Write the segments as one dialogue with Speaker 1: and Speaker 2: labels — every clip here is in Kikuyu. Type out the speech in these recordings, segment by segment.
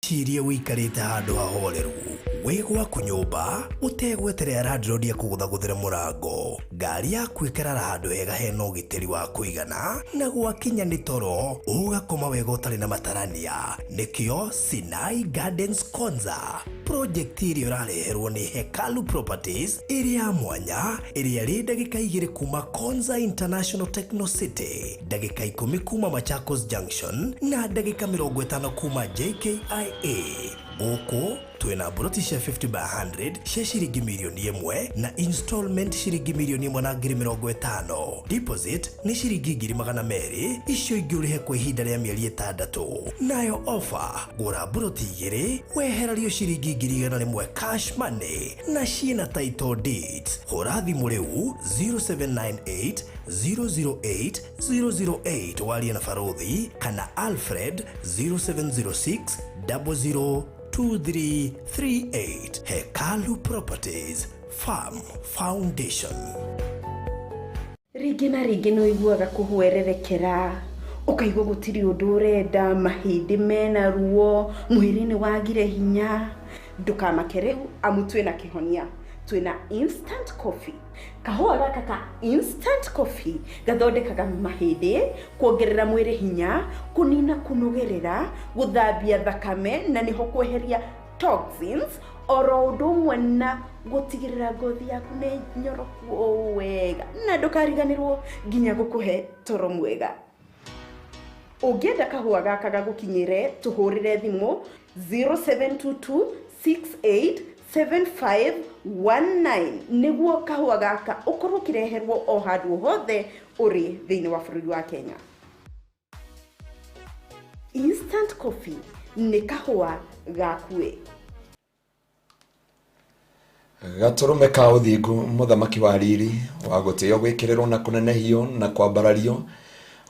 Speaker 1: Cirie ũikarĩte handũ hahoreru wĩ gwaku nyũmba ũtegweterera landlord akũgũthagũthĩre mũrango. Ngari yaku ĩkarara handũ hega hena ũgitĩri wa kũigana na gwakinya nĩ toro ũgakoma wega ũtarĩ na matarania. Nĩkĩo Sinai Gardens Konza project ĩrĩa ũrareherwo nĩ Hekalu Properties ĩrĩ ya mwanya ĩrĩa ĩrĩ ndagĩka 2 kuma Konza International Techno City, ndagĩka 10 kuma Machakos Junction na ndagĩka 50 kuma JKIA. Gũkũ twĩna mburoti cia 50 by 100 cia ciringi mirioni 1 na installment ciringi mirioni 1 na ngiri 50. Deposit nĩ ciringi 200,000, icio ingĩ ũrĩhe kwa ihinda rĩa mĩeri 6. Nayo offer, gũra mburoti 2 wehererio ciringi 100,000 cash money na ciĩna title deeds. Hũra thimũ rĩu 0798 008 008 warie na Barothi kana Alfred 0706 00 2338. Hekalu Properties Farm Foundation.
Speaker 2: Rĩngĩ na rĩngĩ nĩ ũiguaga kũhwererekera, ũkaigua gũtirĩ ũndũ ũrenda, mahĩndĩ mena ruo, mwĩrĩ nĩ wagire hinya. Ndũkamake rĩu amu twĩna kĩhonia. Twĩna instant coffee. Kahũa gaka ka instant coffee gathondekaga mahĩndĩ, kuongerera mwĩrĩ hinya, kũnina kũnogerera, gũthambia thakame na nĩho kweheria toxins, oro ũndũ ũmwe na gũtigĩrĩra ngothi yaku nĩ nyoroku o wega, na ndũkariganĩrwo nginya gũkũhe toro mwega. Ũngĩenda kahũa gaka gagũkinyĩre, tũhũrĩre thimũ 0722 687519 nĩguo kahũa gaka ũkorwo ũkĩreherwo o handũ hothe ũrĩ thĩinĩ wa bũrũri wa Kenya. Instant coffee nĩ kahũa gakuĩ.
Speaker 3: Gatũrũme ka ũthingu, mũthamaki wa riri, wa gũtĩo gwĩkĩrĩrwo na kũnenehio na kwambarario,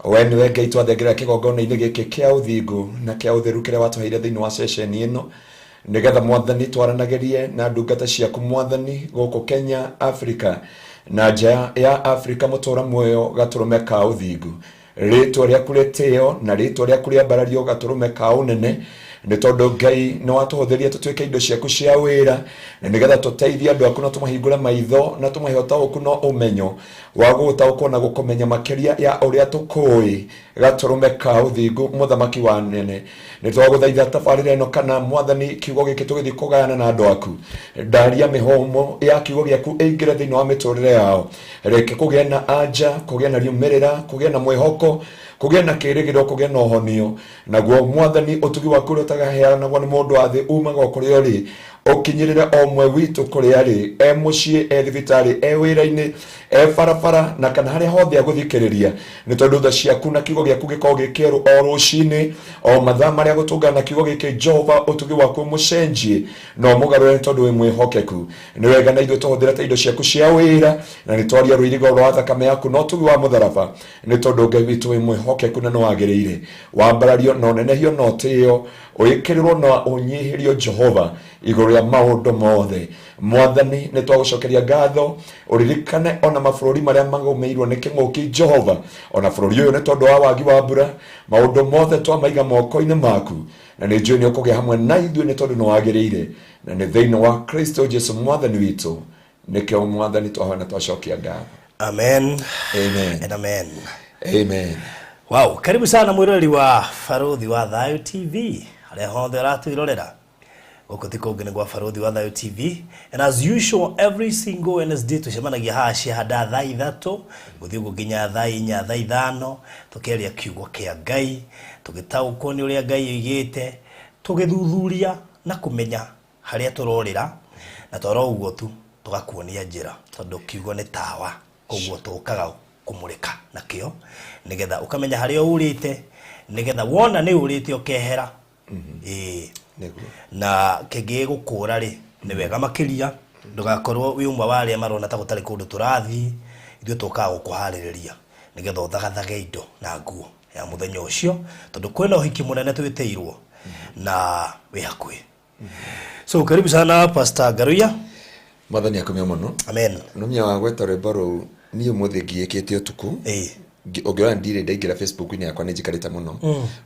Speaker 3: we nĩwe Ngai twathengerera kĩgongona-inĩ gĩkĩ kĩa ũthingu na kĩa ũtheru kĩrĩa watũheire thĩinĩ wa ceceni ĩno, nĩgetha Mwathani twaranagĩrie na ndungata ciaku Mwathani gũkũ Kenya, Afrika na nja ya Afrika, mũtũra muoyo gatũrũme ka ũthingu. Rĩtwa rĩaku rĩtĩo na rĩtwa rĩaku rĩambarario gatũrũme ka ũnene, nĩ tondũ Ngai nĩ watũhũthĩria tũtuĩke indo ciaku cia wĩra, na nĩgetha tũteithie andũ aku na tũmahingũre maitho na tũmahe ũtaũku na ũmenyo wa gũgũtaũkwo na gũkũmenya makĩria ya ũrĩa tũkũĩ. Gatũrũme ka ũthingu, mũthamaki wa nene, nĩ twagũthaitha tabarĩra ĩno kana Mwathani kiugo gĩkĩ tũgĩthiĩ kũgayana na andũ aku, ndaria mĩhũmũ ya kiugo gĩaku ĩingĩre thĩinĩ wa mĩtũrĩre yao. Reke kũgĩe na anja, kũgĩe na riumĩrĩra, kũgĩe na mwĩhoko, kũgĩe na kĩĩrĩgĩrĩro, kũgĩe na ũhonio. Naguo Mwathani ũtugi waku ũrĩa ũtagaheanagwo nĩ mũndũ wa thĩ umaga o kũrĩa ũrĩ, ũkinyĩrĩre o ũmwe witũ kũrĩa arĩ, e mũciĩ, e thibitarĩ, e wĩra-inĩ, e barabara, na kana harĩa hothe agũthikĩrĩria, nĩ tondũ tha ciaku na kiugo gĩaku gĩkoragwo gĩ kĩerũ o rũcinĩ, o mathaa marĩa gũtũngana na kiugo gĩkĩ. Jehova, ũtugi waku ũmũcenjie na ũmũgarũre, nĩ tondũ wĩ mwĩhokeku. Nĩ wega na ithuĩ tũhũthĩre ta indo ciaku cia wĩra, na nĩ twaria rũirigo rwa thakame yaku na ũtugi wa mũtharaba, nĩ tondũ Ngai witũ wĩ mwĩhokeku na nĩ wagĩrĩire wambarario na ũnenehio na ũtĩo, ũĩkĩrĩrwo na ũnyihĩrio, Jehova, igũrũ rĩa maũndũ mothe. Mwathani, nĩ twagũcokeria ngatho. Ũririkane ona mabũrũri marĩa magũmĩirwo nĩ kĩng'ũki, Jehova, ona bũrũri ũyũ nĩ tondũ wa wagi wa mbura. Maũndũ mothe twamaiga moko-inĩ maku, na nĩ njũĩ nĩ ũkũgĩa hamwe na ithuĩ, nĩ tondũ nĩ wagĩrĩire, na nĩ thĩinĩ wa Kristo Jesu Mwathani witũ nĩkĩo Mwathani twahoya na twacokia ngatho.
Speaker 1: Amen.
Speaker 3: Amen.
Speaker 1: And amen.
Speaker 3: Amen.
Speaker 1: Wow, karibu sana mwiroreri wa Barothi wa Thayo TV harĩa hothe ũratwĩrorera. Gũkũ ti kũngĩ nĩ gwa Barothi wa Thayo TV, and as usual every single Wednesday tũcemanagia haha ciahanda thaa 3 gũthiĩ ũguo nginya thaa 4, thaa 5, tũkĩaria kiugo kĩa Ngai, tũgĩtaũkwo nĩ ũrĩa Ngai oigĩte, tũgĩthuthuria na kũmenya harĩa tũrorĩra, na twara ũguo tu tũgakuonia njĩra, tondũ kiugo nĩ tawa, koguo tũkaga kũmũrĩka nakĩo nĩgetha ũkamenya harĩa ũrĩte, nĩgetha wona nĩ ũrĩte ũkehera. Ĩĩ.
Speaker 3: Nĩguo.
Speaker 1: Na kĩngĩgũkũra rĩ, nĩ wega makĩria ndũgakorwo wĩ ũmwe wa arĩa marona ta gũtarĩ kũndũ tũrathiĩ. Ithuĩ tũkaga gũkũharĩrĩria nĩgetha ũthagathage indo na nguo ya mũthenya ũcio, tondũ kwĩna ũhiki mũnene twĩtĩirwo na wĩ hakuhĩ. So karibu sana, Pastor Ngaruiya.
Speaker 3: Mwathani akumio mũno.
Speaker 1: Amen.
Speaker 3: Numia wa gweta rwĩmbo rũu, niĩ ũmũthĩ ngiĩkĩte ũtukũ. Ũngĩona ndirĩ ndaingĩra Facebook-inĩ yakwa, nĩ njikarĩte mũno,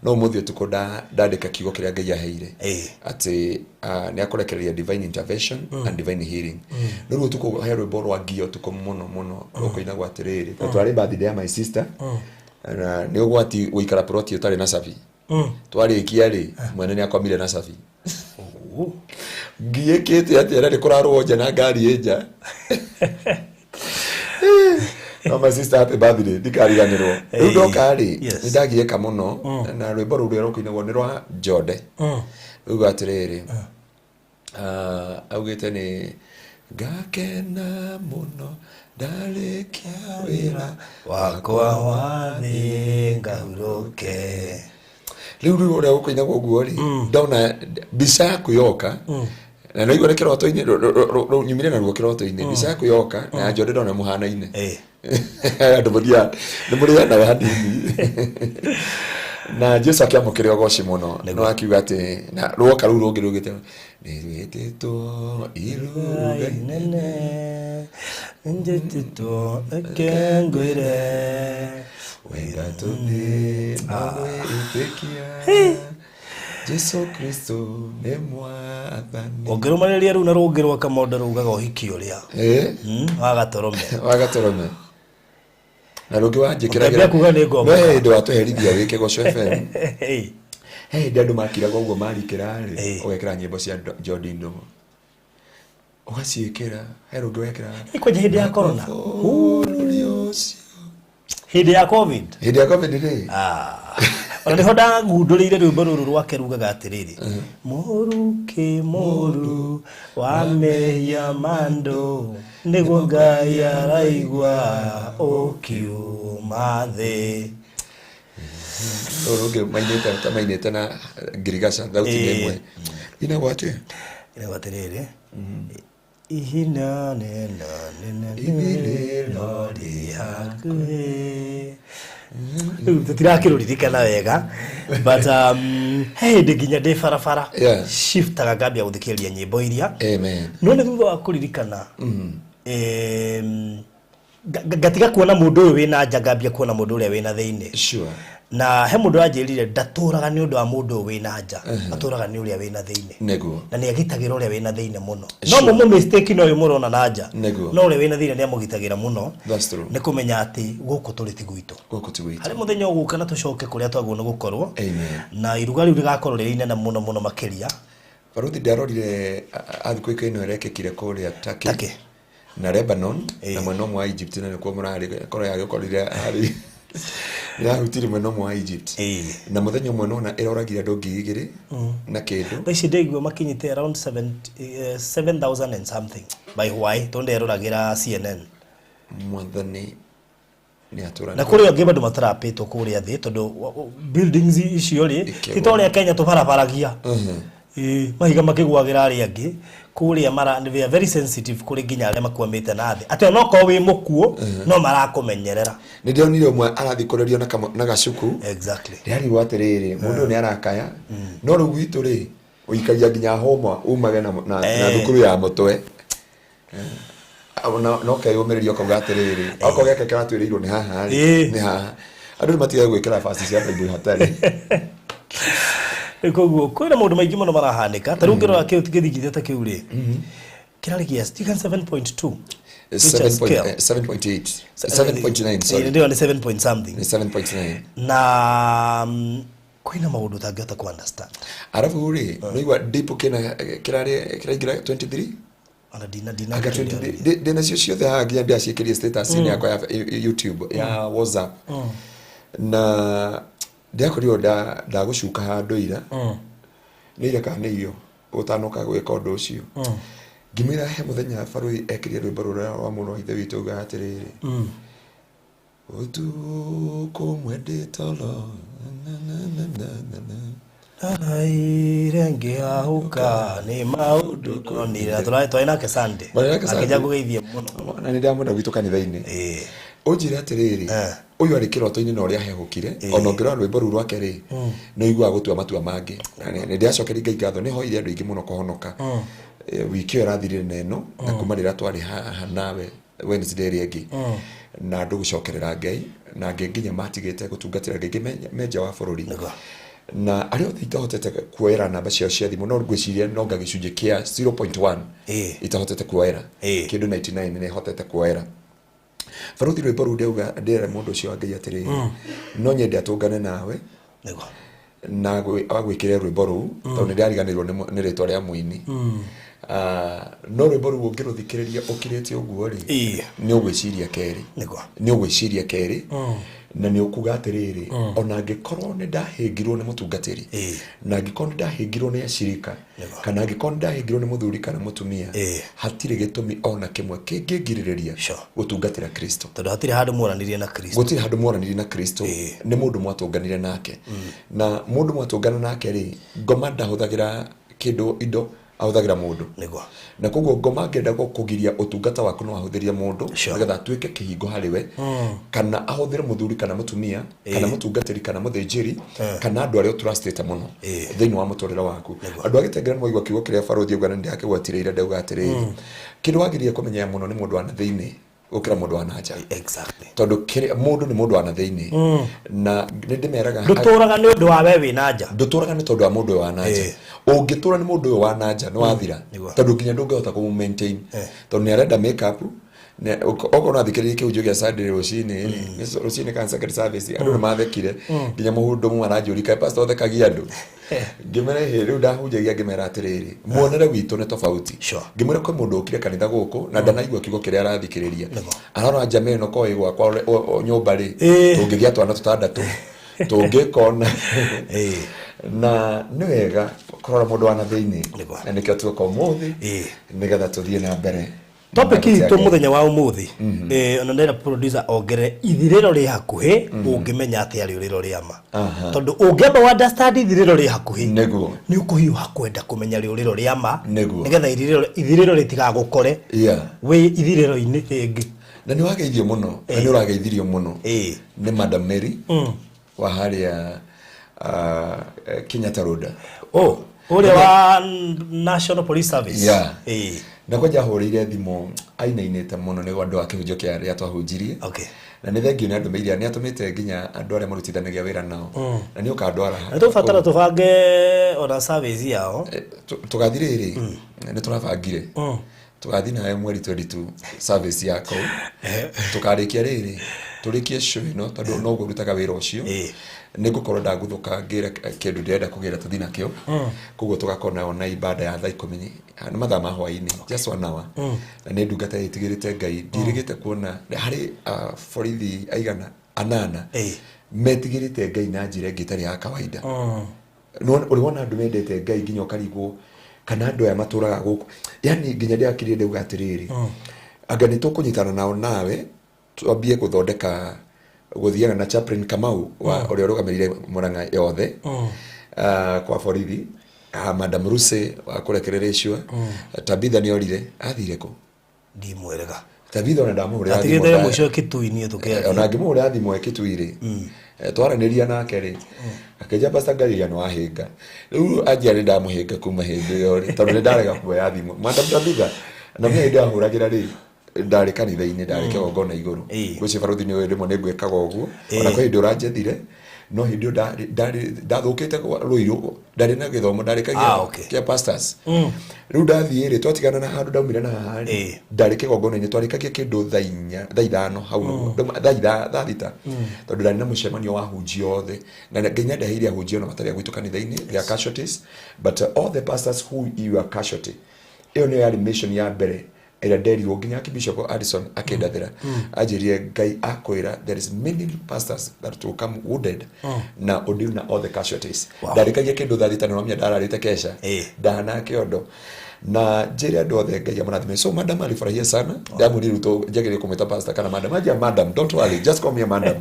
Speaker 3: no ũmũthĩ ũtukũ ndandĩka kiugo kĩrĩa Ngai aheire atĩ nĩ akũrekereria divine intervention and divine healing. No rĩu ũtukũ he rwĩmbo rwa ngia ũtukũ mũno mũno rũkũinagwo atĩrĩrĩ, tondũ twarĩ birthday ya my sister na nĩ ũgwati gũikara plot ũtarĩ na cabi. Twarĩkia rĩ, mwene nĩ akomire na cabi. Ngiĩkĩte atĩa na nĩ kũrarwo nja na ngari ĩ nja. No my sister, happy birthday, ndikariganĩrwo. Rĩu ndoka rĩ, nĩ ndagiĩka mũno na rwĩmbo rũu rũrĩa rũkũinagwo nĩ rwa Njonde. Rauga atĩrĩrĩ, augĩte nĩ ngakena mũno ndarĩkia wĩra
Speaker 1: wakwa wa thĩ ngahurũke.
Speaker 3: Rĩu ũrĩa ũkũinagwo ũguo rĩ, ndona mbica yaku yoka na naigua nĩ kĩroto-inĩ, nyumire naruo kĩroto-inĩ, mbica yaku yoka na ya Njonde ndona mũhanaine. Andũ mũthiaga nĩ mũrĩanaga hanini na Jesu akĩamũkĩra ũgoci mũno, no akiuga atĩ na rwoka rũu rũngĩ rugĩte nĩ rwĩtĩtwo iruga
Speaker 1: inene njĩtĩtwo, reke ngwĩre.
Speaker 3: Wenda tũthiĩ na gwĩtĩkia Jesu Kristo nĩ mwathani.
Speaker 1: Ũngĩrũmanĩrĩria rĩu na rũngĩ rwa Kamondo rugaga ũhiki ũrĩa wa Gatũrũme.
Speaker 3: Wa Gatũrũme na rũngĩ wanjĩkĩragĩra.
Speaker 1: Ũkĩambia kuga nĩ ngomboka.
Speaker 3: No he hĩndĩ watũherithia wĩ Kĩgoco FM.
Speaker 1: Hey.
Speaker 3: He hĩndĩ andũ makiraga ũguo marikĩra rĩ, ũgekĩra nyĩmbo cia Jody Ndũng'ũ ũgaciĩkĩra, he rũngĩ wekĩra.
Speaker 1: Kwanja hĩndĩ ya corona.
Speaker 3: Bũrũri ũcio.
Speaker 1: Hĩndĩ ya COVID.
Speaker 3: Hĩndĩ ya COVID rĩ.
Speaker 1: Ah. Ona nĩho ndagundũrĩire rwĩmbo rũrũ rwake rugaga atĩrĩrĩ, mũrukĩ mũru wa mehia mandũ nĩguo Ngai araigua ũkiuma thĩ.
Speaker 3: Rũrũ rũngĩ mainĩte ta mainĩte na ngirigaca thauti nĩ ĩmwe inagwo atĩa?
Speaker 1: Ĩragwo atĩrĩrĩ, ihinda nene nene
Speaker 3: ithirĩro
Speaker 1: rĩ hakuhĩ. Rĩu tũtirakĩrũririkana wega, but he hĩndĩ nginya ndĩ barabara shiftaga ngambia gũthikĩrĩria nyĩmbo iria.
Speaker 3: Amen.
Speaker 1: No nĩ thutha wa kũririkana, ngatiga kuona mũndũ ũyũ wĩna nja, ngambia kuona mũndũ ũrĩa wĩna thĩinĩ. Na he mũndũ wanjĩrire ndatũraga nĩ ũndũ wa mũndũ ũyũ wĩna nja, atũraga nĩ ũrĩa wĩna thĩinĩ. Na nĩ agitagĩra ũrĩa wĩna thĩinĩ mũno. No mũmũ mistake no ũyũ mũrona na nja. No ũrĩa wĩna thĩinĩ nĩ amũgitagĩra mũno.
Speaker 3: That's true.
Speaker 1: Nĩ kũmenya atĩ gũkũ tũrĩ ti gwitũ.
Speaker 3: Gũkũ ti gwitũ.
Speaker 1: Harĩ mũthenya ũgũka na tũcoke kũrĩa twagĩrĩirwo nĩ gũkorwo.
Speaker 3: Amen.
Speaker 1: Na iruga rĩu rĩgakorwo rĩrĩ inene mũno mũno makĩria.
Speaker 3: Baruthi, ndarorire earthquake ĩno ĩrekĩkire kũrĩa Turkey,
Speaker 1: Turkey.
Speaker 3: Na Lebanon na mwena ũmwe wa Egypt, na nĩkuo mũrarĩ korwo yagĩkorire harĩ yahutirie mwena ũmwe wa Egypt. Na mũthenya ũmwe nona ĩroragire andũ 2000 na kĩndũ.
Speaker 1: Thaa ici ndaigua makinyĩte around 7,000 and something by hwaĩ, tondũ nderoragĩra CNN.
Speaker 3: Mwathani nĩ atũra.
Speaker 1: Na kũrĩ angĩ bado matarapĩtwo kũrĩa thĩ, tondũ buildings icio rĩ, ti ta ũrĩa Kenya tũbarabaragia. Ĩĩ, mahiga makĩgwagĩra arĩa angĩ kũrĩa mara, they are very sensitive kũrĩ nginya arĩa makwamĩte na thĩ, atĩ onokorwo wĩ mũkuũ no marakũmenyerera.
Speaker 3: Nĩ ndĩronire ũmwe arathiĩ kũrerio na gacuku. Ndĩrarigwo atĩrĩrĩ, mũndũ ũyũ nĩ arakaya, no rĩu gwitũ rĩ, ũikagia nginya homa umage na thukuru ya mũtwe. No keyũmĩrĩria ũkauga atĩrĩrĩ, okorwo gĩake kĩratuĩrĩirwo nĩ haha rĩ, nĩ haha. Andũ nĩ matigage gwĩkĩra basi cia Bible hatarĩ.
Speaker 1: Rĩu koguo kwĩna maũndũ maingĩ mũno marahanĩka. Ta rĩu ũngĩrora kĩu gĩthingithia ta kĩu rĩ, kĩrarĩ gĩa stikan 7.2 Richter scale.
Speaker 3: 7.8, 7.9, sorry.
Speaker 1: Ndio, nĩ 7 point something.
Speaker 3: Nĩ 7.9.
Speaker 1: Na kwĩna maũndũ ũtangĩhota ku understand.
Speaker 3: Arabu rĩ, nĩigua deep kĩna kĩrarĩ kĩraingĩra 23.
Speaker 1: Ona ndina
Speaker 3: Anga 23 ndĩ nacio ciothe haha, nginya ndĩraciĩkĩria status-inĩ yakwa ya YouTube, ya WhatsApp, na ndĩrakorirwo ndagũcuka handũ ira, nĩ ira kana nĩ irio ũtanoka gwĩka ũndũ ũcio, ngĩmwĩra he mũthenya barũthi ekĩrire rwĩmbo rũrĩa rwa mũrũ wa ithe witũ ugaga atĩrĩrĩ, ũtukũ ũmwe ndĩ toro na, na, na, na, na, na.
Speaker 1: Ndaraire ngĩahũka nĩ maũndũ ndonire. Na twarĩ nake Sunday.
Speaker 3: Mwarĩ nake Sunday.
Speaker 1: Akĩnja kũgeithia mũno.
Speaker 3: Na nĩ ndamwenda gwitũ kanitha-inĩ. Ũnjĩre atĩrĩrĩ, ũyũ arĩ kĩroto-inĩ na ũrĩa ahehũkire, ona ũngĩrora rwĩmbo rũu rwake rĩ, nĩ ũiguaga gũtua matua mangĩ. Na nĩ ndĩracokeria Ngai ngatho, nĩ hoire andũ aingĩ mũno kũhonoka wiki ĩyo ĩrathirire na ĩno, na kuma rĩrĩa twarĩ haha nawe Wednesday ĩrĩa ĩngĩ. Na andũ gũcokerera Ngai, na angĩ nginya matigĩte gũtungatĩra Ngai, angĩ me nja wa bũrũri. Na arĩa othe itahotete kuoera namba ciao cia thimũ, no ngwĩciria no nga gĩcunjĩ kĩa 0.1 itahotete kuoera. Kĩndũ 99 nĩ hotete kuoera. Baruthi, rwĩmbo rũu ndauga ndĩre mũndũ ũcio wa Ngai atĩrĩrĩ, no nyende atũngane nawe na agwĩkĩre rwĩmbo rũu, tondũ nĩ ndariganĩrwo nĩ rĩtwa rĩa mũini. Ah, no rwĩmbo rũu ũngĩrũthikĩrĩria ũkirĩte ũguo rĩ, nĩ ũgwĩciria kerĩ. Nĩ ũgwĩciria kerĩ na nĩ ũkuga atĩrĩrĩ, ona angĩkorwo nĩ ndahĩngirwo nĩ mũtungatĩri, na angĩkorwo nĩ ndahĩngirwo nĩ acirika, kana angĩkorwo nĩ ndahĩngirwo nĩ mũthuri kana mũtumia, hatirĩ gĩtũmi ona kĩmwe kĩngĩngirĩrĩria gũtungatĩra Kristo.
Speaker 1: Tondũ hatirĩ handũ mworanirie na Kristo.
Speaker 3: Gũtirĩ handũ mworanirie na Kristo. Nĩ mũndũ mwatũnganire nake, na mũndũ mwatũngana nake rĩ, ngoma ndahũthagĩra kĩndũ, indo, ahũthagĩra mũndũ. Na koguo ngoma angĩenda kũgiria ũtungata waku, no ahũthĩrie mũndũ nĩgetha atuĩke kĩhingo harĩ we, kana ahũthĩre mũthuri kana mũtumia kana mũtungatĩri kana mũthĩnjĩri kana andũ arĩa ũtrustĩte mũno thĩinĩ wa mũtũrĩre waku. Andũ a Gĩtengera nĩ mwaigua kiugo kĩrĩa barũthi auga, na nĩndakĩgwatirĩire, ndauga atĩrĩrĩ, kĩndũ wagĩrĩire kũmenya mũno nĩ mũndũ wa na thĩinĩ gũkĩra mũndũ wa na nja. Tondũ mũndũ nĩ mũndũ wa na thĩinĩ, na nĩ ndĩmeraga,
Speaker 1: Ndũtũraga nĩ ũndũ wa we wĩ na nja.
Speaker 3: Ndũtũraga nĩ tondũ wa mũndũ ũyũ wa na nja. Ũngĩtũra nĩ mũndũ ũyũ wa na nja, nĩ wathira. Tondũ nginya ndũngĩhota kũmũ maintain, tondũ nĩ arenda makeup. Okorwo no athikĩrĩrie kĩhunjio gĩa Sunday rũcinĩ rĩ, rũcinĩ kana second service, andũ nĩ mathekire nginya mũndũ ũmwe aranjũria, "Kaĩ pastor ũthekagia andũ?" Ngĩmera, "Ĩhĩ, rĩu ndahunjagia." Ngĩmera atĩrĩrĩ, muonere witũ nĩ tofauti. Ngĩmwĩra kwĩ mũndũ ũkire kanitha gũkũ na ndanaigua kiugo kĩrĩa arathikĩrĩria, arora njama ĩno ko ĩ gwakwa nyũmba rĩ, tũngĩgĩa twana tũtandatũ, tũngĩkona. Na nĩ wega kũrora mũndũ wa na thĩinĩ. Na nĩkĩo tuoka ũmũthĩ nĩgetha tũthiĩ na mbere
Speaker 1: Topic
Speaker 3: na
Speaker 1: itũ
Speaker 3: gũtĩa Ngai.
Speaker 1: Mũthenya wa ũmũthĩ, ona ndĩrenda producer ongerere ithirĩro rĩ hakuhĩ, ũngĩmenya atĩa rĩũrĩro rĩa ma? Tondũ ũngĩamba wa understand ithirĩro rĩ hakuhĩ, nĩ ũkũhiũha kwenda kũmenya rĩũrĩro rĩa ma, nĩgetha ithirĩro rĩtigagũkore wĩ ithirĩro-inĩ rĩngĩ.
Speaker 3: Na nĩ wageithio mũno, na nĩ ũrageithirio mũno nĩ Madam Mary wa harĩa Kenyatta Road.
Speaker 1: Oh, ũrĩa wa National Police Service.
Speaker 3: Yeah. Na kwanja ahũrĩire thimũ ainainĩte mũno nĩ ũndũ wa kĩhunjio kĩa rĩrĩa twahunjirie. Na nĩ thengio nĩ andũmĩire, nĩ atũmĩte nginya andũ arĩa marutithanagia wĩra nao, na nĩ ũkandwara.
Speaker 1: Na tũbatara tũbange ona service yao.
Speaker 3: Tũgathiĩ rĩrĩ, nĩ tũrabangire tũgathiĩ nawe mweri 22, service ya kũu tũkarĩkia rĩrĩ, tũrĩkie show ĩno, tondũ noguo rutaga wĩra ũcio. Nĩ ngũkorwo ndaguthũka ngĩre kĩndũ ndĩrenda kũgĩra tũthiĩ nakĩo, koguo tũgakorwo nayo na ibada ya thaa 10, nĩ mathaa ma hwaĩ-inĩ, just one hour. Na nĩ ndungata ĩtigĩrĩte Ngai, ndirĩgĩte kuona harĩ borithi aigana anana metigĩrĩte Ngai na njĩra ĩngĩ ĩtarĩ ya kawaida. Ũrĩ wona andũ mendete Ngai nginya ũkarigwo kana andũ aya matũraga gũkũ, yani nginya ndĩrakirire ndauga atĩrĩrĩ, anga nĩ tũkũnyitana nao nawe twambie gũthondeka gũthiaga na Chaplain Kamau wa ũrĩa ũrũgamĩrĩire Murang'a yothe, kwa borithi, Madam Ruse wa kũrekereria. Tabitha nĩ orire, athire kũ?
Speaker 1: Ndimwĩrĩga.
Speaker 3: Tabitha ona ndamũhũrĩra
Speaker 1: atigĩte
Speaker 3: thimũ.
Speaker 1: Mũico Kitui niĩ tũkĩaria.
Speaker 3: Ona ngĩmũhũrĩra thimũ e Kitui rĩ, twaranĩria nake rĩ, akĩnjia, "Pastor Ngaria nĩ wahĩnga." Rĩu anjia nĩ ndamũhĩnga kuma hĩndĩ ĩyo rĩ, tondũ nĩ ndarega kuoya thimũ Madam Tabitha. Na menya hĩndĩ ahũragĩra rĩ, ndarĩ kanitha-inĩ, ndarĩ kĩgongona igũrũ. Gwĩciria barũthi nĩ ũĩ rĩmwe nĩ ngwĩkaga ũguo, ona kwĩ hĩndĩ ũranjethire, no hĩndĩ ĩyo ndathũkĩte Rũirũ, ndarĩ na gĩthomo ndarĩkagia kĩa pastors. Rĩu ndathiĩ rĩ, twatigana na handũ ndaumire na haha rĩ, ndarĩ kĩgongona-inĩ, twarĩkagia kĩndũ thaa 4, thaa 5 hau ũguo. Ndauma thaa 6, tondũ ndarĩ na mũcemanio wa ahunjia othe, na Ngai nĩandeheire ahunjia ona matarĩ a gwitũ kanitha-inĩ. They are casualties, but all the pastors who you are casualty, ĩyo nĩyo yarĩ mission ya mbere ĩrĩa nderirwo nginya Archbishop Addison akĩndathĩra, anjĩrire Ngai akwĩra there is many pastors that will come wounded na ũdeal na all the casualties. Ndarĩkagia kĩndũ thaa 6, nĩwamenya ndararĩte kesha ndahana kĩondo, na njĩre andũ othe Ngai amũrathime. So madam alifurahia sana. Ndamwĩrire rĩu njagĩrĩire kũmwĩta pastor kana madam? Anjia, "Madam, don't worry, just call me a madam."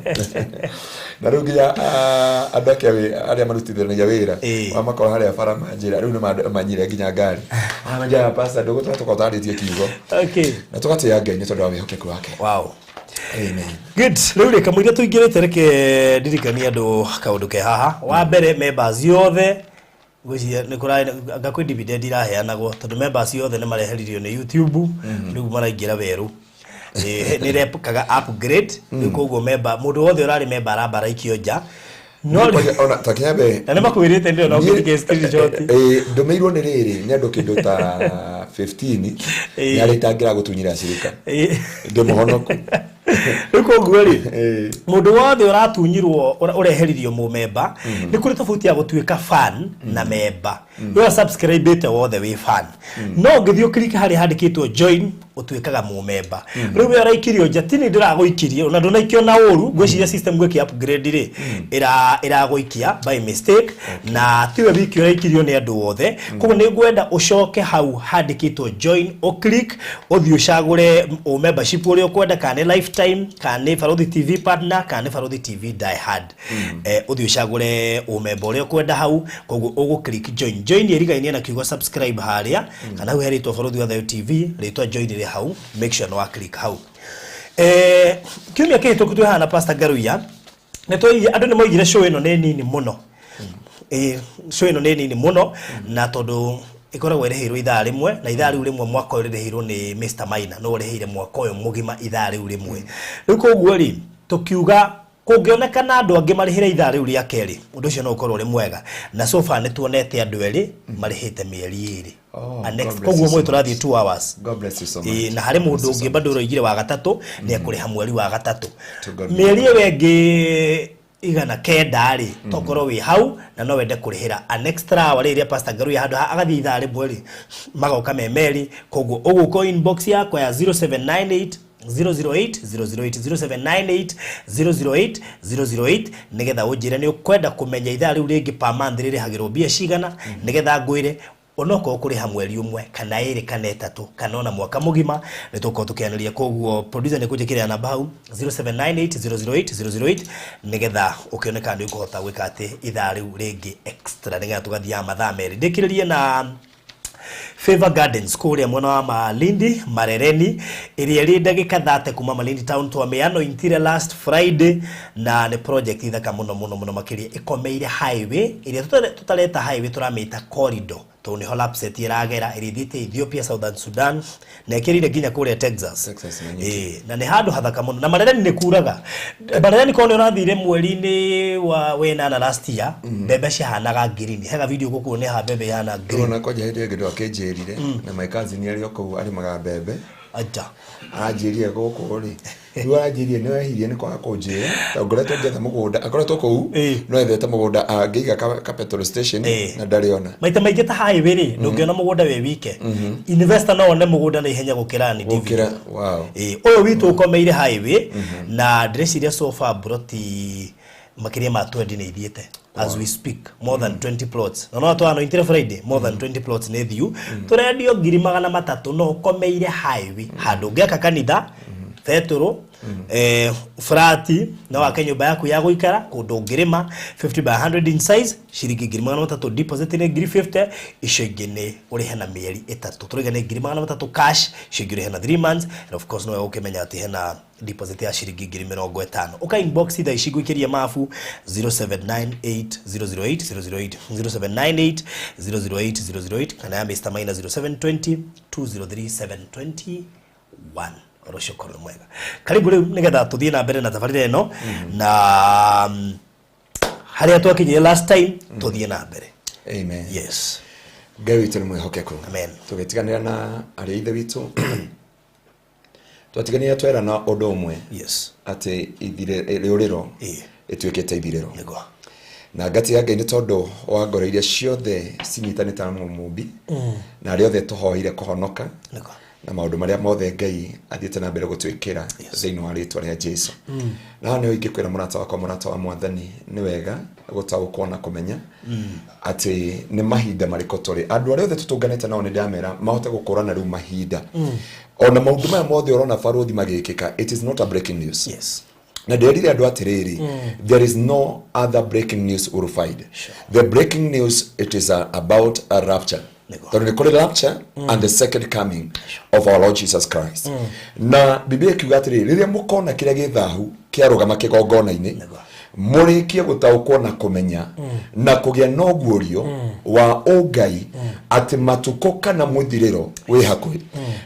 Speaker 3: Na rĩu nginya andũ ake arĩa marutithanagia wĩra wamakora harĩa bara manjĩra rĩu nĩ manyire nginya ngari. Ah, manjĩra, "Pastor, ndũgũtũra tũkorwo twarĩtie kiugo." Na tũgatĩĩa Ngai nĩ tondũ wa wĩhokeku wake. Amen.
Speaker 1: Good. Rĩu rĩ, kamũira tũingĩrĩte, reke ndirikanie andũ kaũndũ ke haha. Wa mbere, members yothe, ngwĩciria nĩ kũra anga kwĩ dividend iraheanagwo, tondũ members yothe nĩ mareheririo nĩ YouTube, rĩu maraingĩra werũ. Nĩ rekaga upgrade. Rĩu koguo memba, mũndũ wothe ũrarĩ memba aramba araikio nja, no
Speaker 3: Kwanja, ona ta kinyambe.
Speaker 1: Na nĩ makwĩrĩte ndĩo no ngĩtige screenshot.
Speaker 3: Ndũmĩirwo nĩ rĩrĩ nĩ andũ kĩndũ ta 15 nĩ arĩa itangĩra gũtunyĩra cirika. Ndĩ mũhonoku.
Speaker 1: Rĩu koguo rĩ, mũndũ wothe ũratunyirwo, ũreheririo mũmemba, nĩ kũrĩ tofauti ya gũtuĩka fan na memba. We subscribe wothe wĩ fan, no ũngĩthiĩ ũkirike harĩa handĩkĩtwo join, ũtuĩkaga mũmemba. Rĩu we ũraikirio nja, tini ndĩragũikirie, ona ndũnaikio na ũru. Ngwĩciria system gwĩki upgrade rĩ, ĩragũikia by mistake, na tiwe wiki ũraikirio, nĩ andũ othe. Koguo nĩ ngwenda ũcoke hau handĩkĩtwo join, ũclick, ũthiĩ ũcagũre ũ membership ũrĩa ũkwenda, kana nĩ lifetime, kana nĩ Barũthi TV partner, kana nĩ Barũthi TV die hard. Ũthiĩ ũcagũre ũmemba ũrĩa ũkwenda hau. Koguo ũgũ click join. Join ĩrigainie na kiugo subscribe harĩa, kana hau herĩtwo Barũthi wa Thayũ TV, rĩtwa join rĩ hau. Make sure nĩ wa click hau. Kiumia kĩhĩtũku twĩ haha na Pastor Ngaruiya, nĩ twaigire andũ nĩ moigire show ĩno nĩ nini mũno. Show ĩno nĩ nini mũno, na tondũ ĩkoragwo ĩrĩhĩirwo ithaa rĩmwe, na ithaa rĩu rĩmwe mwaka ũyũ rĩrĩhĩirwo nĩ Mr Maina, no ũrĩhĩire mwaka ũyũ mũgima ithaa rĩu rĩmwe. Rĩu koguo rĩ, tũkiuga kũngĩonekana andũ angĩ marĩhĩre ithaa rĩu rĩa kerĩ, ũndũ ũcio no ũkorwo ũrĩ mwega. Na so far nĩ tuonete andũ erĩ marĩhĩte mĩeri 2.
Speaker 3: Oh,
Speaker 1: And next
Speaker 3: God bless
Speaker 1: koguo
Speaker 3: you so
Speaker 1: mũĩ tũrathiĩ
Speaker 3: much.
Speaker 1: 2 hours.
Speaker 3: God bless you so much.
Speaker 1: Ĩĩ, na harĩ mũndũ ũngĩ bado ũroigire wa gatatũ nĩ ekũrĩha mweri wa gatatũ.
Speaker 3: To God be
Speaker 1: Mĩeri ĩyo ĩngĩ 900 rĩ, tokorwo wĩ hau na no wende kũrĩhĩra an extra hour rĩrĩa Pastor Ngaruiya handũ ha agathiĩ ithaa rĩmwe rĩ, magoka me merĩ. Koguo ũgũka inbox yakwa ya 0798 008 008, 0798 008 008, nĩgetha ũnjĩre nĩ ũkwenda kũmenya ithaa rĩu rĩngĩ per month rĩrĩhagĩrwo mbia cigana, nĩgetha ngwĩre onokorwo kũrĩha mweri 1 kana 2 kana 3 kana ona mwaka mũgima, nĩ tũgũkorwo tũkĩanĩria. Koguo producer nĩ kũnjĩkĩrĩra namba hau 0798 008 008, nĩgetha ũkĩone kana nĩ ũkũhota gwĩka atĩ ithaa rĩu rĩngĩ extra, nĩgetha tũgathiaga mathaa 2. Ndĩkĩrĩrie na Favor Gardens kũrĩa mwena wa Malindi Marereni, ĩrĩa ĩrĩ ndagĩka 30 kuma Malindi town. Twamĩanointire last Friday, na nĩ project ithaka mũno mũno mũno makĩria. Ĩkomeire highway ĩrĩa tũtareta highway, tũramĩta corridor, tondũ nĩho Lapsset ĩragera, ĩrĩa ĩthiĩte Ethiopia, Southern Sudan, na ĩkĩrĩire nginya kũrĩa Texas.
Speaker 3: Texas na Nyuki.
Speaker 1: Ĩĩ, na nĩ handũ hathaka mũno. Na Marereni nĩ kuraga. Marereni korwo nĩ ũrathire mweri-inĩ wa wenana last year, mbembe cihanaga green. Hega video gũkũ nĩ ha mbembe ihana green.
Speaker 3: Ona kwanja hĩndĩ ĩngĩ ndwakĩnjĩrire, na my cousin arĩ o kũu arĩmaga mbembe.
Speaker 1: Aja.
Speaker 3: Aranjĩrire gũkũ rĩ, rĩu aranjĩrire nĩ wehirie nĩ kwaga kũnjĩra, tondũ ngoretwo ngĩetha mũgũnda, akoretwo kũu no ethete mũgũnda angĩiga ka petrol station na ndarĩ ona.
Speaker 1: Maita maingĩ ta highway rĩ, ndũngĩona mũgũnda wĩ wike. Investor no one mũgũnda na ihenya gũkĩra an individual.
Speaker 3: Gũkĩra, wow.
Speaker 1: Ĩĩ, ũyũ witũ ũkomeire highway, na ndĩreciria so far broti makĩria ma 20 nĩ ithiĩte as we speak, more than 20 plots. Na no twanointire Friday, more than 20 plots nĩ thiu. Tũrendio 300,000, no ũkomeire highway, handũ ũngĩaka kanitha, betũrũ, frati, no wake nyũmba yaku ya gũikara, kũndũ ũngĩrĩma, 50 by 100 in size. Ciringi 300,000, deposit nĩ 50,000, icio ingĩ nĩ ũrĩhe na mĩeri 3. Tũrauga nĩ 300,000 cash, icio ingĩ ũrĩhe na 3 months. And of course no ũkĩmenya atĩ hena deposit ya ciringi 50,000. Ũka inbox thaa ici ngũikĩrie mabu 0798 008 008, 0798 008 008, kana ya Mr Maina 0720 203 721. Ũndũ ũcio ũkorwo nĩ mwega. Karibu rĩu, nĩgetha tũthiĩ na mbere na tabarĩra ĩno na harĩa twakinyire last time, tũthiĩ na mbere.
Speaker 3: Amen.
Speaker 1: Yes.
Speaker 3: Ngai witũ nĩ mwĩhokeku.
Speaker 1: Amen.
Speaker 3: Tũgĩtiganĩra na arĩa ithe witũ, twatiganĩra twerana ũndũ ũmwe, atĩ rĩũrĩro ĩtuĩkĩte ithirĩro. Na ngati ya Ngai nĩ tondũ wa ngoro iria ciothe cinyitanĩte na Mũmũmbi, na arĩa othe tũhoire kũhonoka, na maũndũ marĩa mothe Ngai athiĩte na mbere gũtwĩkĩra thĩinĩ wa rĩtwa rĩa Jesu. Na haha nĩho ingĩkwĩra, mũrata wakwa, mũrata wa Mwathani, nĩ wega gũtaũkwo na kũmenya atĩ nĩ mahinda marĩkũ tũrĩ. Andũ arĩa othe tũtũnganĩte nao nĩ ndamera mahote gũkũrana rĩu mahinda, ona maũndũ maya mothe ũrona barũthi magĩkĩka, it is not a breaking news. Na nderire andũ atĩrĩrĩ, there is no other breaking news we'll find. The breaking news, it is about a rapture, tondũ nĩ kũrĩ rapture and the second coming of our Lord Jesus Christ. Na Biblia ikiuga atĩrĩrĩ, rĩrĩa mũkona kĩrĩa gĩ thahu kĩarũgama kĩgongona-inĩ. Mũrĩkie gũtaũkwo na kũmenya na kũgĩa na ũguũrio wa ũngai atĩ matukũ kana mũthirĩro wĩ hakuhĩ.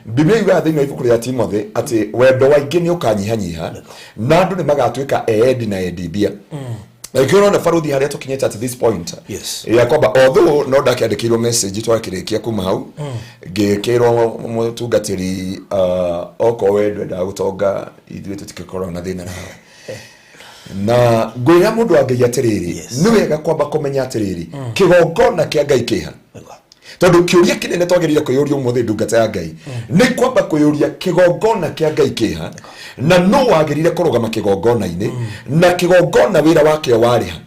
Speaker 3: Biblia yugaga thĩinĩ wa ibuku rĩa Timothy atĩ wendo wa aingĩ nĩ ũkanyihanyiha na andũ nĩ magatuĩka eendi na endi mbia. Na ikĩo ũrona baruthi harĩa tũkinyĩte at this point ya kwamba although no ndakĩandĩkĩirwo message twakĩrĩkia kuma hau, ngĩkĩrwo mũtungatĩri, okorwo we ndwendaga gũtonga, ithuĩ tũtikĩkorwo na thĩna nawe. Na ngwĩra mũndũ wa Ngai atĩrĩrĩ, nĩ wega kwamba kũmenya atĩrĩrĩ, kĩgongona kĩa Ngai kĩha. Tondũ kĩũria kĩnene twagĩrĩire kwĩyũria ũmũthĩ, ndungata ya Ngai, nĩ kwamba kwĩyũria kĩgongona kĩa Ngai kĩha, na no wagĩrĩire kũrũgama kĩgongona-inĩ, na kĩgongona wĩra wakĩo warĩha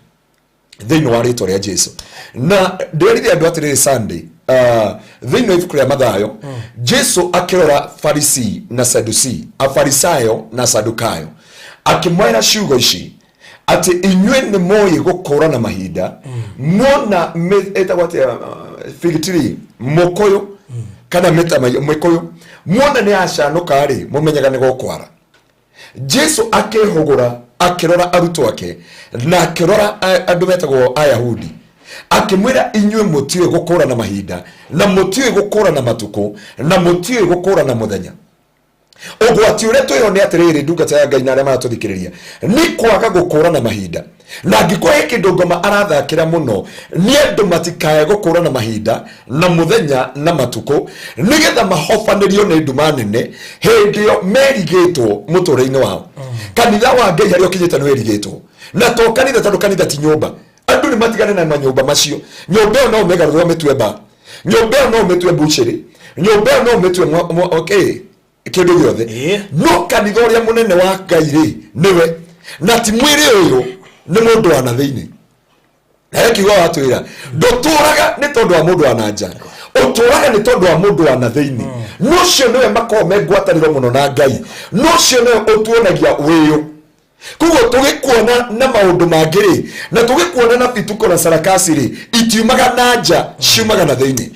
Speaker 3: thĩinĩ wa rĩtwa rĩa Jesu. Na ndĩrire andũ atĩrĩrĩ, Sunday, thĩinĩ wa ibuku rĩa Mathayo, Jesu akĩrora Farisi na Sadusi, Afarisayo na Sadukayo, akĩmwĩra ciugo ici atĩ inyuĩ nĩ mũĩ gũkũrana mahinda muona ĩtagwo atĩa, fig tree, mũkũyũ kana mĩtamaiyũ, mĩkũyũ, muona nĩ yacanũka rĩ, mũmenyaga nĩ gũkwara. Jesu akĩhũgũra akĩrora arutwo ake na akĩrora andũ metagwo Ayahudi, akĩmwĩra, inyuĩ mũtiũĩ gũkũrana mahinda, na mũtiũĩ gũkũrana matukũ, na mũtiũĩ gũkũrana mũthenya. Ũgwati ũrĩa twĩho nĩ atĩrĩrĩ, ndungata ya Ngai na arĩa maratũthikĩrĩria, nĩ kwaga gũkũrana mahinda. Na angĩkorwo he kĩndũ ngoma arathakĩra mũno, nĩ andũ matikae gũkũrana mahinda na mũthenya na matukũ, nĩgetha mahobanĩrio nĩ nduma nene hĩndĩ ĩyo merigĩtwo mũtũrĩre-inĩ wao. Kanitha wa Ngai harĩa ũkinyĩte nĩ wĩrigĩtwo, na to kanitha, tondũ kanitha ti nyũmba. Andũ nĩ matigane na manyũmba macio. Nyũmba ĩyo no ũmĩgarũre ũmĩtue bar, nyũmba ĩyo no ũmĩtue butchery, nyũmba ĩyo no ũmĩtue okay, kĩndũ gĩothe. No kanitha ũrĩa mũnene wa Ngai rĩ, nĩwe, na ti mwĩrĩ ũyũ, nĩ mũndũ wa na thĩinĩ. Na he kiugo watwĩra, ndũtũraga nĩ tondũ wa mũndũ wa na nja, ũtũraga nĩ tondũ wa mũndũ wa na thĩinĩ. No ũcio nĩwe makoragwo me ngwatanĩro mũno na Ngai, no ũcio nĩwe ũtuonagia wĩyũ. Koguo tũgĩkuona na maũndũ mangĩ rĩ, na tũgĩkuona na bituko na sarakasi rĩ, itiumaga na nja, ciumaga na thĩinĩ.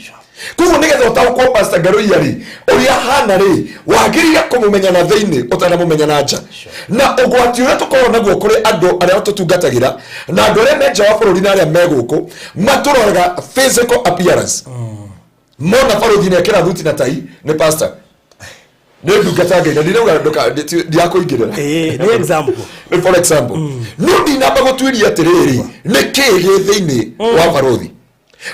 Speaker 3: Koguo nĩgetha ũtaũkwo Pastor Ngaruiya rĩ, ũrĩa ahana rĩ, wagĩrĩire kũmũmenya na thĩinĩ ũtanamũmenya na nja. Na ũgwati ũrĩa tũkoragwo naguo kũrĩ andũ arĩa tũtungatagĩra na andũ arĩa me nja wa bũrũri na arĩa me gũkũ, matũroraga physical appearance. Mona baruthi nĩ ekĩra thuti na tai, nĩ pastor, nĩ ndungata Ngai. Na ndirauga ndirakũingĩrĩra.
Speaker 1: Ĩĩ, nĩ example.
Speaker 3: Nĩ for example. No ndinamba gũtuĩria atĩrĩrĩ, nĩ kĩĩ gĩ thĩinĩ wa barothi,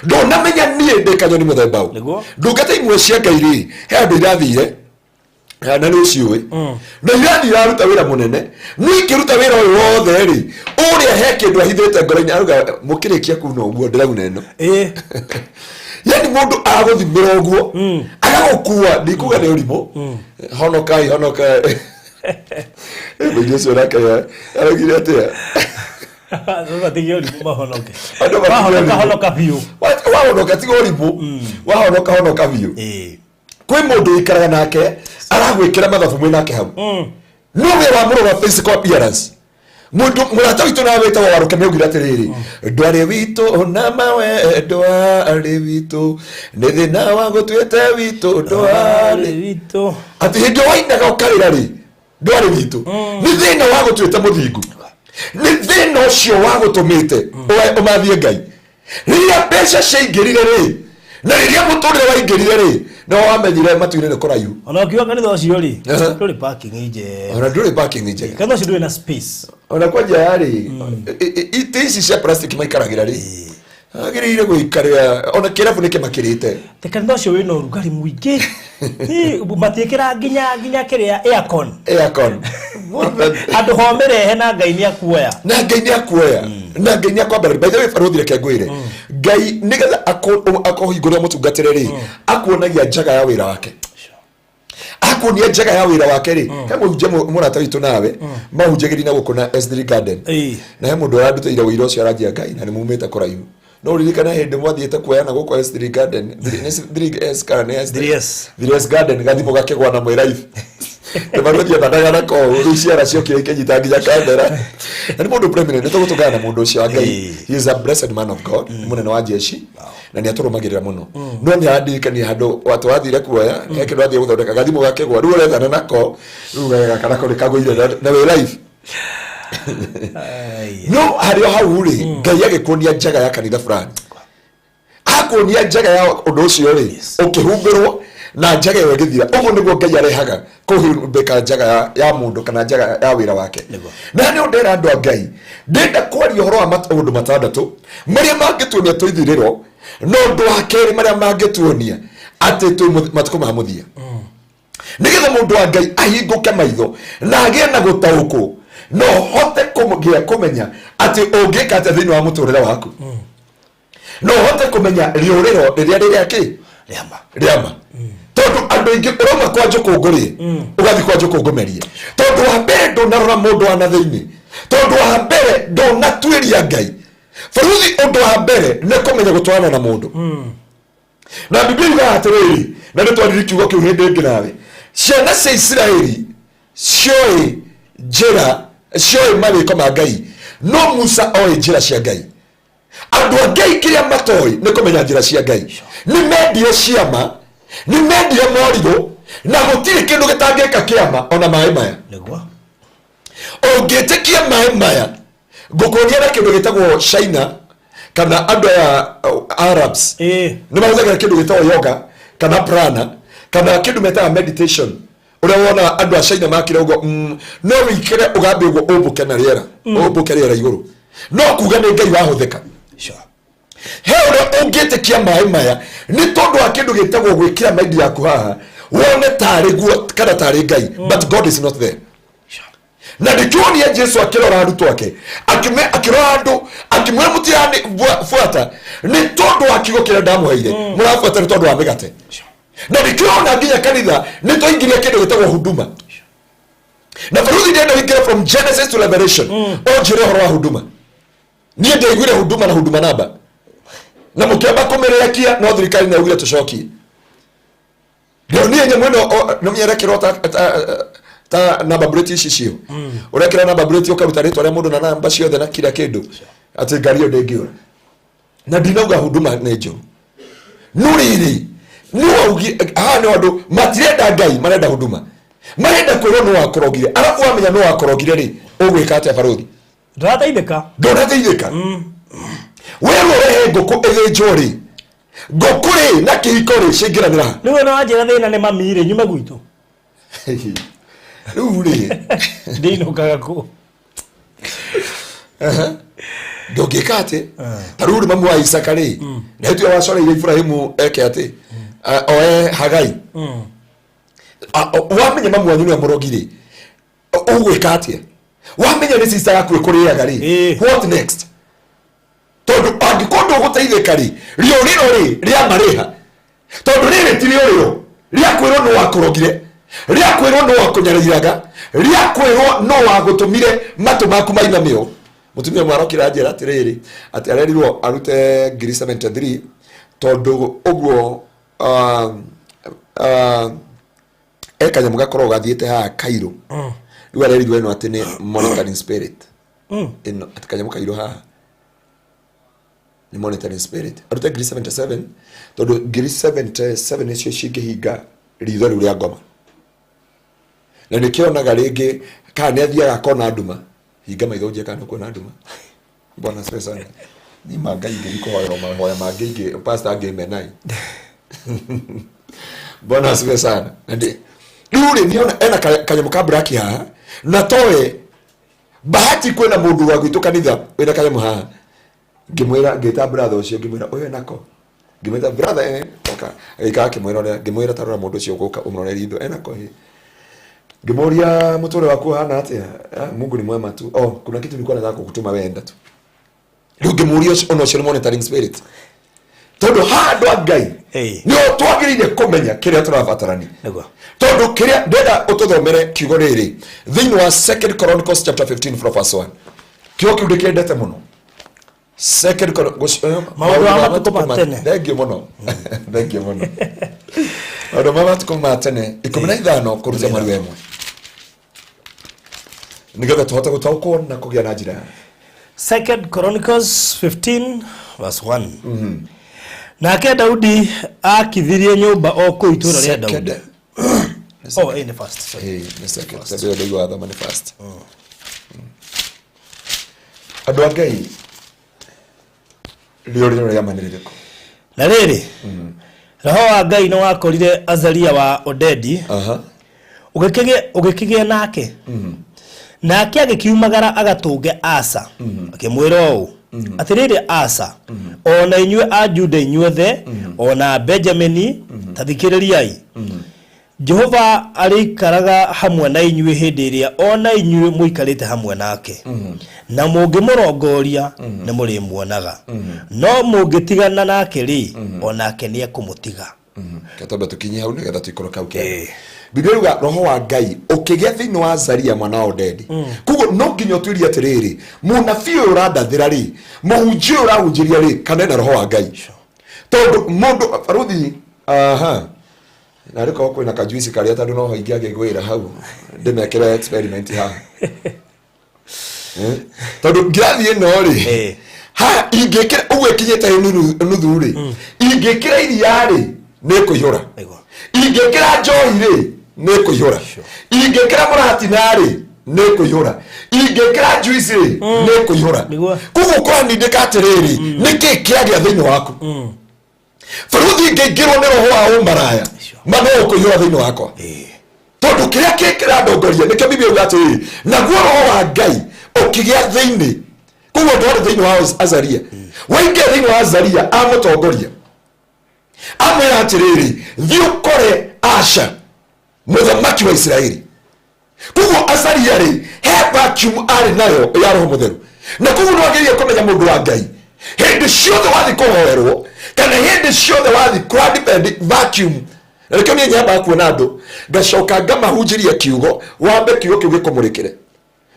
Speaker 3: ndũnamenya niĩ ndĩ kanyoni mũthemba ũ. Ndungata imwe cia Ngai rĩ, he andũ irathire na nĩ ũciũĩ, na irathiĩ iraruta wĩra mũnene. No ingĩruta wĩra ũyũ wothe rĩ, ũrĩa he kĩndũ ahithĩte ngoro-inĩ, arauga mũkĩrĩkia kuna ũguo ndĩrauna ĩno. Yani mũndũ agũthimĩra ũguo agagũkua, ndikuga nĩ ũrimũ. Honokai, honokai. Mũingĩ ũcio nake araugire atĩa?
Speaker 1: Matige ũrimũ, mahonoke.
Speaker 3: Andũ matige
Speaker 1: Wahonoka,
Speaker 3: ũrimũ.
Speaker 1: honoka biũ.
Speaker 3: Wahonoka, tiga ũrimũ, wahonoka, honoka biũ. Kwĩ mũndũ ũikaraga nake aragwĩkĩra mathabu mwĩ nake hau, no we wamũrora physical appearance. Mũndũ mũrata witũ nawe wĩtagwo Warũke nĩaugire atĩrĩrĩ, ndwarĩ witũ na mawe, ndwarĩ witũ, nĩ thĩna wa gũtuĩte witũ, ndwarĩ
Speaker 1: witũ.
Speaker 3: Atĩ hĩndĩ ĩyo wainaga ũkarĩra rĩ, ndwarĩ witũ, nĩ thĩna wa gũtuĩte mũthingu, nĩ thĩna ũcio wa gũtũmĩte ũmathie Ngai. Rĩrĩa mbeca ciaingĩrire rĩ, na rĩrĩa mũtũrĩre waingĩrire rĩ, no wamenyire matu-inĩ nĩ kũraihu.
Speaker 1: Ona ũkiuga kanitha ũcio rĩ, ndũrĩ parking njega.
Speaker 3: Ona ndũrĩ parking njega.
Speaker 1: Kanitha ũcio ndũrĩ na space.
Speaker 3: Ona kwanja rĩ, itĩ ici cia plastic maikaragĩra rĩ, agĩrĩire gũikarĩra ona kĩrabu nĩ kĩmakĩrĩte.
Speaker 1: Te kanitha ũcio wĩna ũrugarĩ mũingĩ. Matiĩkĩra nginya kĩrĩa aircon.
Speaker 3: Aircon.
Speaker 1: Andũ ho mĩrehe na Ngai nĩ akuoya.
Speaker 3: Na Ngai nĩ akuoya, na Ngai nĩ akwambarĩria. By the way, barũthi, reke ngwĩre, Ngai nĩgetha akũhingũrĩra mũtungatĩre rĩ, akuonagia njaga ya wĩra wake. Akuonia njaga ya wĩra wake rĩ, he mũhunjia mũrata witũ nawe mahunjagĩria na gũkũ na S3 Garden, na he mũndũ ũrandutĩire ũira ũcio, aranjia Ngai na nĩ mumĩte kũraihu. No ũririkane hĩndĩ mwathiĩte kuoyana gũkũ S3 Garden, nĩ 3S kana nĩ S3?
Speaker 1: 3S.
Speaker 3: 3S Garden, gathimũ gakĩgwa na mwĩ live, nĩmarũthia thanaga nako rĩu ciara ciokire ikĩnyita nginya kamera. Na nĩ mũndũ prominent, nĩ tũgũtũngana na mũndũ ũcio wa Ngai. He is a blessed man of God, nĩ mũnene wa jeshi na nĩ atũrũmagĩrĩra mũno. No nĩ arandirikania handũ atĩ wathire kuoya he kĩndũ athiĩ gũthondeka, gathimũ gakĩgwa, rĩu ũrethana nako, rĩu gaka nako nĩ kagũire na wĩ live. No harĩ o hau rĩ, Ngai agĩkuonia njaga ya kanitha fulani, akuonia njaga ya ũndũ ũcio rĩ, ũkĩhumbĩrwo na njaga ĩyo ĩgĩthira. Ũguo nĩguo Ngai arehaga kũhumbĩka njaga ya mũndũ kana njaga ya wĩra wake. Na nĩ ndĩra andũ a Ngai, ndĩrenda kwaria ũhoro wa maũndũ matandatũ marĩa mangĩtuonia twĩ ithirĩro, na ũndũ wa kerĩ marĩa mangĩtuonia atĩ twĩ matukũ ma mũthia, nĩgetha mũndũ wa Ngai ahingũke maitho na agĩe na gũtaũkwo na ũhote kũgĩa kũmenya atĩ ũngĩka atĩa thĩinĩ wa mũtũrĩre waku, na ũhote kũmenya rĩũrĩro rĩrĩa rĩrĩa kĩ
Speaker 1: Rĩama.
Speaker 3: Rĩama. Tondũ andũ aingĩ ũrauma kwa njũkũngũ rĩ, ũgathiĩ kwa njũkũngũ merie, tondũ wa mbere ndũnarora mũndũ wa na thĩinĩ, tondũ wa mbere ndũnatuĩria Ngai baruthi. Ũndũ wa mbere nĩ kũmenya gũtwarana na mũndũ. Na Biblia yugaga atĩrĩrĩ, na nĩ twariri kiugo kĩu hĩndĩ ĩngĩ nawe, ciana cia Isiraeli cioĩ njĩra, cioĩ mawĩko ma Ngai, no Musa oĩ njĩra cia Ngai. Andũ a Ngai kĩrĩa matoĩ nĩ kũmenya njĩra cia Ngai. Nĩ mendire ciama, nĩ mendire morirũ, na gũtirĩ kĩndũ gĩtangĩka kĩama, ona maĩ maya. Ũngĩtĩkia maĩ maya, ngũkuonia na kĩndũ gĩtagwo China kana andũ aya Arabs nĩ mahũthagĩra kĩndũ gĩtagwo yoga kana prana kana kĩndũ metaga meditation. Ũrĩa wona andũ a China makire ũguo, no wĩikare ũgambe ũguo, ũmbũke na rĩera, ũmbũke rĩera igũrũ, no kuga nĩ Ngai wahũthĩka. He ũrĩa ũngĩtĩkia maĩ maya nĩ tondũ wa kĩndũ gĩtagwo gwĩkĩra maindi yaku haha, wone tarĩ guo kana tarĩ Ngai, but God is not there. Na ndĩkĩonia Jesu akĩrora arutwo ake, akĩrora andũ, akĩmwĩra, "Mũtirabuata nĩ tondũ wa kiugo kĩrĩa ndamũheire, mũrabuata nĩ tondũ wa mĩgate." Na ndĩkĩona nginya kanitha nĩ twaingĩria kĩndũ gĩtagwo huduma. Na baruthi, ndĩrenda ũingĩre from Genesis to Revelation, ũnjĩre ũhoro wa huduma. Niĩ ndaiguire huduma na huduma namba na mũkĩamba kũmĩrĩrekia, no thirikari nĩ yaugire tũcokie. Ndĩronire nyamũ ĩno nĩ mĩerekero ta namba plate ici cio ũrekĩra namba plate, ũkaruta rĩtwa rĩa mũndũ na namba ciothe na kila kĩndũ, atĩ ngari ĩyo ndĩngĩũra. Na ndinauga huduma nĩ njũru, no rĩrĩ nĩ waugi haha nĩ andũ matirenda Ngai, marenda huduma, marenda kwĩrwo nĩ wakorogire. Arabu wamenya nĩ wakorogire rĩ, ũgwĩka atĩa, barothi?
Speaker 4: Ndũrateithĩka.
Speaker 3: Ndũrateithĩka. Werwo ũrehe ngũkũ ĩthĩnjwo rĩ, ngũkũ rĩ na kĩhiko rĩ cingĩranĩra ha?
Speaker 4: Rĩu ĩno wanjĩra thĩna nĩ mami rĩ, nyume gwitũ.
Speaker 3: Rĩu rĩ,
Speaker 4: ndĩinũkaga kũ?
Speaker 3: Ndũngĩka atĩ ta rĩu rĩ, mamu wa Isaka rĩ, na hĩtũ wacoreire Ibrahimu eke atĩ oe Hagai. Wamenya mamu wanyu nĩwe mũrogi rĩ, ũgwĩka atĩa? Wamenya nĩ sister yaku ĩkũrĩaga rĩ, what next? Tondũ angĩkorwo ndũgũteithĩka rĩ, rĩũrĩro rĩ rĩa marĩha, tondũ rĩrĩ ti rĩũrĩro rĩa kwĩrwo nũ wakũrogire, rĩa kwĩrwo nũ wakũnyariraga, rĩa kwĩrwo nũ wagũtũmire matũ maku mainamĩo. Mũtumia ũmwe arokire anjĩra atĩrĩrĩ, atĩ arerirwo arute ngiri 73 tondũ ũguo e kanyamũ gakoragwo gathiĩte haha kairũ. Rĩu arerirwo ĩno atĩ nĩ monitoring spirit. Ĩno atĩ kanyamũ kairũ haha nĩ monitoring spirit, arute ngiri 77 tondũ ngiri 77 nĩcio cingĩhinga ritho rĩu rĩa ngoma. Na nĩkĩonaga rĩngĩ kana nĩ athiaga akona nduma. Hinga maitho ũnjie kana nĩũkuona nduma. Bwana asifiwe sana. Ni manga ingĩ kũhoerwo mahoya mangĩ ingĩ, pastor angĩmenai. Bwana asifiwe sana. Na ndĩ rĩu rĩ, nĩona ena kanyamũ ka black haha, na toe bahati kwĩna mũndũ wa gwitũ kanitha wĩna kanyamũ haha. Ngĩmwĩra, ngĩta brother ũcio, ngĩmwĩra ũyũ enako, ngĩmwĩta brother, oka. Agĩikara akĩmwĩra ũrĩa, ngĩmwĩra, "Tarora mũndũ ũcio ũgũka ũmũrore ritho enako." Ĩ, ngĩmũria, "Mũtũrĩre waku ũhana atĩa?" "Ah, Mungu ni mwema tu." "Oh, kuna kitu nilikuwa nataka kukutuma, wewe enda tu." Rĩu ngĩmũria ũcio, ona ũcio nĩ monitoring spirit, tondũ haha andũ a Ngai nĩho twagĩrĩire kũmenya kĩrĩa tũrabatarania. Tondũ kĩrĩa ndĩrenda ũtũthomere kiugo rĩrĩ thĩinĩ wa Second Chronicles chapter 15 from verse 1. Kiugo kĩu ndĩkĩendete mũno. Second
Speaker 4: Maũndũ ma matukũ ma tene.
Speaker 3: Thank you mũno, thank you mũno. Maũndũ ma matukũ ma tene 15 kũruta mweri wa 1, nĩgetha tũhote gũtaũkwo na kũgĩa na njĩra.
Speaker 4: Second Chronicles 15 verse 1. Nake Daudi akithirie nyũmba o kũu itũũra rĩa Daudi.
Speaker 3: Second.
Speaker 4: Oh, nĩ first, sorry.
Speaker 3: Nĩ second, tondũ ĩyo ndaigua wathoma nĩ first. Andũ a Ngai, rĩũrĩro rĩa ma nĩ rĩrĩkũ?
Speaker 4: Na rĩrĩ, roho wa Ngai nĩ wakorire Azaria wa Odedi, ũgĩkĩgĩa nake, nake agĩkiumagara agatũnge Asa, akĩmwĩra ũũ, atĩrĩrĩ Asa, o na inyuĩ a Juda inyuothe, o na Benjamini, ta thikĩrĩriai. Jehova arĩikaraga hamwe na inyuĩ hĩndĩ ĩrĩa o na inyuĩ mũikarĩte hamwe nake. Na mũngĩmũrongoria, nĩ mũrĩmuonaga. No mũngĩtigana nake-rĩ, o nake nĩ ekũmũtiga.
Speaker 3: Reke twambe tũkinyie hau nĩgetha tũikũrũke hau kĩanda. Biblia yuga roho wa Ngai ũkĩgĩa thĩinĩ wa Azaria mwana wa Odedi. Koguo no nginya ũtuĩrie atĩrĩrĩ, mũnabii ũyũ ũrandathĩra rĩ, mũhunjia ũyũ ũrahunjĩria rĩ, kana ena roho wa Ngai? Tondũ mũndũ baruthi, aha, na rä korwo kwä na kajuici karä a tondå no ho ingĩagĩgwĩra hau ndĩmekĩre experiment haha. Tondå ngirathi ĩno rĩ, ha ingĩkĩra ũguo ĩkinyĩte ĩ nuthu rĩ, ingĩkĩra iria rĩ, nĩ ĩkũihũra. Ingĩkĩra njohi rĩ, nĩ ĩkũihũra. Ingĩkĩra mũratina rĩ, nĩ ĩkũihũra. Ingĩkĩra juice rĩ, nĩ ĩkũihũra. Koguo kũranindĩka atĩrĩrĩ, nĩkĩ kĩagĩa thĩinĩ waku? Bũrũthi ingĩingĩrwo nĩ roho wa ũmaraya, ma no ũkũihũra thĩinĩ wakwa, tondũ kĩrĩa kĩrandongoria nĩkĩo Biblia yuga atĩrĩrĩ, naguo roho wa Ngai ũkĩgĩa thĩinĩ. Koguo ndwarĩ thĩinĩ wa Azaria, waingĩra thĩinĩ wa Azaria, amũtongoria, amwĩra atĩrĩrĩ, thiĩ ũkore Asha mũthamaki wa Isiraeli. Koguo Azaria rĩ, he vacuum arĩ nayo ya roho mũtheru, na koguo nĩ wagĩrĩire kũmenya, mũndũ wa Ngai, hĩndĩ ciothe wathiĩ kũhoerwo kana hĩndĩ ciothe wathiĩ kũra vacuum. Na nĩkĩo niĩ nyambaga kuona andũ, ngacoka ngamahunjĩria kiugo, wambe kiugo kĩu gĩkũmũrĩkĩre.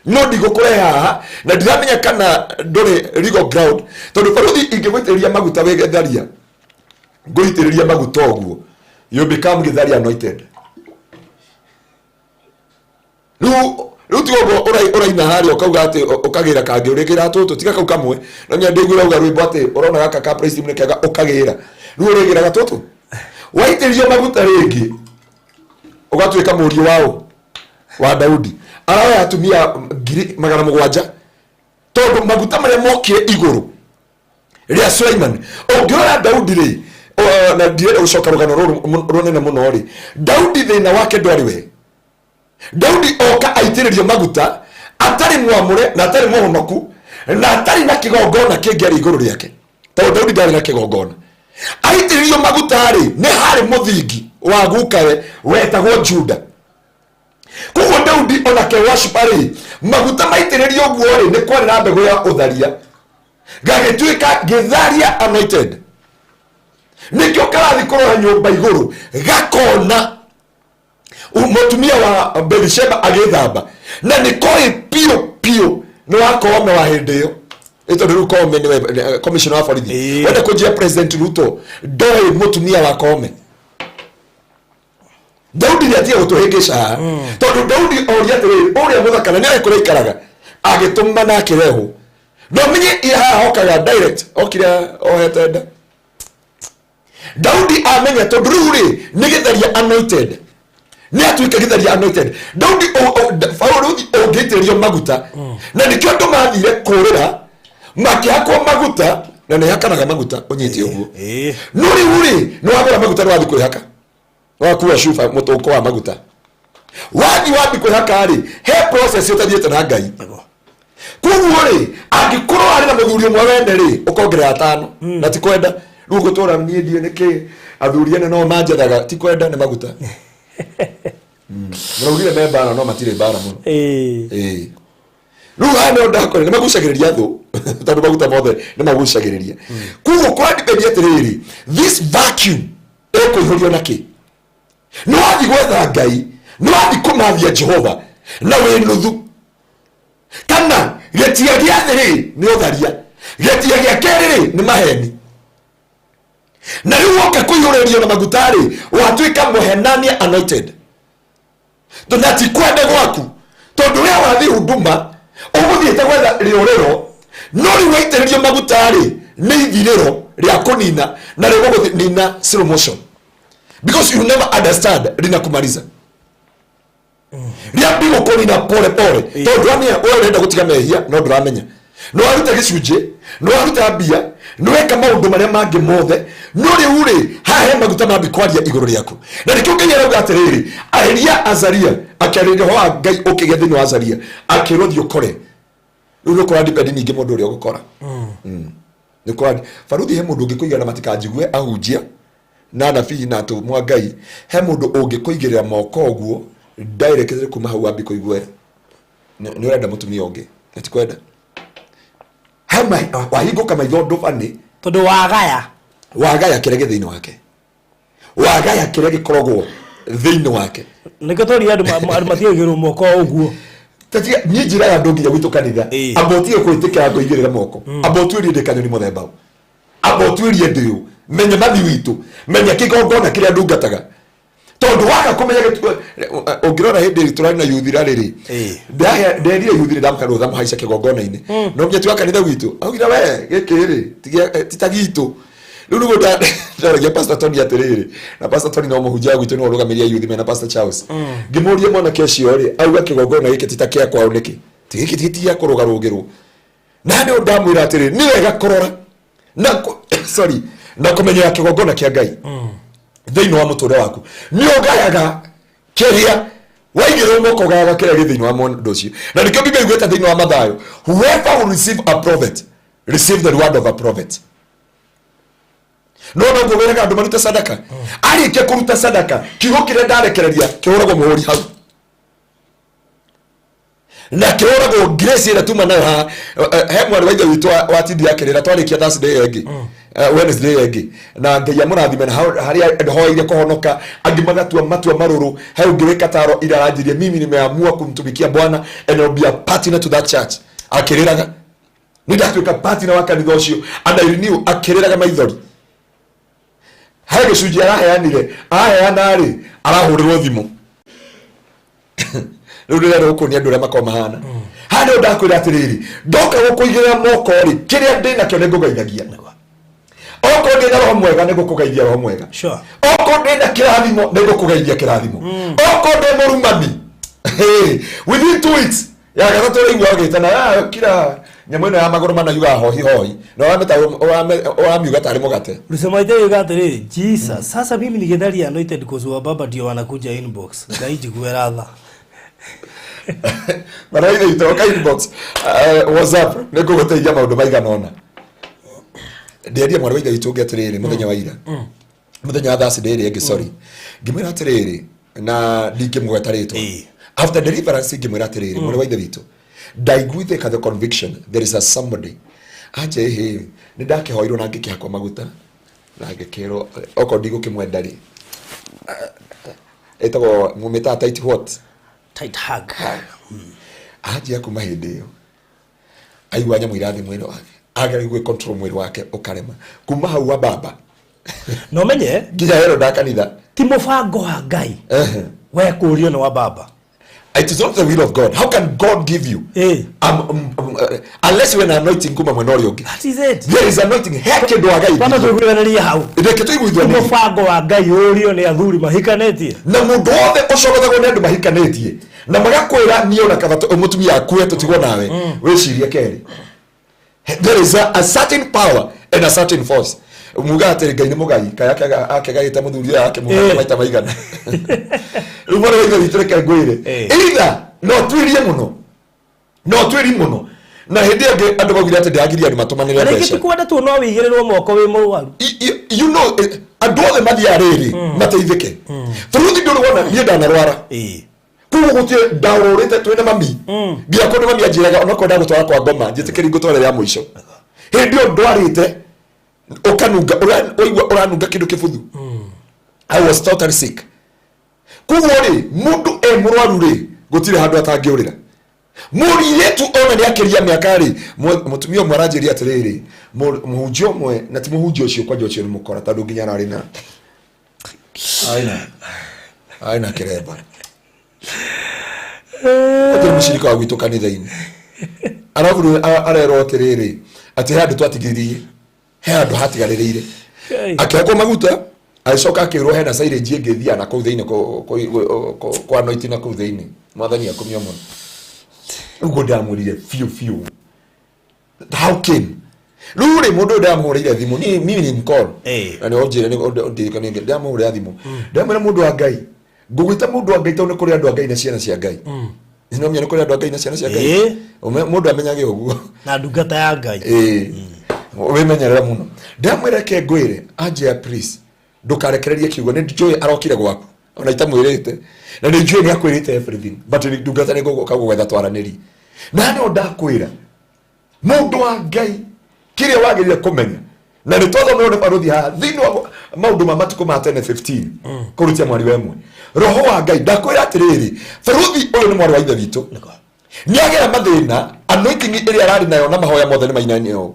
Speaker 3: No ndigũkũrehe haha na ndiramenya kana ndũrĩ legal ground, tondũ baruthi ingĩgũitĩrĩria maguta wĩ gĩtharia, ngũitĩrĩria maguta ũguo, you become gĩtharia anointed. Rĩu tiga ũguo ũraina harĩa ũkauga atĩ ũkagĩra kangĩ ũrĩgĩra tũtũ, tiga kau kamwe no nya ndĩiguĩra uga rwĩmbo atĩ ũrona gaka ka praise team nĩ kega, ũkagĩra rĩu ũrĩgĩraga tũtũ, waitĩrĩrio maguta rĩngĩ ũgatuĩka mũriũ waũ wa Daudi, aroya atumia 700,000, tondũ maguta marĩa mokire igũrũ rĩa Suleiman. Ũngĩrora Daudi rĩ, na ndirenda gũcoka rũgano rũrũ rũnene mũno rĩ, Daudi thĩna wake ndwarĩ we. Daudi oka aitĩrĩrio maguta atarĩ mwamũre na atarĩ mũhonoku na atarĩ na kĩgongona kĩngĩ arĩ igũrũ rĩake, tondũ Daudi ndarĩ na kĩgongona. Aitĩrĩrio maguta rĩ, nĩ harĩ mũthingi wa gukawe wetagwo Juda. Koguo Daudi onake wacupa rĩ, maguta maitĩrĩrio ũguo rĩ, nĩ kwarĩ na mbegũ ya ũtharia, gagĩtuĩka gĩtharia anointed. Nĩkĩo karathi kũrora nyũmba igũrũ gakona mũtumia wa Belisheba agĩthamba, na nĩ koĩ piũ piũ nĩ wa Koome wa hĩndĩ ĩyo, nĩ tondũ rĩu Koome nĩwe commissioner wa borithi. Wenda kũnjia President Ruto ndoĩ mũtumia wa Koome? Daudi nĩ atiga gũtũhĩngĩca haha, tondũ Daudi oria atĩrĩrĩ, ũrĩa mũthaka na nĩoĩ kũrĩa aikaraga, agĩtũma na akĩrehwo. No menye haha hokaga direct, okire ohete nda. Daudi amenya tondũ rĩu rĩ nĩ gĩtharia anointed, nĩ atuĩka gĩtharia anointed. Daudi Paulo ũngĩitĩrĩrio maguta, na nĩkĩo andũ mathire kũrĩra makĩhakwo maguta, na nĩ hakanaga maguta ũnyite ũguo. No rĩu rĩ, nĩ wagũra maguta, nĩ wathiĩ kwĩhaka, wakua cuba mũtũngo wa maguta, wathiĩ wambi kwĩhaka rĩ, he process ũtathiĩte na Ngai. Koguo rĩ, angĩkorwo arĩ na mũthuri ũmwe wene rĩ, ũkongerera atano, na ti kwenda. Rĩu ũgũtũra niĩ ndiĩ nĩkĩ athuri ene no manjethaga, ti kwenda, nĩ maguta. Mũraugire me mbara, no matirĩ mbara mũno. Ĩĩ. Rĩu haha nĩho ndakora nĩ magucagĩrĩria thũ, tondũ maguta mothe nĩ magucagĩrĩria. Koguo kũrandipendi atĩrĩrĩ, this vacuum ĩkũihũrio na kĩ? Nĩ wathiĩ gwetha Ngai, nĩ wathiĩ kũmathia Jehova na wĩ nuthu, kana gĩtia gĩa thĩ rĩ nĩ ũtharia, gĩtia gĩa kerĩ rĩ nĩ maheni, na rĩu woka kũihũrĩrio na maguta rĩ, watuĩka mũhenania anointed, na ti kwenda gwaku, tondũ we wathiĩ huduma ũgũthiĩte gwetha rĩũrĩro, no rĩu waitĩrĩrio maguta rĩ, nĩ ithirĩro rĩa kũnina, na rĩgũgũnina slow motion, because you never understand linakumaliza, rĩambi gũkũnina pole pole, tondũ ndũramenya we ũrenda gũtiga mehia no ndũramenya. Nĩ waruta gĩcunjĩ, nĩ waruta mbia, nĩ weka maũndũ marĩa mangĩ mothe, no rĩu rĩ, haha he maguta mambi kwaria igũrũ rĩaku. Na nĩkĩo Ngai arauga atĩrĩrĩ, aheria Azaria, akĩarĩria roho wa Ngai ũkĩgĩa thĩinĩ wa Azaria, akĩrwo thiĩ ũkore. Rĩu nĩ ũkora depend ningĩ mũndũ ũrĩa ũgũkora. Nĩ ũkora baruthi he mũndũ ũngĩkũigĩrĩra na matikanjigue ahunjia na anabii na atũmwo a Ngai, he mũndũ ũngĩkũigĩrĩra moko ũguo direct kuma hau wambi kũigue nĩ ũrenda mũtumia ũngĩ na ti kwenda. He wahingũka maitho ndũbani
Speaker 4: Tondũ wagaya.
Speaker 3: Wagaya kĩrĩa gĩ thĩinĩ wake, wagaya kĩrĩa gĩkoragwo thĩinĩ wake.
Speaker 4: Nĩkĩo tũria andũ matiigĩrwo moko ũguo.
Speaker 3: Tatiga niĩ njĩraga andũ nginya gwitũ kanitha. Amba ũtige kwĩtĩkĩra ngũigĩrĩre moko, amba ũtuĩrie ndĩ kanyoni mũthemba ũ, amba ũtuĩrie ndĩ ũ, menya mathi witũ, menya kĩgongona kĩrĩa ndungataga, tondũ waga kũmenya ũngĩrora hĩndĩ ĩrĩa tũrarĩ na yuthira rĩrĩ, nderire yuthira ndamũka rũtha mũhaica kĩgongona-inĩ, no mũnyeti wa kanitha gwitũ augire we gĩkĩ rĩ ti ta gitũ. Rĩu nĩguo ndaragia Pastor Tony atĩrĩrĩ, na Pastor Tony no mũhunjia wa gwitũ, nĩwe ũrũgamĩrĩire yuthi mena Pastor Charles. Ngĩmũria mwanake ũcio rĩ, auga kĩgongona gĩkĩ ti ta kĩa kwao nĩkĩ, ti gĩkĩ ti gĩa kũrũgarũgĩrwo. Na nĩo ndamwĩra atĩrĩ, nĩ wega kũrora na sorry, na kũmenyera kĩgongona kĩa Ngai thĩinĩ wa mũtũrĩre waku. Nĩ ũgayaga kĩrĩa waigĩrwo moko, ũgayaga kĩrĩa gĩ thĩinĩ wa mũndũ ũcio. Na nĩkĩo Biblia iguĩte thĩinĩ wa Mathayo, whoever will receive a prophet receive the reward of a prophet. No noguo wĩraga andũ marute sadaka, arĩkia kũruta sadaka, kiugo kĩrĩa ndarekereria kĩhũragwo mũhũri hau na kĩhũragwo grace ĩrĩa tuma nayo haha. He mwarĩ wa ithe witũ watindi akĩrĩra twarĩkia Thursday ĩyo ĩngĩ, Wednesday ĩyo ĩngĩ, na Ngai amũrathime na harĩa hoeire kũhonoka, angĩ magatua matua marũrũ. He ũngĩ wĩ Kataro ira aranjirie, mimi nimeamua kumtumikia Bwana and I'll be a partner to that church. Akĩrĩraga, nĩ ndatuĩka partner wa kanitha ũcio and I renew, akĩrĩraga maithori. He gĩcunjĩ araheanire, aheana rĩ, arahũrĩrwo thimũ. Rĩu ndĩrenda gũkuonia andũ ũrĩa makoragwo mahana. Haha nĩho ndakwĩra atĩrĩrĩ, ndoka gũkũigĩrĩra moko rĩ, kĩrĩa ndĩ nakĩo nĩ ngũgeithagia. Okorwo ndĩ na roho mwega, nĩ ngũkũgeithia roho mwega. Okorwo ndĩ na kĩrathimo, nĩ ngũkũgeithia kĩrathimo. Okorwo ndĩ mũrumani. Hey, within 2 weeks ya gatatũ ũraigua agĩtana, "Ah, kira nyamũ ĩno ya magũrũ mana yugaga hohi hohi na ũramiuga tarĩ mũgate."
Speaker 4: Rusemaite yuga atĩrĩrĩ, Jesus, sasa mimi nigethari anointed cause wa baba ndio wanakuja inbox. Ngai njiguĩra tha.
Speaker 3: Maraithe itoka inbox, WhatsApp, nĩ ngũgũteithia maũndũ maigana ũna. Ndĩaria mwarĩ wa ithe witũ ũngĩ atĩrĩrĩ, mũthenya wa ira, mũthenya wa Thursday ĩrĩa ĩngĩ, sorry, ngĩmwĩra atĩrĩrĩ, na ndingĩmũgweta rĩtwa, after deliverance ngĩmwĩra atĩrĩrĩ, mwarĩ wa ithe witũ, ndaiguithĩka the conviction there is a somebody anje ĩhĩ nĩ ndakĩhoirwo na ngĩkĩhakwo maguta na ngĩkĩrwo okorwo ndigũkĩmwenda rĩ, ĩtagwo mũmĩtaga tight what?
Speaker 4: Tight hug.
Speaker 3: Anjia kuma hĩndĩ ĩyo aigua nyamũ irathiĩ mwĩrĩ wake, ageria gwĩ control mwĩrĩ wake ũkarema. Kuma hau wa baba
Speaker 4: Na ũmenye
Speaker 3: nginya hero nda kanitha.
Speaker 4: Ti mũbango wa Ngai we kũũrio nĩ wa baba.
Speaker 3: It is not the will of God. How can God give you unless you an anointing kuma mwena ũrĩa ũngĩ?
Speaker 4: That is it.
Speaker 3: There is anointing, he kĩndũ
Speaker 4: wa Kwamba tũiguithanĩrie hau.
Speaker 3: Reke tũiguithanie.
Speaker 4: Ti mũbango wa Ngai ũrio nĩ athuri mahikanĩtie.
Speaker 3: Na mũndũ wothe ũcogothagwo nĩ andũ mahikanĩtie na magakwĩra niĩ ona kaba mũtumia akue tũtigwo nawe, wĩcirie kerĩ. There is a certain power and a certain force. Muga atĩ Ngai nĩ mũgai, kaĩ akĩgaĩte mũthuri ũyũ akĩmũhaka maita maigana. Rĩu mwana wa ithe witũ, reke ngwĩre, either no twĩrie mũno, no twĩri mũno, na hĩndĩ ĩyo ĩngĩ andũ maugire atĩ ndĩragiria andũ matũmanĩre
Speaker 4: Na rĩngĩ
Speaker 3: mbeca.
Speaker 4: Ti kwenda tu, no wĩigĩrĩrwo moko wĩ mũrwaru.
Speaker 3: You know, andũ othe mathiaga rĩrĩ mateithĩke bũrũri ndũrĩ wona niĩ ndanarwara. Koguo gũtirĩ ndarũrĩte twĩna mami nginya kũndũ mami anjĩraga onokorwo ndagũtwara kwa ngoma njĩtĩkĩri ngũtware rĩa mũico. Hĩndĩ ĩyo ndwarĩte ũkanunga ũraigua ũranunga kĩndũ kĩbuthu. I was totally sick. Koguo rĩ, mũndũ e mũrwaru rĩ, gũtirĩ handũ atangĩũrĩra. Mũirĩtu ona nĩ akĩria mĩaka rĩ, mũtumia ũmwe aranjĩria atĩrĩrĩ, mũhunjia ũmwe, na ti mũhunjia ũcio kwanja, ũcio nĩ mũkora, tondũ nginya ararĩ na arĩ na kĩremba. Ũcio nĩ mũcirika wa gwitũ kanitha-inĩ. Arabu rĩu arerwo atĩrĩrĩ, atĩ he handũ twatigĩrĩire, he handũ hatigarĩrĩire. Akĩhakwo maguta, agĩcoka akĩrwo hena silage ĩngĩ ĩthiaga na kũu thĩinĩ kwa anointing na kũu thĩinĩ. Mwathani akumio mũno. Ũguo ndamwĩrire biũ biũ. How came rĩu rĩ mũndũ ũyũ ndamũhũrĩire thimũ niĩ mimi ni mcall.
Speaker 4: Eh.
Speaker 3: Na nĩ ũnjĩre nĩ ndirikanie ndamũhũrĩra thimũ, ndamwĩra, "Mũndũ wa Ngai, ngũgwĩta mũndũ wa Ngai tondũ nĩ kũrĩ andũ a Ngai na ciana cia Ngai." No menya nĩ kũrĩ andũ a Ngai na ciana cia Ngai. Mũndũ amenyage ũguo.
Speaker 4: Na ndungata ya Ngai.
Speaker 3: Ĩĩ, wĩmenyerere mũno. Ndamwĩra, "Reke ngwĩre, Anjia, please ndũkarekererie kiugo. Nĩ njũĩ arokire gwaku ona itamwĩrĩte, na nĩ njũĩ nĩ akwĩrĩte everything, but nĩ ndungata nĩ ngũgũka gũgwetha twaranĩrie na no ndakwĩra, mũndũ wa Ngai, kĩrĩa wagĩrĩire kũmenya na nĩ twathomerwo nĩ barũthi haha thĩinĩ wa Maũndũ ma Matukũ ma Tene 15 kũrutia mwari wa ĩmwe, roho wa Ngai ndakwĩra atĩrĩrĩ, barũthi ũyũ nĩ mwarĩ wa ithe witũ, nĩ agera mathĩna, anointing ĩrĩa ararĩ nayo na mahoya mothe nĩ mainani ũũ.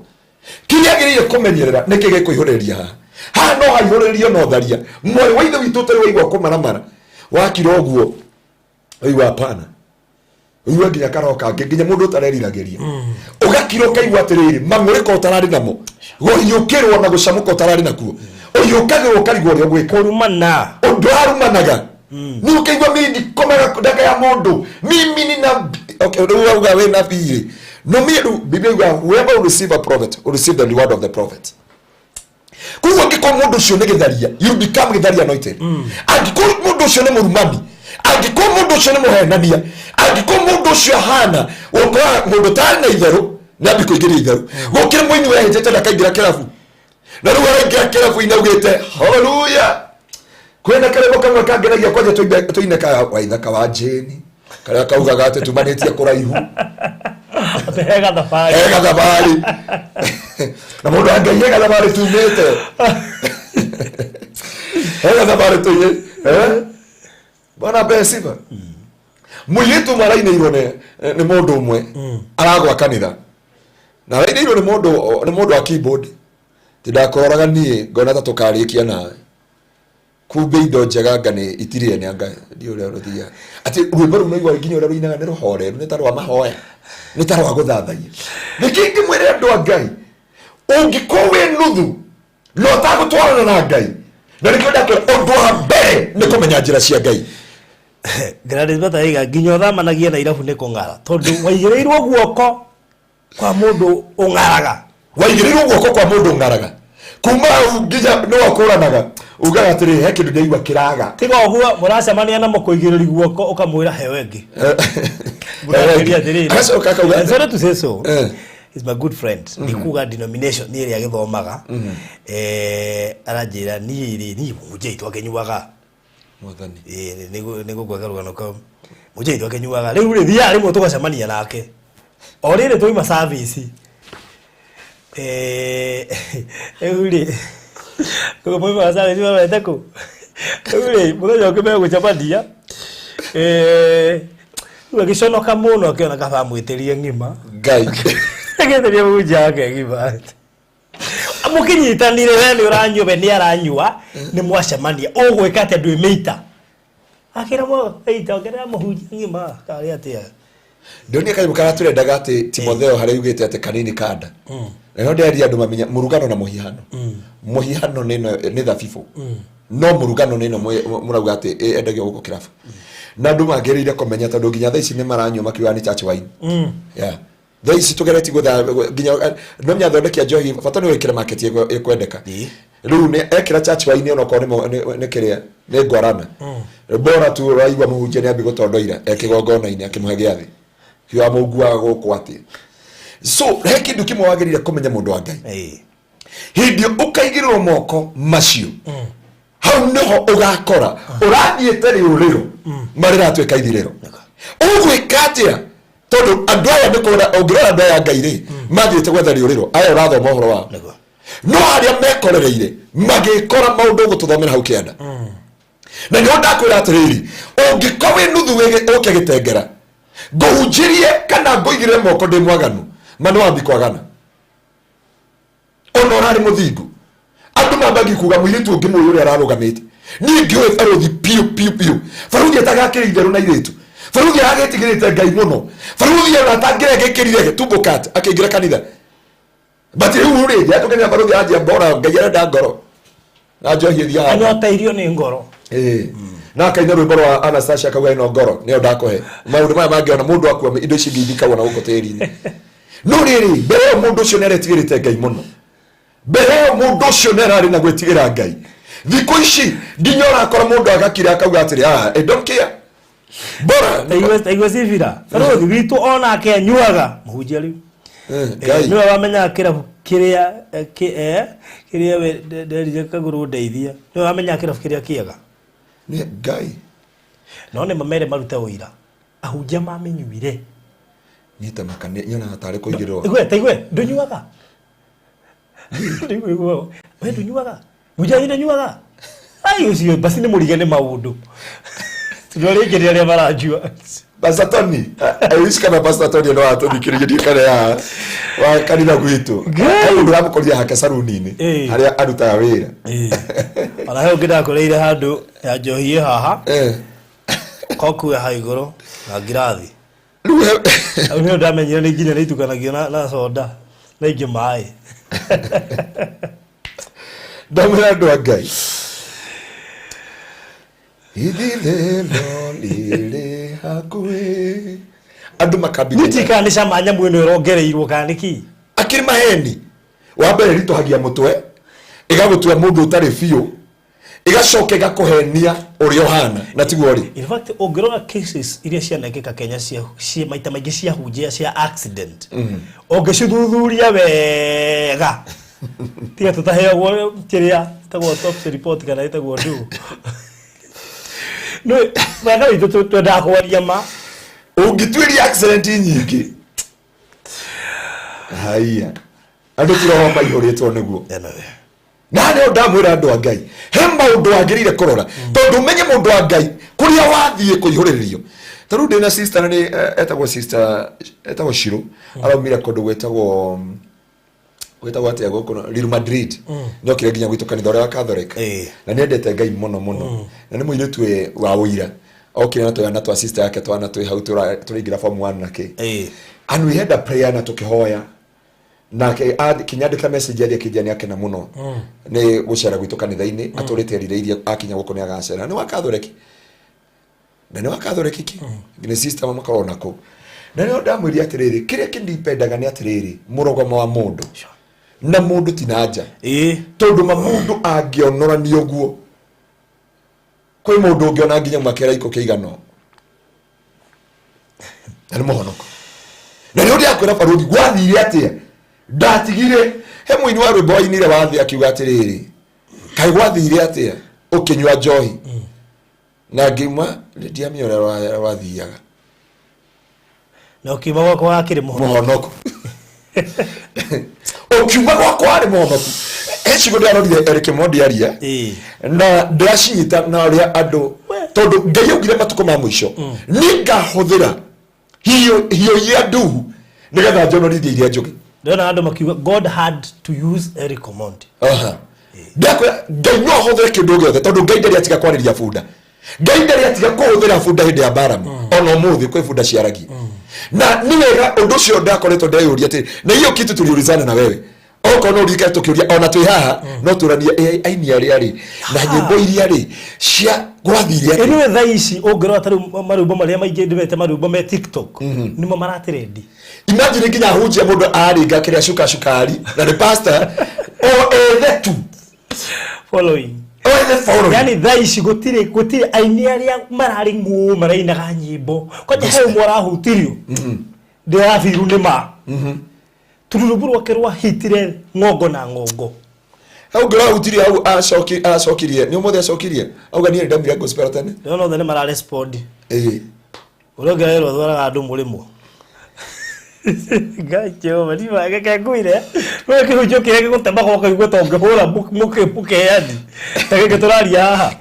Speaker 3: Kĩrĩa agĩrĩire kũmenyerera nĩ kĩ gĩkũihũrĩrĩria haha? Haha no haihũrĩrĩrio na ũtharia. Mwarĩ wa ithe witũ ũtarĩ waigua kũmaramara wakira ũguo, ũigua hapana, ũigua nginya karoho kangĩ, nginya mũndũ ũtareriragĩria ũgakira, ũkaigua atĩrĩrĩ, mang'ũrĩko ũtararĩ namo, gũhiũkĩrwo na gũcamũka ũtararĩ nakuo, ũhiũkagĩrwo ũkarigwo ũrĩa ũgwĩka.
Speaker 4: Kũrumana.
Speaker 3: Ũndũ arumanaga nĩ ũkaigua, mimi ndikomaga ndaka ya mũndũ, mimi nina, okay, rĩu auga wĩ nabii rĩ, no mimi rĩu Biblia yuga, "Whoever will receive a prophet will receive the reward of the prophet." Koguo angĩkorwo mũndũ ũcio nĩ gĩtharia, you become gĩtharia anointed. Angĩkorwo mũndũ ũcio nĩ mũrumani, angĩkorwo mũndũ ũcio nĩ mũhenania, angĩkorwo mũndũ ũcio ahana ũkoraga mũndũ ũtarĩ na itherũ nĩ ambi kũingĩria itherũ, gũkĩrĩ mũini wehĩtĩte ndakaingĩra kĩrabu, na rĩu araingĩra kĩrabu-inĩ augĩte haleluya. Kwĩna karĩmbo kamwe kangenagia kwanja tũine ka Waithaka wa Jane, karĩa kaugaga atĩ tumanĩtie kũraihu.
Speaker 4: Atĩ he gathabarĩ.
Speaker 3: He gathabarĩ na mũndũ wa Ngai, he gathabarĩ tumĩte, he gathabarĩ tũiye. Bwana apewe sifa. Mũirĩtu ũmwe arainĩirwo nĩ mũndũ ũmwe aragwa kanitha, na arainĩirwo nĩ mũndũ wa keyboard ti ndakũroraga niĩ ngona ta tũkarĩkia nawe, kumbe indo njega anga nĩ itirĩ ene, anga ndi ũrĩa rũthiaga atĩ rwĩmbo rũu naigua nginya ũrĩa rũinaga nĩ rũhoreru, nĩ ta rwa mahoya, nĩ ta rwa gũthathaiya. Nĩkĩ ngĩmwĩre, andũ a Ngai, ũngĩkorwo wĩ nuthu na ũtagũtwarana na Ngai, na nĩkĩo ndakwĩra ũndũ wa mbere nĩ kũmenya njĩra cia Ngai.
Speaker 4: Gladys Bataiga nginya ũthamanagia na irabu nĩ kũng'ara, tondũ waigĩrĩirwo guoko kwa mũndũ ũng'araga.
Speaker 3: Waigĩrĩirwo guoko kwa mũndũ ũng'araga, kuma hau nginya nĩ wakũranaga, ugaga atĩrĩ, he kĩndũ ndĩraigua kĩraga.
Speaker 4: Tiga ũguo mũracemania na mũkũigĩrĩri guoko, ũkamwĩra heo ĩngĩ. Mũrangĩria atĩrĩrĩ.
Speaker 3: Agacoka akauga
Speaker 4: And sorry to say so, he's my good friend. Nĩ kuga denomination nĩ ĩrĩa agĩthomaga. Aranjĩra, "Niĩ rĩ, niĩ mũhunjia witũ akĩnyuaga."
Speaker 3: Mwathani.
Speaker 4: Ĩĩ, nĩgũkwa karũgano kau. Mũhunjia witũ akĩnyuaga. Rĩu rĩ, thiaga rĩmwe tũgacemania nake. O rĩrĩ twauma service. Rĩu rĩ, koguo maumaga service marorete kũ? Rĩu rĩ, mũthenya ũngĩ megũcemania, rĩu agĩconoka mũno akĩona kaba amwĩtĩrie ng'ima.
Speaker 3: Ngai.
Speaker 4: Agĩtĩria mũhunjia wake ng'ima. Mũkĩnyitanire, we nĩ ũranyua, we nĩ aranyua, nĩ mwacemania. Ũgwĩka atĩa ndwĩ mĩita? Akĩra mĩita, ongerera mũhunjia ng'ima, karĩ atĩa?
Speaker 3: Ndonire kanyamũ karĩa tũrendaga atĩ Timotheo harĩa yugĩte atĩ kanini kanda, na no ndĩreria andũ mamenya mũrugano na mũhihano. Mũhihano nĩ ĩno nĩ thabibũ, no mũrugano nĩ ĩno mũrauga atĩ ĩndagio gũkũ kĩrabu, na andũ magĩrĩire kũmenya tondũ nginya thaa ici nĩ maranyua makiuga nĩ church wine. Yeah. Thaa ici tũgeretie gwetha nginya no menya athondeki a njohi, bata nĩ wĩkĩre market ĩkwendeka. Rĩu nĩ ekĩra church wine, onokorwo nĩ kĩrĩa nĩ ngwarana, bora tu ũraigua mũhunjia nĩ ambi gũtondoira e kĩgongona-inĩ akĩmũhe gĩathĩ kiuga mũnguaga gũkũ atĩ. So he kĩndũ kĩmwe wagĩrĩire kũmenya, mũndũ wa Ngai, hĩndĩ ĩyo ũkaigĩrĩrwo moko macio, hau nĩho ũgakora ũrathiĩte rĩũrĩro marĩratuĩka ithirĩro. Ũgwĩka atĩa? Tondũ andũ aya nĩ kũrora, ũngĩrora andũ aya a Ngai rĩ, mathiĩte gwetha rĩũrĩro, aya ũrathoma ũhoro wao, no arĩa mekorereire magĩkora maũndũ ũgũtũthomera hau kĩanda. Na nĩho ndakwĩra atĩrĩrĩ, ũngĩkorwo wĩ nuthu ũke gĩtengera ngũhunjĩrie kana ngũigĩrĩre moko ndĩ mwaganu, ma nĩ wambi kwagana ona ũrarĩ mũthingu. Andũ mambagia kuga mũirĩtu ũngĩ mũĩ ũrĩa ararũgamĩte, niĩ ngĩũĩ barũthi piũ piũ piũ, barũthi atagakĩrĩ itherũ na irĩtu, barũthi aragĩtigĩrĩte Ngai mũno, barũthi ona atangĩregĩkĩrire tumbo kat akĩingĩra kanitha. But rĩu rĩ, yatũkenera barũthi anjia mbora, Ngai arenda ngoro na njohi ĩthiaga.
Speaker 4: Anyoteirio nĩ ngoro.
Speaker 3: Ĩĩ. Na akaina rwĩmbo rwa Anastasia akauga, "Ĩno ngoro nĩyo ndakũhe, maũndũ maya mangĩona mũndũ akua, indo ici ingĩ ithikagwo na gũkũ tĩri-inĩ." No rĩrĩ, mbere ĩyo mũndũ ũcio nĩ aretigĩrĩte Ngai mũno. Mbere ĩyo mũndũ ũcio nĩ ararĩ na gwĩtigĩra Ngai. Thikũ ici nginya ũrakora mũndũ agakira akauga atĩrĩ, ah, I don't care. Bora.
Speaker 4: Taigua cibira barũthi witũ onake anyuaga mũhunjia rĩu.
Speaker 3: Ngai.
Speaker 4: Nĩwe wamenyaga kĩrabu kĩrĩa kĩrĩa we nderire kagũrũ ndeithia, nĩwe wamenyaga kĩrabu kĩrĩa kĩega.
Speaker 3: Nĩ Ngai.
Speaker 4: No nĩ mamere marute ũira ahunjia mamĩnyuire.
Speaker 3: Niĩ ta makania nyonaga tarĩ kũigĩrĩrwo.
Speaker 4: Igwe ta igwe ndũnyuaga. Igwe we ndũnyuaga, mũhunjia ndũnyuaga. Ai, ũcio basi nĩ mũrige nĩ maũndũ tondũ arĩa aingĩ nĩ arĩa maranjua.
Speaker 3: Pastor Tony, I wish kana Pastor Tony no atũthikĩrĩrie ndiũ kana ya wa kanitha gwitũ.
Speaker 4: Ngai.
Speaker 3: He mũndũ ũramũkorire hake saruni-inĩ harĩa arutaga wĩra.
Speaker 4: Ona he ũngĩ ndakoreire handũ ya njohi ĩ haha, koku ha igũrũ na ngirathi.
Speaker 3: Rĩu he
Speaker 4: Hau nĩho ndamenyire nĩ nginya nĩ itukanagio na soda na ingĩ maĩ.
Speaker 3: Ndamwĩra andũ a Ngai. Ithirĩro rĩrĩ hakuhĩ. Andũ makambia.
Speaker 4: Niĩ ndiũĩ kana nĩ cama nyamũ ĩno ĩrongereirwo kana nĩ kĩ.
Speaker 3: Akĩrĩ maheni. Wa mbere ĩritũhagia mũtwe, ĩgagũtua mũndũ ũtarĩ biũ, ĩgacoka ĩgakũhenia ũrĩa ũhana na tiguo ũrĩ.
Speaker 4: In fact, ũngĩrora cases iria cianekĩka Kenya cia maita maingĩ cia hunjia cia accident, ũngĩcithuthuria wega, tiga tũtaheagwo kĩrĩa ĩtagwo autopsy report kana ĩtagwo ndũ. Nĩ wega witũ twendaga kwaria ma.
Speaker 3: Ũngĩtuĩria accident nyingĩ, haiya, andũ ti roho maihũrĩtwo nĩguo. Na nĩo ndamwĩra andũ a Ngai, he maũndũ wagĩrĩire kũrora tondũ ũmenye mũndũ wa Ngai kũrĩa wathiĩ kũihũrĩrĩrio. Ta rĩu ndĩna sister na nĩ etagwo sister etagwo Shiro, araumire kũndũ gwĩtagwo atĩa gũkũ Real Madrid. Nĩokire nginya gwitũ kanitha ũrĩa wa Catholic. Na nĩendete Ngai mũno mũno. Na nĩ mũirĩtu wa ũira. Okire na twana twa sister yake, twana twĩ hau tũraingĩra form 1 na kĩ. And we had a prayer na tũkĩhoya. Nake kinyandĩka message athiĩ akĩnjia nĩ akena mũno nĩ gũcera gwitũ kanitha-inĩ, atũrĩte erirĩirie akinya gũkũ nĩ agacera. Nĩ wa Catholic. Na nĩ wa Catholic ki. Nĩ sister makoragwo na kũu. Na nĩho ndamwĩrire atĩrĩrĩ, kĩrĩa kĩndipendaga nĩ atĩrĩrĩ, mũrũgamo wa mũndũ. Na mũndũ ti na nja. Tondũ ma mũndũ angĩonorania ũguo, kwĩ mũndũ ũngĩona nginya makĩra ikũ kĩigana ũũ. Na nĩ mũhonoko. Na nĩ ũndũ akwĩra barũthi, gwathire atĩa? Ndatigire. He mũini wa rwĩmbo wainire wa thĩ akiuga atĩrĩrĩ, kaĩ gwathire atĩa ũkĩnyua njohi? Na ngiuma ndiamenya ũrĩa wathiaga.
Speaker 4: Na ũkiuma gwakwa wakĩrĩ mũhonoko.
Speaker 3: Mũhonoko. Ũkiuma gwakwa warĩ mũhonoku. He ciugo ndĩrarorire Eric Omondi aria. Na ndĩracinyita na ũrĩa andũ, tondũ Ngai augire matukũ ma mũico nĩngahũthĩra hiũ iria nduhu nĩgetha njonorithie iria njũgĩ.
Speaker 4: Ndĩrona andũ makiuga God had to use Eric Omondi.
Speaker 3: Ndakwĩra Ngai no ahũthĩre kĩndũ gĩothe, tondũ Ngai ndarĩ atiga kwarĩria bunda. Ngai ndarĩ atiga kũhũthĩra bunda hĩndĩ ya Balamu. Ona ũmũthĩ kwĩ bunda ciaragia. Na nĩ wega ũndũ ũcio ndakoretwo ndeyũria atĩrĩ, na hiyo kitu tuliulizana na wewe. Okorwo no ũririkane tũkĩũria ona twĩ haha, no tũranie, aini arĩa rĩ, na nyĩmbo iria rĩ, cia gwathire atĩa?
Speaker 4: Anyway, thaa ici ũngĩrora ta rĩu marwĩmbo marĩa maingĩ ndĩmete marwĩmbo me TikTok, nĩmo maratrendi.
Speaker 3: Imagine nginya ahunjia mũndũ aringa kĩrĩa cuka cukari na nĩ pastor o ethe tu
Speaker 4: following.
Speaker 3: O ethe following.
Speaker 4: Yani thaa ici gũtirĩ aini arĩa mararĩ ng'ũ marainaga nyĩmbo. Kwanja he ũmwe ũrahutirio. Ndĩrabiru nĩ ma. Tondũ rwĩmbo rwake rwahitire ng'ongo na ng'ongo.
Speaker 3: Hau ngĩrahutirie hau acokirie nĩ ũmũthĩ acokirie auga niĩ ndaumire gospel tene.
Speaker 4: Ndĩrona othe nĩ mararespond. Ũrĩa ũngĩ arerwo atwaraga andũ mũrĩmo. Ngai Jehova, ni ma reke ngwĩre. Wewe kĩhunjio kĩrĩa gĩgũtemaga ũkaigua ta ũngĩhũra mũkĩheani. Ta gĩkĩ tũraria haha.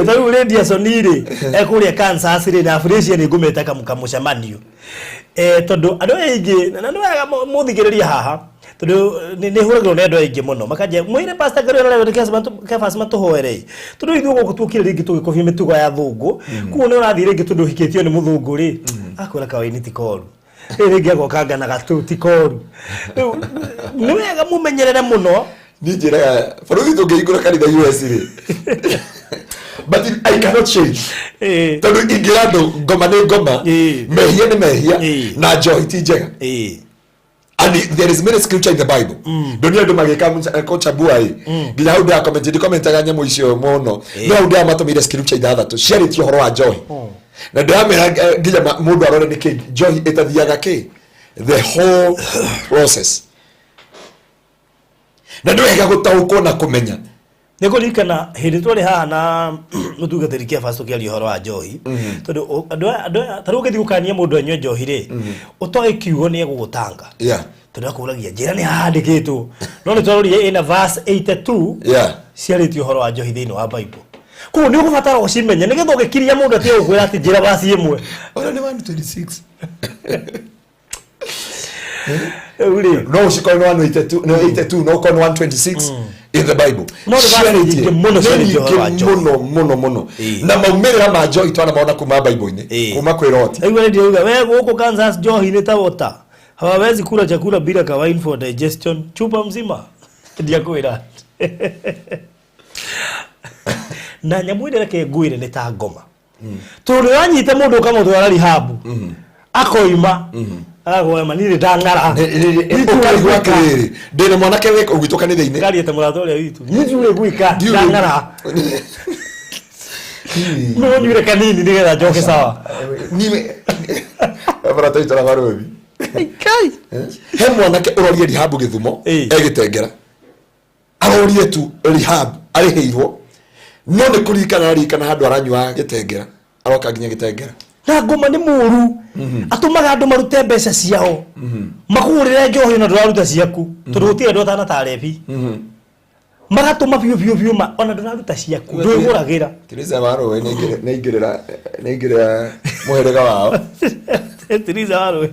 Speaker 4: Ta rĩu Lydia Soni rĩ, ekũrĩa Kansas rĩ, na Afrasia nĩ ngũmeta kamũcemanio. Tondũ andũ aingĩ, na nĩ wega mũthikĩrĩrie haha, tondũ nĩ hũragĩrwo nĩ andũ aingĩ mũno. Makanjia, mwĩre Pastor Ngarũ na Reverend Kefas matũhoere. Tondũ ithuĩ gũkũ tuokire rĩngĩ tũgĩkobia mĩtugo ya thũngũ. Koguo nĩ ũrathiĩ rĩngĩ tondũ ũhikĩtio nĩ mũthũngũ rĩ, akwĩra kawaini ti koru. Rĩu rĩngĩ agoka ngana gatũ ti koru. Rĩu nĩ wega mũmenyerere mũno.
Speaker 3: Niĩ njĩraga bũrũri tũngĩhingũra kanitha US rĩ, but I cannot change. Tondũ ingĩra andũ ngoma nĩ ngoma, mehia nĩ mehia, na njohi ti njega. And there is many scripture in the Bible. Ndonire andũ magĩka kũchambua ĩ nginya hau ndĩrakomenti, ndikomentaga nyamũ icio mũno, no hau ndĩramatũmĩire scripture ithathatũ ciarĩtie ũhoro wa njohi, na ndĩramera nginya mũndũ arore nĩkĩ njohi ĩtathiaga kĩ the whole process, na nĩ wega gũtaũkwo na kũmenya.
Speaker 4: Nä kå ririkana hä ndä twarä haha na må tungatä ri kĩabas tũkĩaria ũhoro wa njohi, tondũ andũ aya ta rĩu ũngĩthiĩ gũkania mũndũ anyue njohi rĩ, ũtoĩ kiugo nĩ egũgũtanga, tondũ akũragia njĩra nĩ handĩkĩtwo, no nĩ twarorire ĩna verse 82 ciarĩtie ũhoro wa njohi thĩinĩ wa Bible. Koguo nĩ ũgũbatara ũcimenye nĩgetha ũgĩkiria mũndũ atige gũkwĩra atĩ njĩra verse ĩmwe.
Speaker 3: Ona nĩ 126.
Speaker 4: Rĩu rĩ,
Speaker 3: No ũcikorwo nĩ 182, no 82, no ũkorwo nĩ 126 in the Bible.
Speaker 4: No nĩ verse nyingĩ mũno
Speaker 3: nĩ
Speaker 4: ciarĩtie ũhoro wa
Speaker 3: nyingĩ
Speaker 4: njohi.
Speaker 3: Mũno mũno mũno. Na maumĩrĩra ma njohi twanamona kuma Bible-inĩ, kuma kwĩ Loti.
Speaker 4: Aigua nĩ ndĩrauga we gũkũ Kansas njohi nĩ ta water, hawawezi kula chakula bila ka wine for digestion, chupa mzima ndiakwĩra. Na nyamũ ĩrĩa reke ngwĩre nĩ ta ngoma, tondũ nĩ wanyita mũndũ ũkamũtwara rehab, akoima agagwema niĩ nĩ ndang'ara.
Speaker 3: Ũkaigua atĩrĩrĩ, ndĩna mwanake wĩ gwitũ kanitha-inĩ.
Speaker 4: Ngaria ta mũrata ũrĩa witũ, niĩ ndiũĩ gwĩka, ndang'ara, no nyuire kanini nĩgetha njoke sawa.
Speaker 3: Niĩ mũrata witũ na marũthi.
Speaker 4: Kai.
Speaker 3: He mwanake ũrorie rehab Gĩthumo, egĩtengera arorie tu rehab arĩhĩirwo, no nĩ kũririkana aririkana handũ aranyua gĩtengera, aroka nginya gĩtengera.
Speaker 4: Na ngoma nĩ mũru, atũmaga andũ marute mbeca ciao makũgũrĩre njohi na ndũraruta ciaku, tondũ gũtirĩ andũ atana ta rebi magatũma biũ biũ biũ ma ona ndũraruta ciaku, ndwĩgũragĩra.
Speaker 3: Teresa Warũĩ nĩaingĩrĩra nĩaingĩrĩra mũhĩrĩga wao.
Speaker 4: Teresa Warũĩ.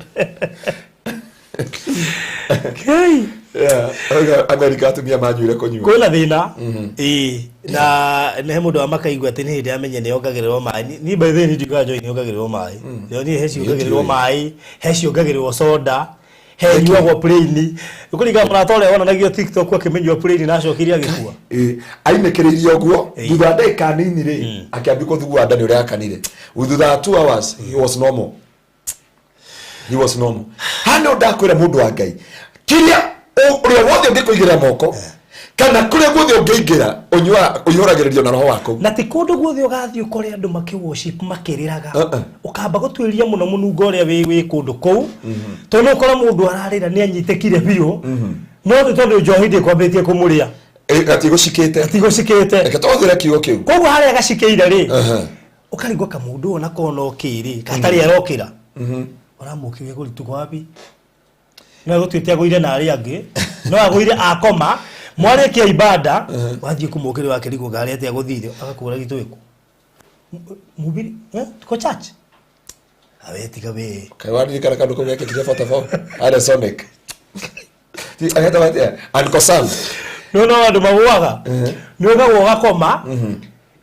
Speaker 4: Kai.
Speaker 3: Yeah, auga Amerika atumia manyuire kũnyua.
Speaker 4: Kwĩna thĩna, ĩĩ, na nĩ he mũndũ wa makaigua atĩ nĩ hĩndĩ amenye nĩ yongagĩrĩrwo maĩ. Niĩ by the way, niĩ ndiugaga njohi nĩ yongagĩrĩrwo maĩ. Yo niĩ he ciongagĩrĩrwo maĩ, he ciongagĩrĩrwo soda, he nyuagwo plain. Ũkũringana mũrata ũrĩa wonanagio TikTok akĩmĩnyua plain na acokire agĩkua.
Speaker 3: Ĩĩ, ainĩkĩrĩirie ũguo, thutha wa ndagĩka nini rĩ, akĩambia kũthugua nda nĩ ũrĩa akanire. Thutha wa 2 hours he was normal, he was normal. Haha nĩ ndakwĩra mũndũ wa Ngai, kĩrĩa ũrĩa wothe ũngĩkũigĩrĩra moko kana kũrĩa guothe ũngĩingĩra, ũnyuaga ũihũragĩrĩrio na roho waku.
Speaker 4: Na ti kũndũ guothe ũgathiĩ ũkore andũ makĩ worship makĩrĩraga.
Speaker 3: Uh-uh.
Speaker 4: Ũkamba gũtuĩria mũno mũnungo ũrĩa wĩ kũndũ kũu, tondũ no ũkore mũndũ ararĩra nĩ anyitĩkire biũ, no nĩ tondũ njohi ndĩkwambĩtie kũmũrĩa.
Speaker 3: Ĩ, gatigũcikĩte.
Speaker 4: Gatigũcikĩte.
Speaker 3: Reke tũhũthĩre kiugo kĩu.
Speaker 4: Koguo harĩa gacikĩire rĩ, ũkarigwo kamũndũ ũyũ nako no kĩrĩ gatarĩ arokĩra, ũramũkĩria kũrituko wapi, no agũtuĩte agũire na arĩa angĩ, no agũire akoma. Mwarĩkia ibada, wathiĩ kũmũkĩria, wakĩrigwo ngarĩ atĩa gũthire, agakũra gĩtwĩku mubiri, eh, tuko church awe tiga we.
Speaker 3: Kaĩ waririkana kaũndũ kau gekĩkire Botafo arĩa Sonic? Agetagwo atĩa? Uncle Sam.
Speaker 4: No no andũ magũaga, nĩ ũgagwo ũgakoma,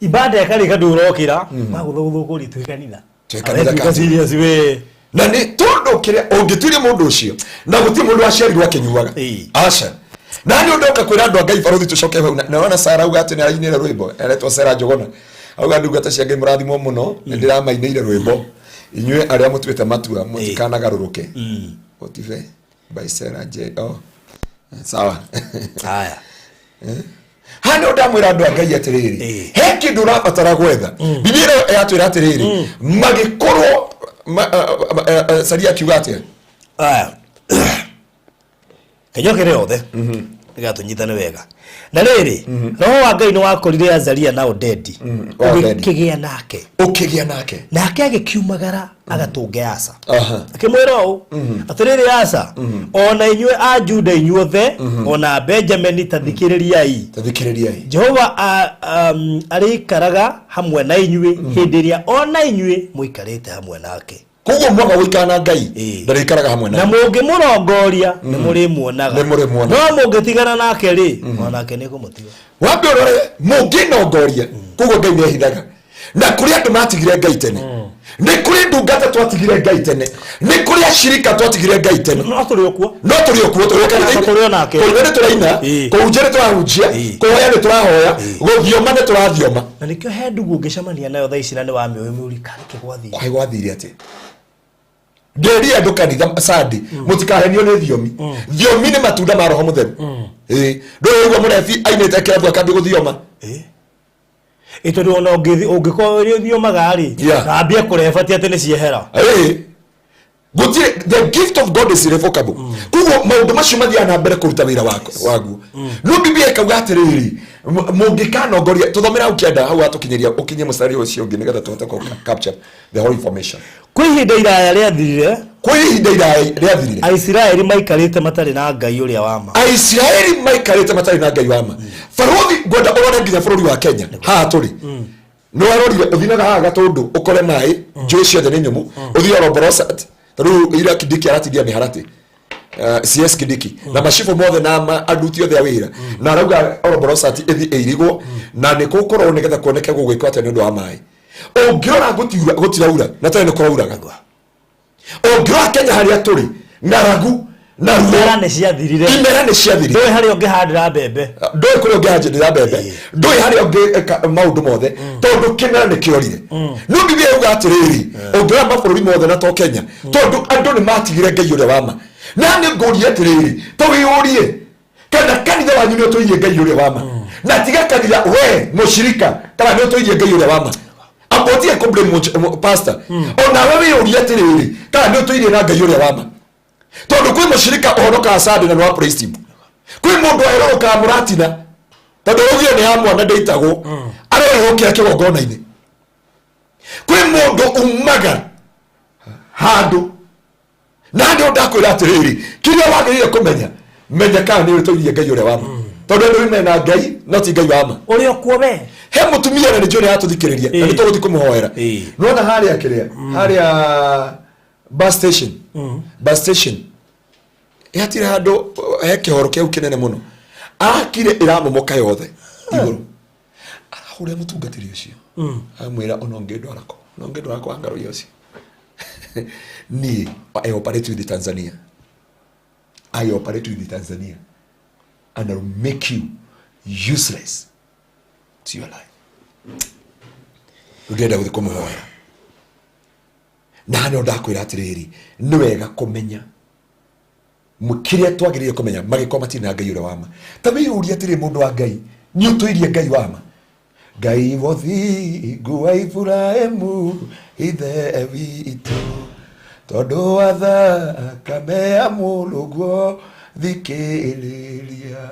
Speaker 4: ibada ĩkarĩka, ndũrokĩra, magũthũgũthũ kũri twĩ kanitha.
Speaker 3: Twĩ kanitha.
Speaker 4: Awe, tuĩka
Speaker 3: Kati.
Speaker 4: serious we.
Speaker 3: Na nĩ tondũ kĩrĩa ũngĩtuire mũndũ ũcio, na gũtirĩ mũndũ waciarirwo akĩnyuaga. Aca, na nĩ ũndoka kwĩra andũ a Ngai barũthi tũcoke hau na ona Sara auga atĩ nĩ arainĩre rwĩmbo eretwo Sara Njũgũna, auga ndungata cia Ngai mũrathimwo mũno, nĩ ndĩramainĩire rwĩmbo inyuĩ arĩa mũtuĩte matua mũtikanagarũrũke. Otive by Sarah J. Oh. Sawa.
Speaker 4: Haya.
Speaker 3: Haha nĩ ndamwĩra andũ a Ngai atĩrĩrĩ, he kĩndũ ũrabatara gwetha. Biblia ĩyo yatwĩra atĩrĩrĩ, magĩkorwo Saria akiuga atĩa?
Speaker 4: Aya. Kanyokere yothe nĩgetha tũnyitane wega. Na rĩrĩ, roho wa Ngai nĩ wakorire Azaria na Odedi,
Speaker 3: Wa Odedi.
Speaker 4: ũgĩkĩgĩa nake.
Speaker 3: Ũkĩgĩa nake.
Speaker 4: Nake agĩkiumagara agatũnge Asa, akĩmwĩra ũũ, atĩrĩrĩ Asa, ona inyuĩ a Juda inyuothe, ona Benjamini, ta thikĩrĩriai.
Speaker 3: Tathikĩrĩriai.
Speaker 4: Jehova arĩikaraga hamwe na inyuĩ hĩndĩ ĩrĩa ona inyuĩ mũikarĩte hamwe nake.
Speaker 3: Koguo mwaga gũikara na Ngai, ndarĩikaraga hamwe
Speaker 4: na
Speaker 3: na
Speaker 4: mũngĩmũrongoria nĩ mũrĩmuonaga.
Speaker 3: Nĩ mũrĩmuonaga.
Speaker 4: No mũngĩtigana nake rĩ, onake nĩ kũmũtiga.
Speaker 3: Wambe ũrore mũngĩnongoria, koguo Ngai nĩ ehithaga. Na kũrĩ andũ matigire Ngai tene, nĩ kũrĩ ndungata twatigire Ngai tene, nĩ kũrĩ acirika twatigire Ngai tene.
Speaker 4: No tũrĩ o kuo.
Speaker 3: No tũrĩ o kuo, tũrĩ o kanitha-inĩ.
Speaker 4: Tũrĩ o nake.
Speaker 3: Kũina nĩ tũraina, kũhunjia nĩ tũrahunjia, kũhoya nĩ tũrahoya, gũthioma nĩ tũrathioma.
Speaker 4: Na nĩkĩo he ndugu ũngĩcemania nayo thaa ici na nĩ wamĩũĩ, mũri karĩke gwathire.
Speaker 3: Kwaĩ gwathire atĩ? Ndĩrie andũ kanitha sandi mũtikahenio nĩ thiomi. Thiomi nĩ matunda ma Roho Mũtheru. Ĩĩ, ndũĩ ũguo mũrebi ainĩte kĩrabu akambia gũthioma.
Speaker 4: Ĩ tondũ ona ũngĩkorwo ũrĩ ũthiomaga rĩ, na ambie kũreba ti atĩ nĩ ciehera.
Speaker 3: Ĩĩ, gũtirĩ, the gift of God is irrevocable. Koguo maũndũ macio mathiaga na mbere kũruta wĩra waguo. No Biblia ĩkauga atĩrĩrĩ, mũngĩkanongoria, tũthomere hau kĩanda hau atũkinyĩria, ũkinyie mũstari ũcio ũngĩ nĩgetha tũhote kũ capture the whole information.
Speaker 4: Kwĩ ihinda iraya rĩathirire.
Speaker 3: Kwĩ ihinda iraya rĩathirire.
Speaker 4: Aisiraeli maikarĩte matarĩ na Ngai ũrĩa wa ma.
Speaker 3: Aisiraeli maikarĩte matarĩ na Ngai wa ma. Barũthi, ngwenda ũrore nginya bũrũri wa Kenya haha tũrĩ. Nĩ warorire ũthinaga haha Gatũndũ ũkore maĩ, njũĩ ciothe nĩ nyũmũ. Ũthiĩ Oroborosat, tarĩu ira Kindiki aratindia mĩharatĩ, CS Kindiki na macibũ mothe na aruti othe a wĩra, na arauga Oroborosat ĩthiĩ ĩirigwo na nĩ kũkũrorwo nĩgetha kuoneke gũgwĩkwo atĩa nĩ ũndũ wa maĩ. Ũngĩrora gũtiura, gũtiraura, na tene nĩ kũrauraga. Ũngĩrora Kenya harĩa tũrĩ, ng'aragu na ruo.
Speaker 4: Imera nĩ ciathirire.
Speaker 3: Imera nĩ ciathirire.
Speaker 4: Ndũĩ harĩa ũngĩhandĩra mbembe.
Speaker 3: Ndũĩ kũrĩa ũngĩhandĩra mbembe, ndũĩ harĩa ũngĩka maũndũ mothe, tondũ kĩmera nĩ kĩorire. No Biblia yuga atĩrĩrĩ, ũngĩrora mabũrũri mothe na to Kenya, tondũ andũ nĩ matigire Ngai ũrĩa wa ma. Na nĩ ngũrie atĩrĩrĩ, ta wĩyũrie kana kanitha wanyu nĩ ũtũirie Ngai ũrĩa wa ma. Na tiga kanitha, we mũcirika, kana nĩ ũtũirie Ngai ũrĩa wa ma. Ambotie kũ blame pastor, onawe wĩyũrie atĩrĩrĩ, kana nĩ ũtũirie na Ngai ũrĩa wa ma. Tondũ kwĩ mũcirika ũhonokaga Sunday na nĩ wa praise team, kwĩ mũndũ aherũrũkaga mũratina tondũ rũgio nĩ ya mwana ndĩitagwo, arehũkĩra kĩgongona-inĩ. Kwĩ mũndũ umaga handũ na nĩ ndakwĩra atĩrĩrĩ, kĩrĩa wagĩrĩire kũmenya, menya kana nĩ ũtũirie Ngai ũrĩa wa ma, tondũ andũ mena Ngai no ti Ngai wa ma.
Speaker 4: Ũrĩ o kuo we.
Speaker 3: He mũtumia na nĩ njũĩ nĩ aratũthikĩrĩria na nĩ tũgũthiĩ kũmũhoera. Nĩwona harĩa kĩrĩa harĩa bus station, bus station hatirĩ handũ he kĩhoro kĩau kĩnene mũno arakire ĩramomoka yothe igũrũ. Arahũrĩra mũtungatĩri ũcio, amwĩra ona ũngĩndwara kũ, ona ũngĩndwara kwa ngaroia ũcio, niĩ I operate with Tanzania, I operate with Tanzania and I will make you useless to your life. Rĩu ndĩrenda gũthiĩ kũmũhoera na nĩ ndakwĩra atĩrĩrĩ, nĩ wega kũmenya kĩrĩa twagĩrĩire kũmenya magĩkorwo matirĩ na Ngai ũrĩa wa ma. Ta wĩyũrie atĩrĩ, mũndũ wa Ngai, nĩ ũtũirie Ngai wa ma? Ngai wothingu wa Iburahĩmu ithe witũ, tondũ wa thakame ya mũrũguo thikĩrĩria,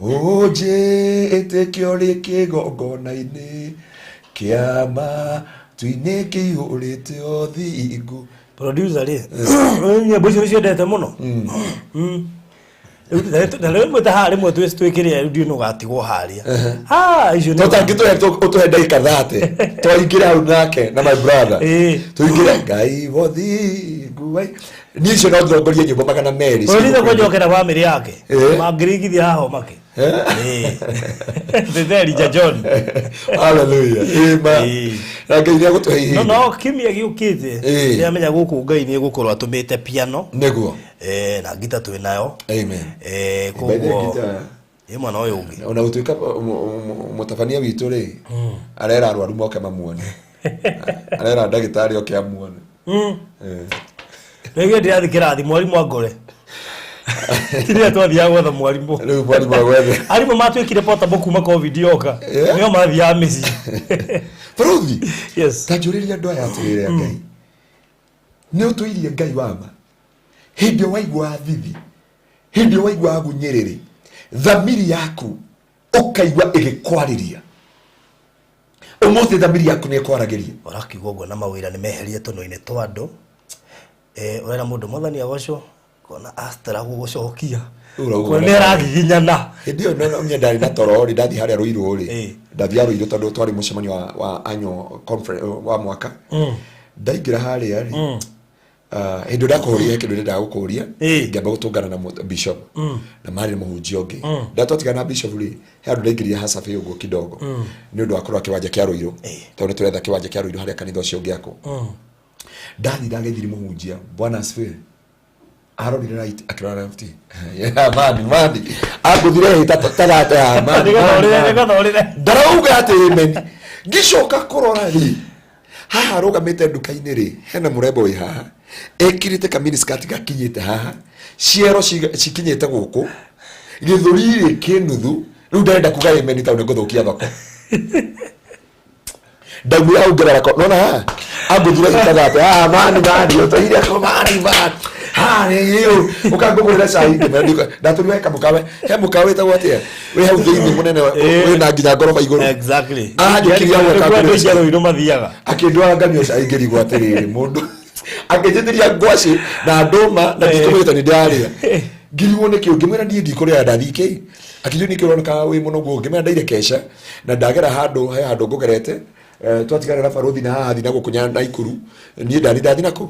Speaker 3: ũnjĩtĩkio rĩ kĩgongona-inĩ kĩa matu-inĩ kĩihũrĩte ũthingu.
Speaker 4: Producer rĩ, nyĩmbo icio nĩ ciendete mũno. Rĩu na rĩmwe ta haha rĩmwe twĩkĩrĩra rĩu ndiũ nũgatigwo harĩa. Ah, icio nĩ
Speaker 3: Tũtangĩtũhe ũtũhe ndagĩka 30 twaingĩre hau nake na my brother. Tũingĩre Ngai wothingu niĩ icio no ndongorie nyĩmbo 200.
Speaker 4: Producer kwanjokera bamĩrĩ yake. Mangĩringithia haha make. Thetheri John.
Speaker 3: Hallelujah. Ĩma. Na Ngai nĩ agũtũhe
Speaker 4: No
Speaker 3: ihinda.
Speaker 4: No kiumia gĩũkĩte
Speaker 3: Ĩĩ.
Speaker 4: nĩ amenya gũkũ Ngai nĩ egũkorwo atũmĩte piano.
Speaker 3: Nĩguo.
Speaker 4: Na ngita twĩ nayo.
Speaker 3: Amen. By the way,
Speaker 4: Koguo
Speaker 3: ngita
Speaker 4: ĩ mwana ũyũ ũngĩ.
Speaker 3: Ona gũtuĩka mũtabania witũ rĩ arera arwaru moke mamuone, arera ndagĩtarĩ oke amuone.
Speaker 4: Rĩngĩ ndĩrathiĩ kĩrathi mwarimũ angore. Tiria twathiaga gwetha mwarimũ.
Speaker 3: Rĩu mwarimũ agwethe.
Speaker 4: Arimũ matuĩkire portable kuma COVID yoka. Nĩo mathiaga mĩciĩ.
Speaker 3: Baruthi.
Speaker 4: Yes.
Speaker 3: Ta njũrĩria andũ aya atĩrĩrĩ, a Ngai, nĩ ũtũirie Ngai wa ma? Hĩndĩ ĩyo waigua thithi, hĩndĩ ĩyo waigua gunyĩrĩrĩ, thamiri yaku ũkaigua ĩgĩkwarĩria, ũmũthĩ thamiri yaku nĩ ĩkwaragĩria?
Speaker 4: Ũrakiuga ũguo na mawĩra nĩ meherie tũnua-inĩ twa andũ. Ũrera mũndũ Mwathani agocwo, kona astra gũgũcokia.
Speaker 3: Ũrauga
Speaker 4: Kona nĩ aragiginyana.
Speaker 3: Hĩndĩ ĩyo no niĩ ndarĩ na toro rĩ, ndathiĩ harĩa Rũirũ rĩ, Ndathiĩ Rũirũ tondũ twarĩ mũcemanio wa annual conference wa mwaka. Ndaingĩra harĩa rĩ, hĩndĩ ĩyo ndakũhũrire, he kĩndũ ndĩrendaga gũkũria. Ngĩamba gũtũngana na bishop na marĩ na mũhunjia ũngĩ. Ndatwatigana na bishop rĩ, he handũ ndaingĩrire hacabe ũguo kidogo nĩ ũndũ wa kũrora kĩwanja kĩa Rũirũ, tondũ nĩ tũretha kĩwanja kĩa Rũirũ harĩa kanitha ũcio ũngĩakwo. Ndathiĩ ndageithirie mũhunjia, "Bwana asifiwe." Arorire right, akĩrora left. Yeah, mani mani angũthire hĩ ta thate ya mani.
Speaker 4: Nĩgetha
Speaker 3: mani,
Speaker 4: ũrĩre,
Speaker 3: mani.
Speaker 4: Nĩgetha ũrĩre.
Speaker 3: Ndarauga atĩ amen. Ngĩcoka kũrora rĩ, Haha arũgamĩte nduka-inĩ rĩ, hena mũrembo wĩ haha ekĩrĩte kaminiskirt gakinyĩte haha, ciero cikinyĩte gũkũ, gĩthũri rĩ kĩ nuthu. Rĩu ndarenda kuga amen tondũ nĩ ngũthũkia thoko. Ndaumire hau ngĩrora ko nona haha angũthire ikaga atĩ ah mani mani ũtũire kũ mani mani ha rĩu ũkangũgũrĩra cai. Ngĩmera ndatũrire he kamũkawa, he mũkawa wĩtagwo atĩa wĩ hau thĩinĩ mũnene wĩna nginya ngoroba igũrũ. Anjũkirie hau
Speaker 4: akangũrĩra
Speaker 3: cai.
Speaker 4: Njerũ mathiaga.
Speaker 3: Akĩndwara nganyua cai, ngĩrigwo atĩrĩrĩ, mũndũ akĩnjĩtĩria ngwacĩ na ndũma na ndikũmĩte nĩ ndĩrarĩa. Ngirigwo nĩkĩ, ngĩmwĩra niĩ ndikũrĩa ndathiĩ kĩ. Akĩnjũria nĩkĩ ũroneka wĩ mũnogu. Ngĩmwĩra ndaire keca na ndagera handũ he handũ ngũgerete. Twatigana na barũthi na haha thi na gũkũ Naikuru, niĩ ndathi ndathi nakũ.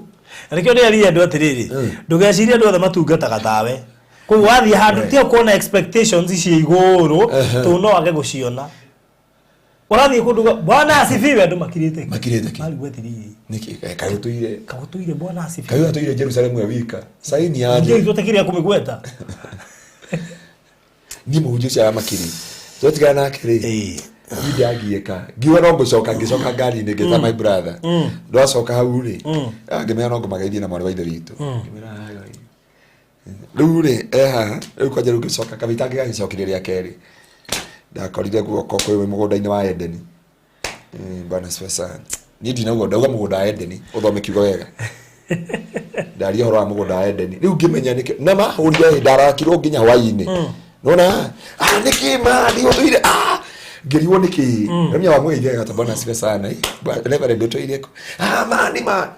Speaker 4: Na nĩkĩo ndĩrerire andũ atĩrĩrĩ, ndũgecirie andũ othe matungataga tawe. Koguo wathiĩ handũ tiga kuona expectations ici igũrũ, tondũ no wage gũciona. Ũrathiĩ kũndũ "Bwana asifiwe", andũ makirĩte ki.
Speaker 3: Makirĩte ki.
Speaker 4: Marigwo atĩrĩrĩ,
Speaker 3: nĩkĩ kaĩ ũtũire
Speaker 4: kagũtũire "Bwana asifiwe".
Speaker 3: Kaĩ ũtũire Jerusalemu e wika saini yaje.
Speaker 4: Ndiũĩ tũtakĩrĩa kũmĩgweta.
Speaker 3: Niĩ mũhunjia ũcio aramakiri twatigana nake rĩ, niĩ ndagiĩka, ngiuga no ngũcoka. Ngĩcoka ngari-inĩ, ngĩta my brother. Ndwacoka hau rĩ, ngĩmenya no ngũmageithie na mwarĩ wa ithe witũ. Ngĩmwĩra, "Hi, hi." Rĩu rĩ e haha rĩu kwanja rĩu ngĩcoka kamĩta ngĩgagĩcokirie rĩa kerĩ, ndakorire guoko kwĩ mũgũnda-inĩ wa Edeni. Bwana asifiwe sana. Niĩ ndinauga, ndauga mũgũnda wa Edeni, ũthome kiugo wega. Ndaria ũhoro wa mũgũnda wa Edeni. Rĩu ngĩmenya nĩkĩ na mahũrire ĩ, ndarakirwo nginya hwaĩ-inĩ. Nona ah nĩkĩ ma ndiũtũire ah ngĩrigwo nĩkĩ. Ramia wa mwĩire gata bwana asifiwe sana. Reverend ũtũire kũ? Ah ma nĩ ma.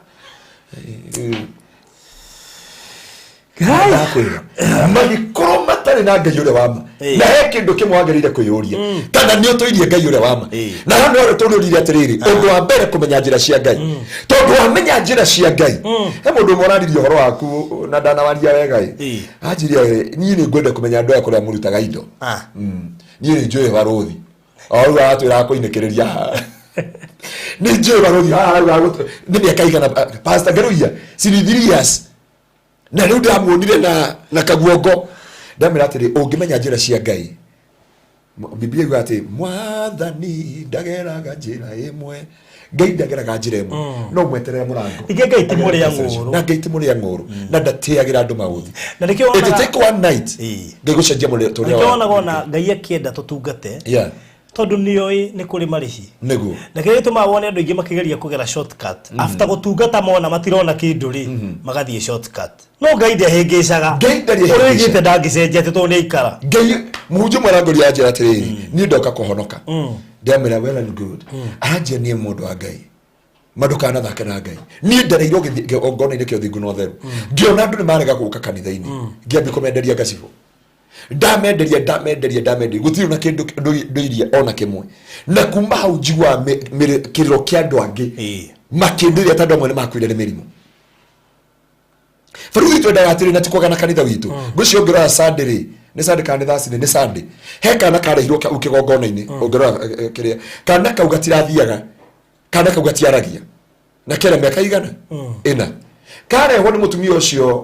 Speaker 3: Ndakwĩra magĩkorwo matarĩ na Ngai ũrĩa wa ma. Na he kĩndũ kĩmwe wagĩrĩire kwĩyũria, kana nĩ ũtũirie Ngai ũrĩa wa ma. Na hau nĩho tũrũrire atĩrĩrĩ, ũndũ wa mbere kũmenya njĩra cia Ngai, tondũ wamenya njĩra cia Ngai, he mũndũ ũmwe ũraririe ũhoro waku na ndanawaria wega ĩ. Anjirie, "Niĩ nĩ ngwenda kũmenya andũ aya kũrĩa mũrutaga indo." Niĩ nĩ njũĩ barũthi o rĩu aratwĩra kũinĩkĩrĩria haha, nĩ njũĩ barũthi haha rĩu nĩ mĩaka igana, Pastor Ngeruia, 3 years na rĩu ndamuonire na kaguongo. Ndamwĩra atĩrĩ, ũngĩmenya njĩra cia Ngai, Biblia yuga atĩ mwathani ndageraga njĩra ĩmwe. Ngai ndageraga njĩra ĩmwe, no mweterere mũrango.
Speaker 4: Ningĩ Ngai ti mũrĩa ng'ũũrũ.
Speaker 3: Na Ngai ti mũrĩa ng'ũũrũ na ndatĩagĩra andũ maũthi.
Speaker 4: Na nĩkĩo
Speaker 3: It take one night Ngai gũcenjia mũtũrĩre
Speaker 4: nĩkĩo
Speaker 3: wa
Speaker 4: wonaga ona Ngai akĩenda tũtungate, tondũ nĩoĩ nĩ kũrĩ marĩhi. Na kĩrĩa gĩtũmaga wone andũ aingĩ makĩgeria kũgera shortcut, after gũtungata mona matirona kĩndũ rĩ, magathiĩ shortcut. No Ngai ndehĩngĩcaga.
Speaker 3: Ngai ndarĩ
Speaker 4: ũrĩa
Speaker 3: ehĩngĩca.
Speaker 4: oigĩte ndangĩcenjia atĩ tondũ nĩ aikara.
Speaker 3: Ngai mũhunjia ũmwe arangoria anjĩra atĩrĩrĩ, niĩ ndoka kũhonoka. Ndamwĩra, "Well and good." Aranjia, "Niĩ mũndũ wa Ngai ma ndũkanathake na Ngai. Niĩ ndereirwo kĩgongona-inĩ kĩa ũthingu na ũtheru, ngĩona andũ nĩ marega gũka kanitha-inĩ, ngĩambia kũmenderia ngacibũ. Ndamenderia, ndamenderia, ndamenderia, gũtirĩ na kĩndũ ndũirie ona kĩmwe. Na kuma hau njiguaga kĩrĩro kĩa andũ angĩ makĩndĩria, tondũ amwe nĩ makuire nĩ mĩrimũ. Barũthi twendaga atĩrĩ, na ti kwaga na kanitha witũ ngwĩcio. Ũngĩrora Sunday rĩ, nĩ Sunday kana nĩ Thursday? Nĩ Sunday. He kana karehirwo kau kĩgongona-inĩ. Ũngĩrora kĩrĩa kana kau gatirathiaga, kana kau gatiaragia, na kena mĩaka igana ĩna. Karehwo nĩ mũtumia ũcio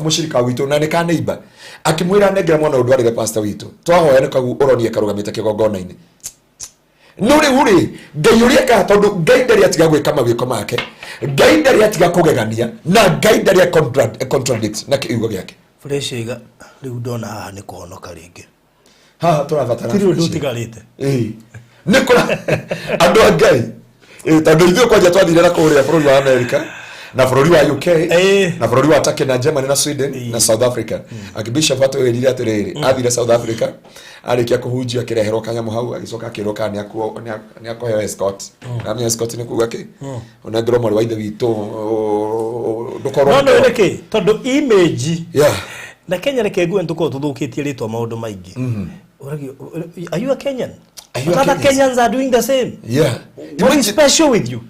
Speaker 3: mũcirika witũ na nĩ ka neighbor, akĩmwĩra, "Nengera mwana ũyũ ndwarĩre pastor witũ." Twahoya nĩ kau ũronie karũgamĩte kĩgongona-inĩ. No rĩu rĩ, Ngai ũrĩa ekaga, tondũ Ngai ndarĩ atiga gwĩka mawĩko make, Ngai ndarĩ atiga kũgegania, na Ngai ndarĩ contradict na kiugo gĩake.
Speaker 4: Fresh iga rĩu ndona haha nĩ kũhonoka rĩngĩ.
Speaker 3: Haha tũrabatara
Speaker 4: Tirĩ ũndũ
Speaker 3: fresh air.
Speaker 4: ũtigarĩte.
Speaker 3: Ĩĩ. Nĩ kũra andũ a Ngai. Ĩĩ, tondũ ithuĩ kwanja twathire na kũrĩa bũrũri wa America na bũrũri wa UK na bũrũri wa Turkey na Germany na Sweden na South Africa. Archbishop atwĩrire atĩrĩrĩ, athire South Africa, arĩkia kũhunjia akĩreherwo kanyamũ hau, agĩcoka akĩrwo kana nĩ akũheo escort. Namenya escort nĩ kuga kĩ, ũnengerwo mwarĩ wa ithe witũ ndũkorwo
Speaker 4: No nĩ nĩkĩ? Tondũ image na Kenya, reke ngue, nĩ tũkoragwo tũthũkĩtie rĩtwa maũndũ maingĩ. Ũragio, "Are you a Kenyan?"
Speaker 3: Are you
Speaker 4: But
Speaker 3: a
Speaker 4: other
Speaker 3: Kenyan?
Speaker 4: Kenyans are doing the same. What is special with you?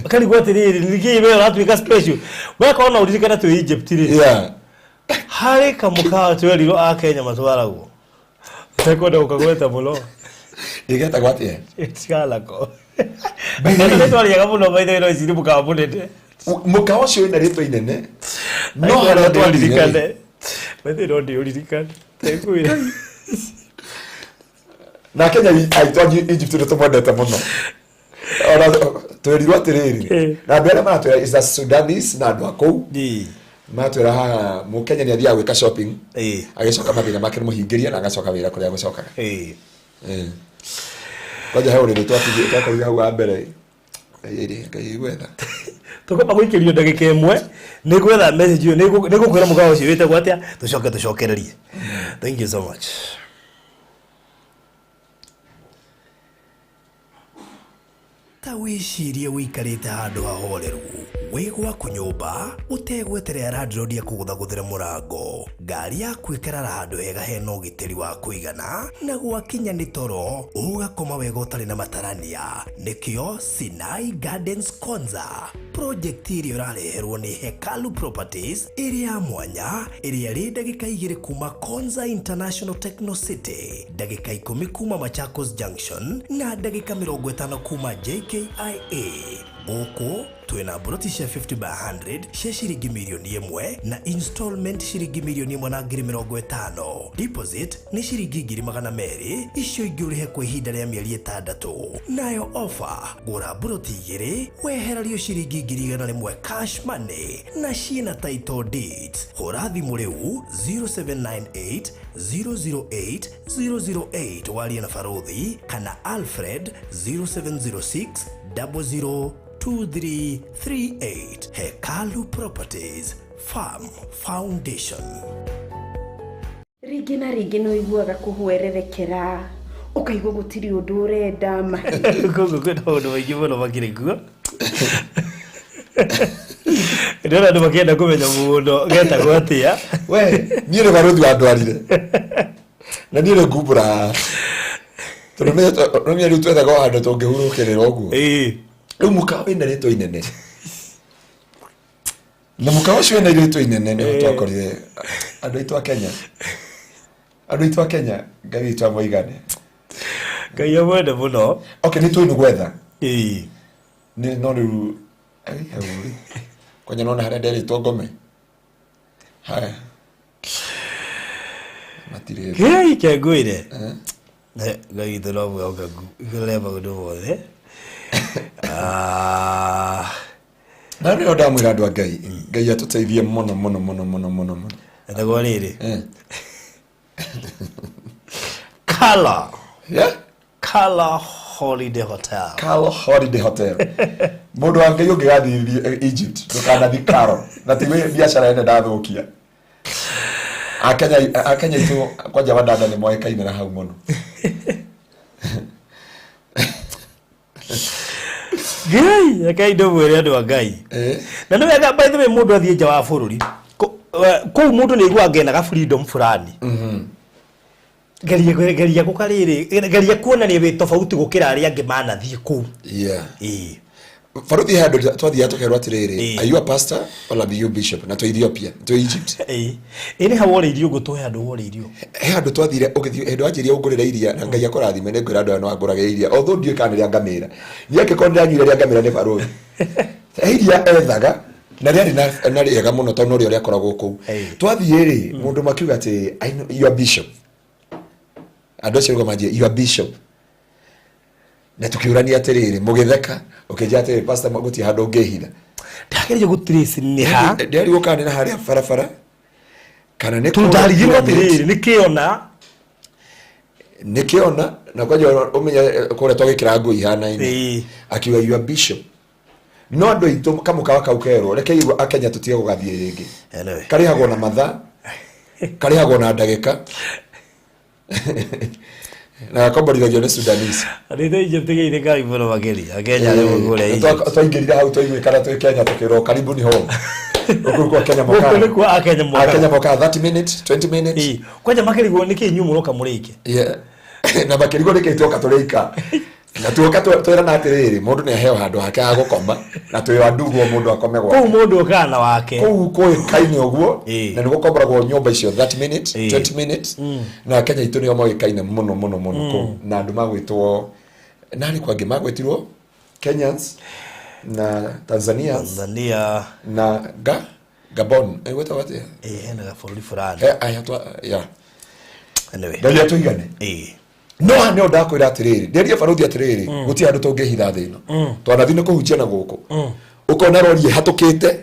Speaker 4: Akarigwo atĩrĩrĩ, nĩkĩ we ũratuĩka special? Weka ona ũririkane twĩ Egypt rĩ, harĩ kamũkawa twerirwo a Kenya matwaragwo. Tekwenda gũkagweta mũno.
Speaker 3: Ĩgetagwo atĩa?
Speaker 4: Ciganako. Nĩ twarĩaga mũno by the way, no ici nĩ mũkawa mũnene.
Speaker 3: Mũkawa ũcio wĩna rĩtwa inene, no harĩa twathire rĩ,
Speaker 4: Ndĩũririkane. By the way, no ndĩũririkane. Tekwĩra.
Speaker 3: Na Kenya aitũ a Egypt nĩ tũmwendete mũno. Ona Twerirwo atĩrĩrĩ, na andũ arĩa maratwĩra is a Sudanese na andũ a kũu maratwĩra haha mũkenya nĩ athiaga gwĩka shopping, agĩcoka mathĩna make nĩ mũhingĩrie na agacoka wĩra kũrĩa agũcokaga. Kwanja he ũrĩrĩ twakorire hau wa mbere. Ngai Ngai gwetha.
Speaker 4: Tũkwamba gũikĩrio ndagĩka ĩmwe nĩ gwetha message ĩyo, nĩ ngũkwĩra mũkawa ũcio wĩtagwo atĩa, tũcoke tũcokererie. Thank you so much.
Speaker 1: Ta wĩcirie ũikarĩte handũ hahoreru wĩ gwaku nyũmba ũtegweterera landlord akũgũthagũthĩre mũrango, ngari yaku ĩkarara handũ hega hena ũgitĩri wa kũigana, na gwakinya nĩ toro ũgakoma wega ũtarĩ na matarania. Nĩkĩo Sinai Gardens Konza project ĩrĩa ũrareherwo nĩ Hekalu Properties ĩrĩ ya mwanya, ĩrĩa ĩrĩ ndagĩka 2 kuma Konza International Techno City, ndagĩka 10 kuma Machakos Junction na ndagĩka 50 kuma JKIA. Gũkũ twĩna mburoti cia 50 by 100 cia ciringi mirioni 1 na installment ciringi mirioni 1 na ngiri 50. Deposit nĩ ciringi ngiri 200, icio ingĩ ũrĩhe kwa ihinda rĩa mĩeri 6. Nayo offer, gũra mburoti 2 wehererio ciringi ngiri 100 cash money na ciĩna title deeds. Hũra thimũ rĩu 0798 008 008 warie na Barothi kana Alfred 0706 00 2338. Hekalu Properties Farm Foundation.
Speaker 2: Rĩngĩ na rĩngĩ nĩ ũiguaga kũhwererekera, ũkaigua gũtirĩ ũndũ ũrenda.
Speaker 4: Koguo kwĩna maũndũ maingĩ mũno makĩrĩ kuo. Ndĩrona andũ makĩenda kũmenya mũno getagwo atĩa.
Speaker 3: We niĩ nĩ barũthi wandwarire na niĩ nĩ ngumbũra haha tondũ nĩ rĩu twethaga o handũ tũngĩhurũkĩrĩra ũguo. Rĩu mũkawa wĩna rĩtwa inene, na mũkawa ũcio wĩna rĩtwa inene nĩho twakorire andũ aitũ a Kenya, andũ aitũ a Kenya, Ngai witũ amũigane.
Speaker 4: Ngai amwende mũno.
Speaker 3: Okay, nĩ tũĩ nĩ gwetha. Nĩ no rĩu ai, hau rĩ kwanja nona harĩa nderĩtwo ngome haya matirĩ.
Speaker 4: Hei, ke ngwĩre. Ngai witũ no mwĩhokeku igũrũ rĩa maũndũ mothe. Ah,
Speaker 3: Na nĩyo ndamwĩra andũ a Ngai, Ngai atũteithie mũno mũno mũno mũno mũno mũno.
Speaker 4: Etagwo rĩrĩ. Kala.
Speaker 3: Yeah?
Speaker 4: Kala Holiday Hotel.
Speaker 3: Carl Holiday Hotel. Mũndũ wa Ngai ũngĩgathiĩ Egypt ndũkanathiĩ Carl na ti biacara ene ndathũkia. Akenya itũ kwanja wadada nĩ moĩkaine na hau mũno.
Speaker 4: Ngai, rekei ndĩmwĩre andũ a Ngai. Na nĩ wega by the way mũndũ athiĩ nja wa bũrũri. Kũu mũndũ nĩ aiguaga ngena ga freedom fulani. Geria geria gũka rĩrĩ, geria kuonania wĩ tofauti gũkĩra arĩa angĩ manathiĩ kũu.
Speaker 3: Baruthi he handũ twathiaga tũkerwo atĩrĩrĩ, are you a pastor or are you bishop? Na twĩ Ethiopia, twĩ Egypt.
Speaker 4: Ĩ nĩ hau worĩirio ũguo tũhe handũ worĩirio.
Speaker 3: He handũ twathire ũgĩthiĩ hĩndĩ wanjĩria ũngũrĩre iria na Ngai akũrathime nĩ ngwĩra andũ aya no angũrage iria. Although ndiũĩ kana nĩ rĩa ngamĩra. Niĩ angĩkorwo ndĩranyuire rĩa ngamĩra nĩ barũthi. He iria ethaga na rĩarĩ na rĩega mũno tondũ norĩo rĩakoragwo kũu. Twathiĩ rĩ, mũndũ makiuga atĩ I know you are bishop. Andũ acio rĩu manjia you are bishop. Na tũkĩũrania atĩrĩrĩ, mũgĩtheka, ũkĩnjĩra atĩrĩrĩ, pastor gũtirĩ handũ ũngĩhitha.
Speaker 4: Ndageria gũtrace nĩ ha.
Speaker 3: Ndĩrarigwo kana nĩ na harĩa barabara kana nĩ
Speaker 4: Tondũ
Speaker 3: kũrĩa
Speaker 4: ndarigirwo
Speaker 3: pyramid.
Speaker 4: atĩrĩrĩ, nĩ kĩona.
Speaker 3: Nĩ kĩona, na kwanja ũmenye kũrĩa twagĩkĩra nguo ihanaine. Akiuga you are bishop. No andũ aitũ kamũkawa kau kerwo, reke igua Akenya tũtige gũgathiĩ rĩngĩ.
Speaker 4: Anyway.
Speaker 3: Karĩhagwo na mathaa, karĩhagwo na ndagĩka. Na gakomborithagio nĩ Sudanese.
Speaker 4: Andũ aitũ Egypt gĩire Ngai mũno makĩria. Akenya arĩa mũkũrĩa Egypt.
Speaker 3: Twaingĩrire hau twaiguĩkana twĩ Kenya tũkĩrwo karibuni home. Gũkũ kwa Kenya
Speaker 4: Gũkũ
Speaker 3: mokaga.
Speaker 4: nĩkuo Akenya mokaga.
Speaker 3: Akenya mokaga 30 minutes, 20 minutes.
Speaker 4: Kwanja makĩrigwo nĩkĩ inyuĩ mũroka mũrĩ aingĩ.
Speaker 3: Yeah. Na makĩrigwo nĩkĩ tuoka tũrĩ aika. Na tuoka twĩrana atĩrĩrĩ, mũndũ nĩ aheo handũ hake ha gũkoma na twĩ wa ndugu o mũndũ akome gwake.
Speaker 4: Kũu mũndũ okaga na wake.
Speaker 3: Kũu kũĩkaine ũguo na nĩ gũkomboragwo nyũmba icio 30 minutes, 20 minutes. Na Kenya itũ nĩo moĩkaine mũno mũno mũno kũu. Na andũ magwĩtwo nani kwangĩ magwĩtirwo Kenyans na Tanzanians.
Speaker 4: Tanzania.
Speaker 3: Na Gabon. Gwĩtagwo atĩa?
Speaker 4: Hena gabũrũri fulani.
Speaker 3: Aya twa, yeah.
Speaker 4: Anyway.
Speaker 3: Ngai atũigane. No haha nĩho ndakwĩra atĩrĩrĩ, ndĩrie barũthi atĩrĩrĩ, gũtirĩ handũ tũngĩhitha thĩ ĩno. Twanathi nĩ kũhunjia na gũkũ, ũkona rori ĩhatũkĩte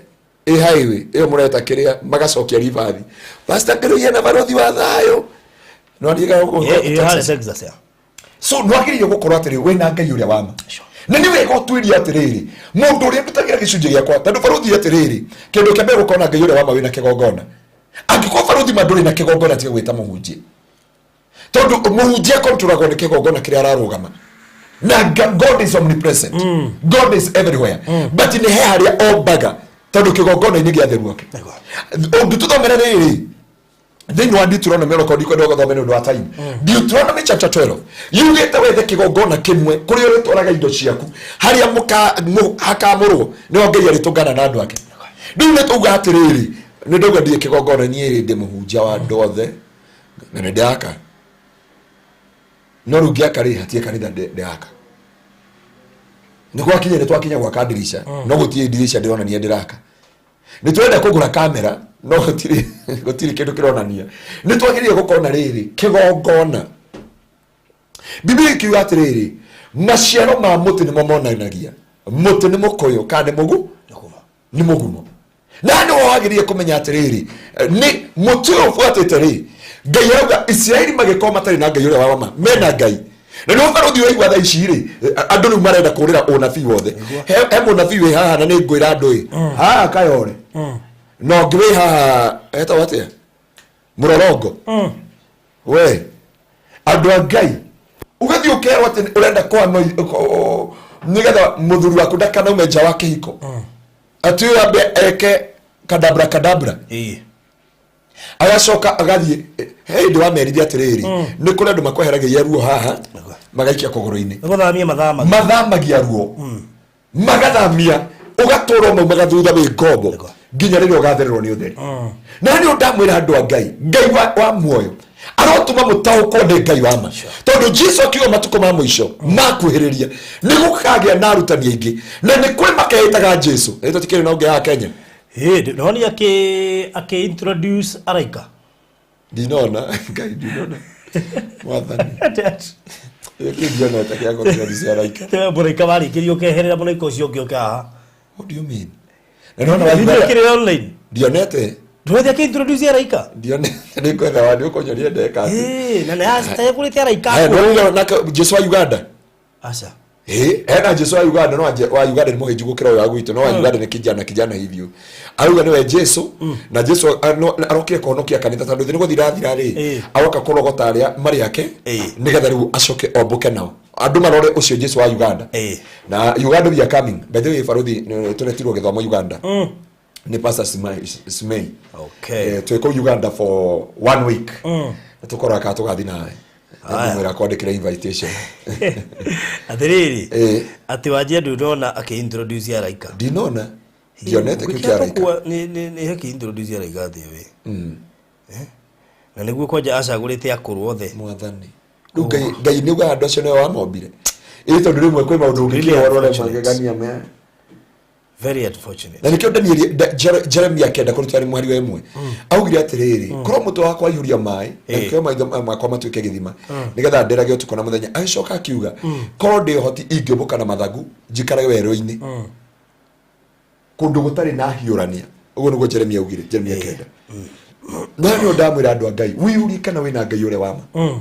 Speaker 3: ĩ highway ĩyo mũreta kĩrĩa, magacokia ribathi, pastor ngĩrũiye na barũthi wa thayũ no niĩ
Speaker 4: Ĩ harĩa Texas ya.
Speaker 3: So nwagĩrĩire gũkorwo atĩrĩ wĩna Ngai ũrĩa wama, na nĩ wega ũtuĩrie atĩrĩrĩ, mũndũ ũrĩa ndutagĩra gĩcunjĩ gĩakwa, tondũ barũthi atĩrĩrĩ, kĩndũ kĩa mbere gũkorwo na Ngai ũrĩa wama wĩna kĩgongona. Angĩkorwo barũthi ma ndũrĩ na kĩgongona, tiga gwĩta mũhunjia, tondũ mũhunjia kontrolagwo nĩ kĩgongona kĩrĩa ararũgama na God is omnipresent, God is everywhere, but nĩ he harĩa ombaga, tondũ kĩgongona-inĩ gĩa theru ake. Ũngĩtũthomera rĩrĩ thĩinĩ wa Deuteronomy, onokorwo ndikwenda ũgathome nĩ ũndũ wa time, Deuteronomy chapter 12 yugĩte wethe kĩgongona kĩmwe kũrĩa ũrĩtwaraga indo ciaku, harĩa hakamũrwo nĩho Ngai arĩtũngana na andũ ake. Rĩu nĩ tauga atĩrĩrĩ, nĩ ndauga ndirĩ kĩgongona, niĩ ndĩ mũhunjia wa andũ othe na nĩ ndĩraka, no rĩu ngĩaka rĩ, hatirĩ kanitha ndĩraka. Nĩ gwakinya, nĩ twakinya gwaka ndirica, no gũtirĩ ndirica ndĩronania ndĩraka. Nĩ tũrenda kũgũra kamera, no gũtirĩ kĩndũ kĩronania. Nĩ twagĩrĩire gũkorwo na rĩrĩ kĩgongona. Biblia ikiuga atĩrĩrĩ, maciaro ma mũtĩ nĩmo monanagia mũtĩ nĩ mũkũyũ kana nĩ mũgu nĩ mũgumo. Na nĩ wagĩrĩire kũmenya atĩrĩrĩ, nĩ mũtĩ ũyũ ũbuatĩte rĩ. Ngai arauga Isiraeli magĩkorwo matarĩ na Ngai ũrĩa wa ma, mena Ngai na nĩho barũthi waigua thaa ici rĩ, andũ rĩu marenda kũrĩra ũnabii wothe. He mũnabii wĩ haha, na nĩ ngwĩra andũ ĩ haha Kayore, na ũngĩ wĩ haha etagwo atĩa, Mũrorongo. We andũ a Ngai, ũgathiĩ ũkerwo atĩ ũrenda kwana nĩgetha mũthuri waku ndakanaume nja wa kĩhiko, atĩ ũyũ ambe eke kadabra kadabra, agacoka agathiĩ. He hĩndĩ wamerire atĩrĩrĩ, nĩ kũrĩ andũ makweheragĩria ruo haha magaikia kũgũrũ-inĩ.
Speaker 4: Nĩ gũthamia mathama.
Speaker 3: Mathamagia ruo, magathamia, ũgatũra maumaga thutha wĩ ngombo nginya rĩrĩa ũgathererwo nĩ ũtheri. Na nĩ ndamwĩra andũ a Ngai, Ngai wa muoyo arotũma mũtaũkwo nĩ Ngai wa ma, tondũ Jesu akiuga matukũ ma mũico makuhĩrĩria nĩ gũkagĩa na arutani aingĩ na nĩ kũrĩ makeĩtaga Jesu. Ĩ tũtikĩrĩ na ũngĩ haha Kenya?
Speaker 4: Ĩ noni akĩ introduce araika.
Speaker 3: Ndinona Ngai, ndinona Mwathani. Ĩ ndionete kĩa gũtigari araika.
Speaker 4: Mũraika warĩkĩria ũkeherera mũraika ũcio ũngĩ ũke haha.
Speaker 3: What do you mean? Na nona wa
Speaker 4: Video
Speaker 3: Uganda
Speaker 4: kĩrĩ online.
Speaker 3: Ndionete.
Speaker 4: Ndũrethe akĩ introduce araika.
Speaker 3: Ndionete, nĩ ngwetha wa nĩ ũkũnyonia ndeka atĩ.
Speaker 4: Ĩ na nĩ acagũrĩte araika.
Speaker 3: Haya, ndonire nake Jesu wa Uganda.
Speaker 4: Aca.
Speaker 3: Ĩ, hena Jesu wa Uganda, no wa Uganda nĩ mũhĩnju gũkĩra ũyũ wa gwitũ, no wa Uganda nĩ kijana kijana hivyo. Arauga nĩwe Jesu, na Jesu arokire kũhonokia kanitha tondũ thĩ nĩ gũthira thira rĩ, aroka kũrogota arĩa marĩ ake nĩgetha rĩu acoke ombũke nao. Andũ marore ũcio Jesu wa Uganda. Na Uganda we are coming. By the way, Baruthi, tũretirwo gĩthomo Uganda. Nĩ Pastor Simei. Twĩ kũu Uganda for one week. Na tũkorora kana tũgathiĩ nawe.
Speaker 4: Haya.
Speaker 3: Ngũmwĩra kwandĩkĩra invitation.
Speaker 4: Atĩrĩrĩ, atĩ wanjia ndũrona akĩ introduce araika.
Speaker 3: Ndinona. Ndionete kĩu kĩa araika.
Speaker 4: Nĩ akĩ introduce araika atĩa we? Na nĩguo kwanja acagũrĩte akũrũ othe.
Speaker 3: Mwathani. Rĩu Ngai nĩ ugaga andũ acio nĩwe wamombire. Ĩ tondũ rĩmwe kwĩ maũndũ
Speaker 4: Really
Speaker 3: ũngĩkĩrwo ũrore
Speaker 4: unfortunate.
Speaker 3: magegania me.
Speaker 4: Very unfortunate.
Speaker 3: Na nĩkĩo Danieli Jeremia akĩenda kũruta arĩ mũhari wa 1 augire atĩrĩrĩ, korwo mũtwe wakwa waihũria maĩ na kĩo maitho makwa matuĩke gĩthima, nĩgetha nderage ũtukũ na mũthenya. Agĩcoka akiuga, korwo ndĩ ũhoti ingĩũmbũka na mathagu njikarage werũ-inĩ kũndũ gũtarĩ na hiũrania. Ũguo nĩguo Jeremia augire, Jeremia 9. Na nĩ ndamwĩra andũ a Ngai, wĩyũrie kana wĩna Ngai ũrĩa wa ma,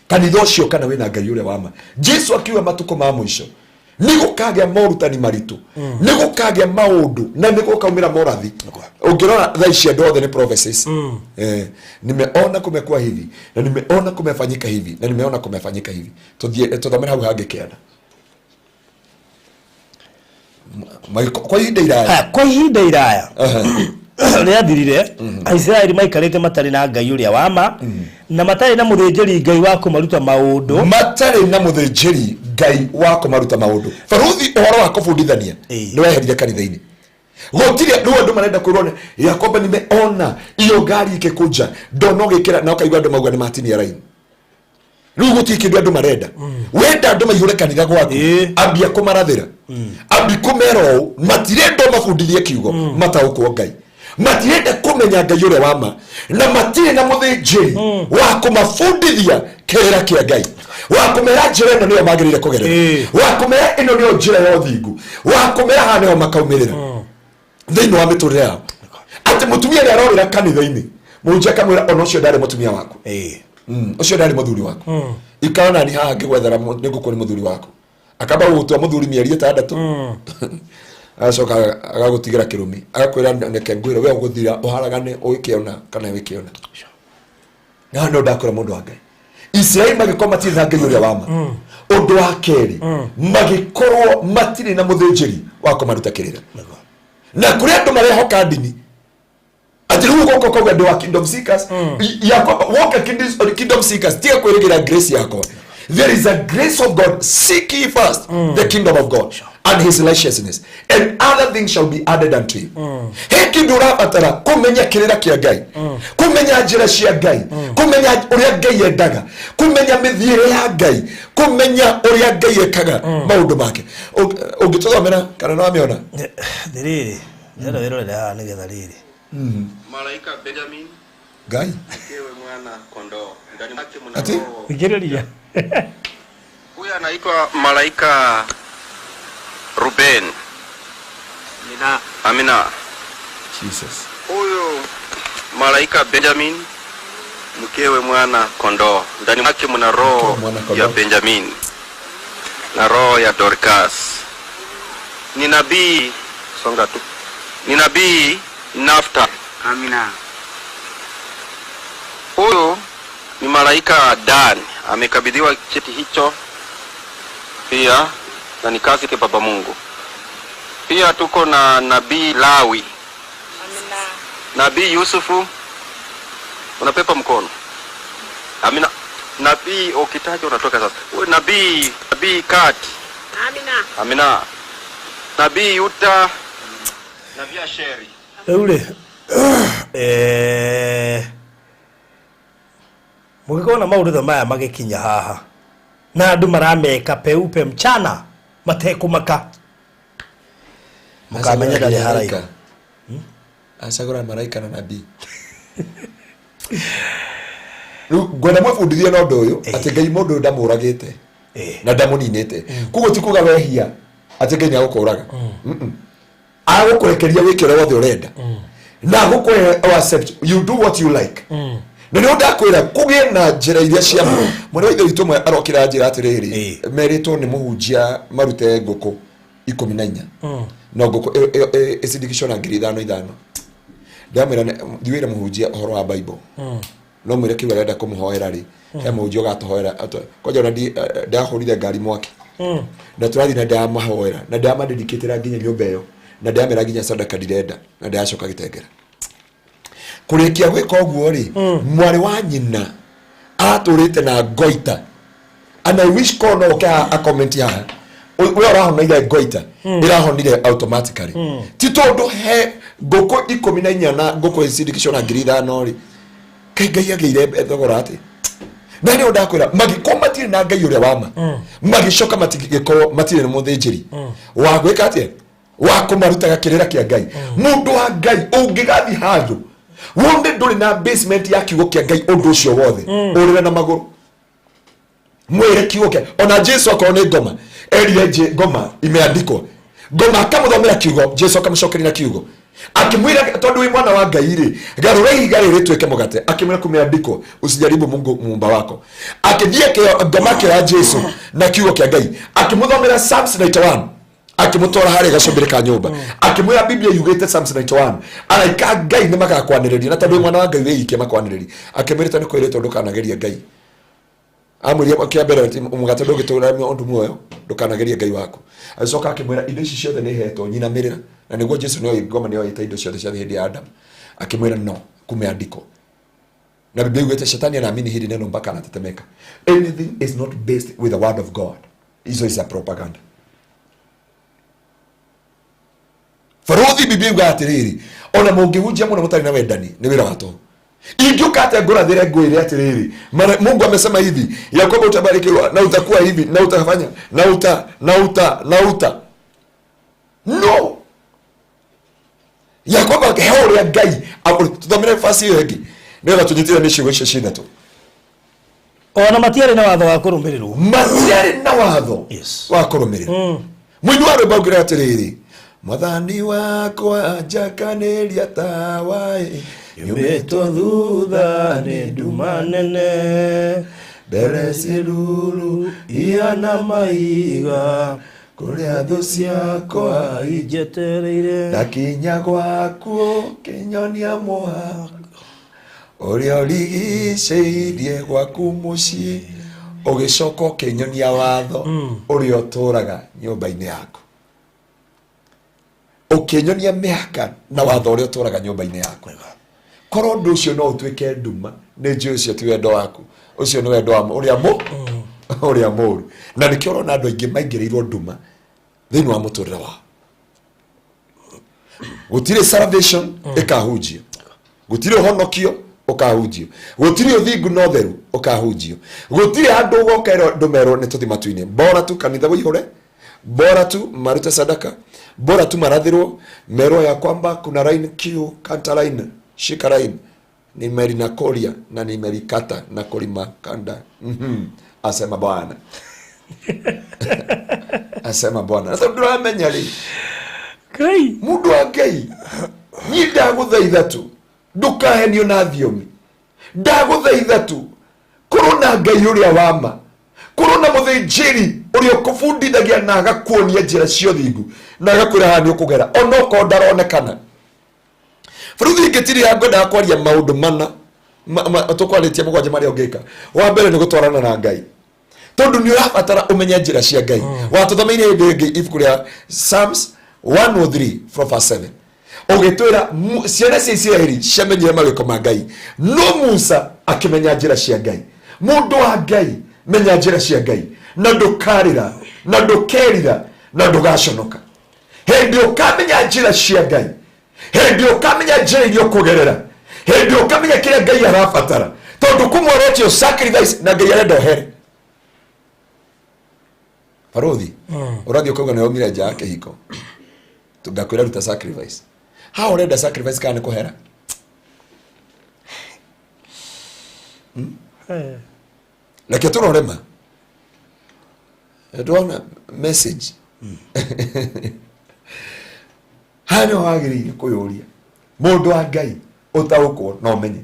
Speaker 3: kanitha ũcio kana wĩna Ngai ũrĩa wa ma. Jesu akiuga matukũ ma mũico nĩ gũkagĩa morutani maritũ, nĩ gũkagĩa maũndũ na nĩ gũkaumĩra morathi. Ũngĩrora thaa ici andũ othe nĩ prophecies. Nimeona kumekuwa hivi na nimeona kumefanyika hivi na nimeona kumefanyika hivi. Tũthiĩ tũthomere hau hangĩ 9. Kwa ihinda iraya.
Speaker 4: Haya, kwa ihinda iraya rĩathirire, Aisiraeli maikarĩte matarĩ na Ngai ũrĩa wa ma na matarĩ na mũthĩnjĩri Ngai wa kũmaruta maũndũ.
Speaker 3: Matarĩ na mũthĩnjĩri Ngai wa kũmaruta maũndũ. Baruthi, ũhoro wa kũbundithania nĩ weherire kanitha-inĩ. Gũtirĩ rĩu andũ marenda kwĩrwo ya kwamba nimeona iyo ngari ikĩkũnja ndona ũgĩkĩra na ũkaigua andũ mauga nĩ matinia raini. Rĩu gũtirĩ kĩndũ andũ marenda. Wenda andũ maihũre kanitha gwaku, ambia kũmarathĩra, ambi kũmera ũũ. Matirenda ũmabundithie kiugo mataũkwo Ngai, matirenda kũmenya Ngai ũrĩa wa ma, na matirĩ na mũthĩnjĩri wa kũmabundithia. Kĩrĩra kĩa Ngai, wa kũmera njĩra ĩno nĩyo magĩrĩire kũgerera, wa kũmera ĩno nĩyo njĩra ya ũthingu, wa kũmera haha nĩho makaumĩrĩra thĩinĩ wa mĩtũrĩre yao. Atĩ mũtumia nĩ arorĩra kanitha-inĩ, mũhunjia akamwĩra ona ũcio ndarĩ mũtumia waku. Ũcio ndarĩ mũthuri waku, ikara nani haha ngĩgwethera nĩ ngũkũ nĩ mũthuri waku. Akamba gũgũtua mũthuri mĩeri 6, agacoka agagũtigĩra kĩrumi, agakwĩra reke ngwĩre we ũgũthira ũharagane ũgĩkĩona kana wĩkĩona. Na no ndakwĩra mũndũ wa Ngai, Isiraeli magĩkorwo matirĩ na Ngai ũrĩa wa ma. Ũndũ wa kerĩ, magĩkorwo matirĩ na mũthĩnjĩri wa kũmaruta kĩrĩra, na kũrĩ andũ marehoka ndini atĩ rĩu ũgoka ũkauga ndĩ wa Kingdom Seekers ya kwamba woka Kingdom Seekers, tiga kwĩrĩgĩra grace yakwa. There is a grace of God. Seek ye first the kingdom of God and his righteousness, and other things shall be added unto you. He kĩndũ ũrabatara kũmenya kĩrĩra kĩa Ngai, kũmenya njĩra cia Ngai, kũmenya ũrĩa Ngai endaga, kũmenya mĩthiĩre ya Ngai, kũmenya ũrĩa Ngai ekaga maũndũ make. Ũngĩtũthomera kana nĩ wamĩona?
Speaker 4: Rĩrĩ ndĩrenda wĩrorere haha nĩgetha rĩrĩ.
Speaker 5: Malaika Benjamin
Speaker 3: Ngai
Speaker 5: mkewe mwana kondoo, ndani mwake mna
Speaker 3: Ati?
Speaker 5: roho.
Speaker 6: Thikĩrĩria.
Speaker 5: Huyu anaitwa malaika Ruben.
Speaker 7: Amina.
Speaker 5: Amina.
Speaker 3: Jesus.
Speaker 5: Huyu malaika Benjamin mkewe mwana kondoo, ndani mwake mna roho
Speaker 3: Mkewe mwana kondoo.
Speaker 5: ya Benjamin na roho ya Dorcas. Ni nabii songa tu, ni nabii Nafta.
Speaker 7: Amina.
Speaker 5: Huyu ni malaika Dan, amekabidhiwa cheti hicho pia na ni kazi yake Baba Mungu. Pia tuko na nabii Lawi.
Speaker 2: Amina.
Speaker 5: Nabii Yusufu, unapepa mkono. Amina. Nabii ukitaja unatoka sasa. Huyu nabii Kat.
Speaker 2: Amina.
Speaker 5: Amina. Nabii Yuta, nabii Asheri.
Speaker 4: Rĩu rĩ, mũngĩkorwo na maũndũ ta maya magĩkinya haha na andũ marameka peupe mchana matekũmaka, mũkamenya ndarĩ haraihu.
Speaker 3: Acagũra maraika na nabii. Rĩu ngwenda mwĩbundithie na ũndũ ũyũ atĩ Ngai mũndũ ũyũ ndamũragĩte na ndamũninĩte. Koguo ti kuga wehia atĩ Ngai nĩagũkũraga. Agũkũrekeria wĩke ũrĩa wothe ũrenda na agũkũhe o accept you do what you like. Na nĩho ndakwĩra kũgĩe na njĩra iria cia mwana wa ithe witũ ũmwe arokĩra njĩra atĩrĩrĩ, merĩtwo nĩ mũhunjia marute ngũkũ 14 no ngũkũ ĩcindikicwo na 5000 ithano. Ndamwĩra thiĩ wĩre mũhunjia ũhoro wa Bible, no mwĩre kĩu arenda kũmũhoera rĩ, he mũhunjia ũgatũhoera. Kwanja ona ndahũrire ngari mwaki na tũrathiĩ na ndamahoera na ndamadedicatĩra nginya nyũmba ĩyo na ndamera nginya sadaka ndirenda na ndacoka gĩtengera kũrĩkia gwĩka ũguo rĩ, mwarĩ wa nyina aratũrĩte na ngoita, and I wish korwo no ũke haha a-comment haha. We ũrahoneire ngoita ĩrahonire automatically, ti tondũ he ngũkũ 14 na ngũkũ icindikicwo na 5000 rĩ, kaĩ Ngai agĩire thogora atĩ. Na nĩo ndakwĩra magĩkorwo matirĩ na Ngai ũrĩa wa ma, magĩcoka matigĩkorwo matirĩ na mũthĩnjĩri wa gwĩka atĩa, wa kũmarutaga kĩrĩra kĩa Ngai. Mũndũ wa Ngai, ũngĩgathiĩ handũ wone ndũrĩ na basement ya kiugo kĩa Ngai, ũndũ ũcio wothe ũrĩre na magũrũ, mwĩre kiugo kĩa ona Jesu. Akorwo nĩ ngoma erire ngoma imeandikwo, ngoma akamũthomera kiugo, Jesu akamũcokeria na kiugo, akĩmwĩra tondũ wĩ mwana wa Ngai rĩ, garũra ihiga rĩrĩ rĩtuĩke mũgate. Akĩmwĩra kumeandikwo, usijaribu Mungu muumba wako. Akĩthiĩ ngoma akĩoya Jesu na kiugo kĩa Ngai, akĩmũthomera Psalms 91, akĩmũtwara harĩa gacũmbĩrĩ ka nyũmba, akĩmwĩra Biblia yugĩte Psalms 91, araika a Ngai nĩ magakwanĩrĩria, na tondũ wĩ mwana wa Ngai wĩikie makwanĩrĩria. Akĩmwĩra nĩ kwĩrĩtwo ndũkanagerie Ngai. Amwĩria kĩa mbere atĩ mũgate ndũngĩtũra ũndũ muoyo, ndũkanagerie Ngai waku. Agĩcoka akĩmwĩra indo ici ciothe nĩ hetwo, nyinamĩrĩra. Na nĩguo Jesu nĩoĩ ngoma nĩoĩte indo ciothe cia hĩndĩ ya Adamu. Akĩmwĩra no kumeandikwo, na Biblia yugĩte shetani anaamini hili neno mpaka anatetemeka. Anything is not based with the word of God, hizo is a propaganda. Barothi, Biblia yugaga atĩrĩrĩ, ona mũngĩhunjia mũno mũtarĩ na wendani nĩ wĩra wa tũhũ. Ingĩũka atĩa ngũrathĩre ngwĩre atĩrĩrĩ, Mungu amesema hivi ya kwamba utabarikiwa na utakuwa hivi na utafanya na uta na uta na uta no ya kwamba he ũrĩa Ngai tũthomere basi ĩyo ĩngĩ nĩgetha tũnyitĩre nĩ ciugo icio ciithatũ.
Speaker 4: Ona matiarĩ na watho wa kũrũmĩrĩrwo.
Speaker 3: Matiarĩ na watho
Speaker 4: Yes.
Speaker 3: wa kũrũmĩrĩra. Mũini wa rwĩmbo augire atĩrĩrĩ, mwathani wakwa njakanĩria tawa ĩ,
Speaker 4: Nyumĩtwo thutha nĩ nduma nene,
Speaker 3: mbere ciĩruru
Speaker 4: ihana maiga,
Speaker 3: kũrĩa thũ ciakwa
Speaker 4: injetereire.
Speaker 3: Ndakinya gwaku kĩnyonia mũhaka ũrĩa ũrigicĩirie gwaku mũciĩ, ũgĩcoka ũkĩnyonia watho ũrĩa ũtũraga nyũmba-inĩ yaku, ũkĩnyonia mĩhaka na watho ũrĩa ũtũraga nyũmba-inĩ yaku. Korwo ũndũ ũcio no ũtuĩke nduma, nĩ njũĩ ũcio ti wendo waku, ũcio nĩ wendo wa ũrĩa mũ ũrĩa mũru. Na nĩkĩo ũrona andũ aingĩ maingĩrĩirwo nduma thĩinĩ wa mũtũrĩre wao. Gũtirĩ salvation ĩkahunjio, gũtirĩ ũhonokio ũkahunjio, gũtirĩ ũthingu na ũtheru ũkahunjio, gũtirĩ handũ ũgoka ĩrwo andũ merwo nĩ tũthi matu-inĩ. Bora tu kanitha ũihũre, bora tu marute sadaka, bora tu marathĩrwo merwo ya kwamba kuna line queue, kata line, shika line, nimelinakoria na nimelikata na kulima kanda. Asema Bwana, asema Bwana. Sasa ndũramenya rĩ,
Speaker 4: Ngai.
Speaker 3: Mundu wa Ngai, niĩ ndagũthaitha tu ndũkahenio na thiomi, ndagũthaitha tu korwo na Ngai ũrĩa wa ma, korwo na mũthĩnjĩri ũrĩa ũkũbundithagia na agakuonia njĩra cia ũthingu na agakwĩra haha nĩ ũkũgera onokorwo ndaronekana. Bũrũri ingĩ ya ngwendaga kwaria maũndũ mana tũkwarĩtie mũgwanja marĩa ũngĩka. Wa mbere nĩ gũtwarana na Ngai, tondũ nĩ ũrabatara ũmenye njĩra cia Ngai. Watũthomeire hĩndĩ ĩngĩ ibuku rĩa Psalms 103 from verse 7, ũgĩtwĩra ciana cia Isiraeli ciamenyire mawĩko ma Ngai, no Musa akĩmenya njĩra cia Ngai. Mũndũ wa Ngai, menya njĩra cia Ngai na ndũkarĩra na ndũkerira na ndũgaconoka. Hĩndĩ ũkamenya njĩra cia Ngai, hĩndĩ ũkamenya njĩra iria ũkũgerera, hĩndĩ ũkamenya kĩrĩa Ngai arabatara, tondũ kũmwe ũretio sacrifice na Ngai arenda ũhere. Barothi, ũrathiĩ ũkauga nĩ waumire nja ya kĩhiko, ngakwĩra ruta sacrifice. Haha ũrenda sacrifice kana nĩ kũhera? Reke tũrore ma ndona message haha nĩho wagĩrĩire kwĩyũria, mũndũ wa Ngai, ũtaũkwo na ũmenye,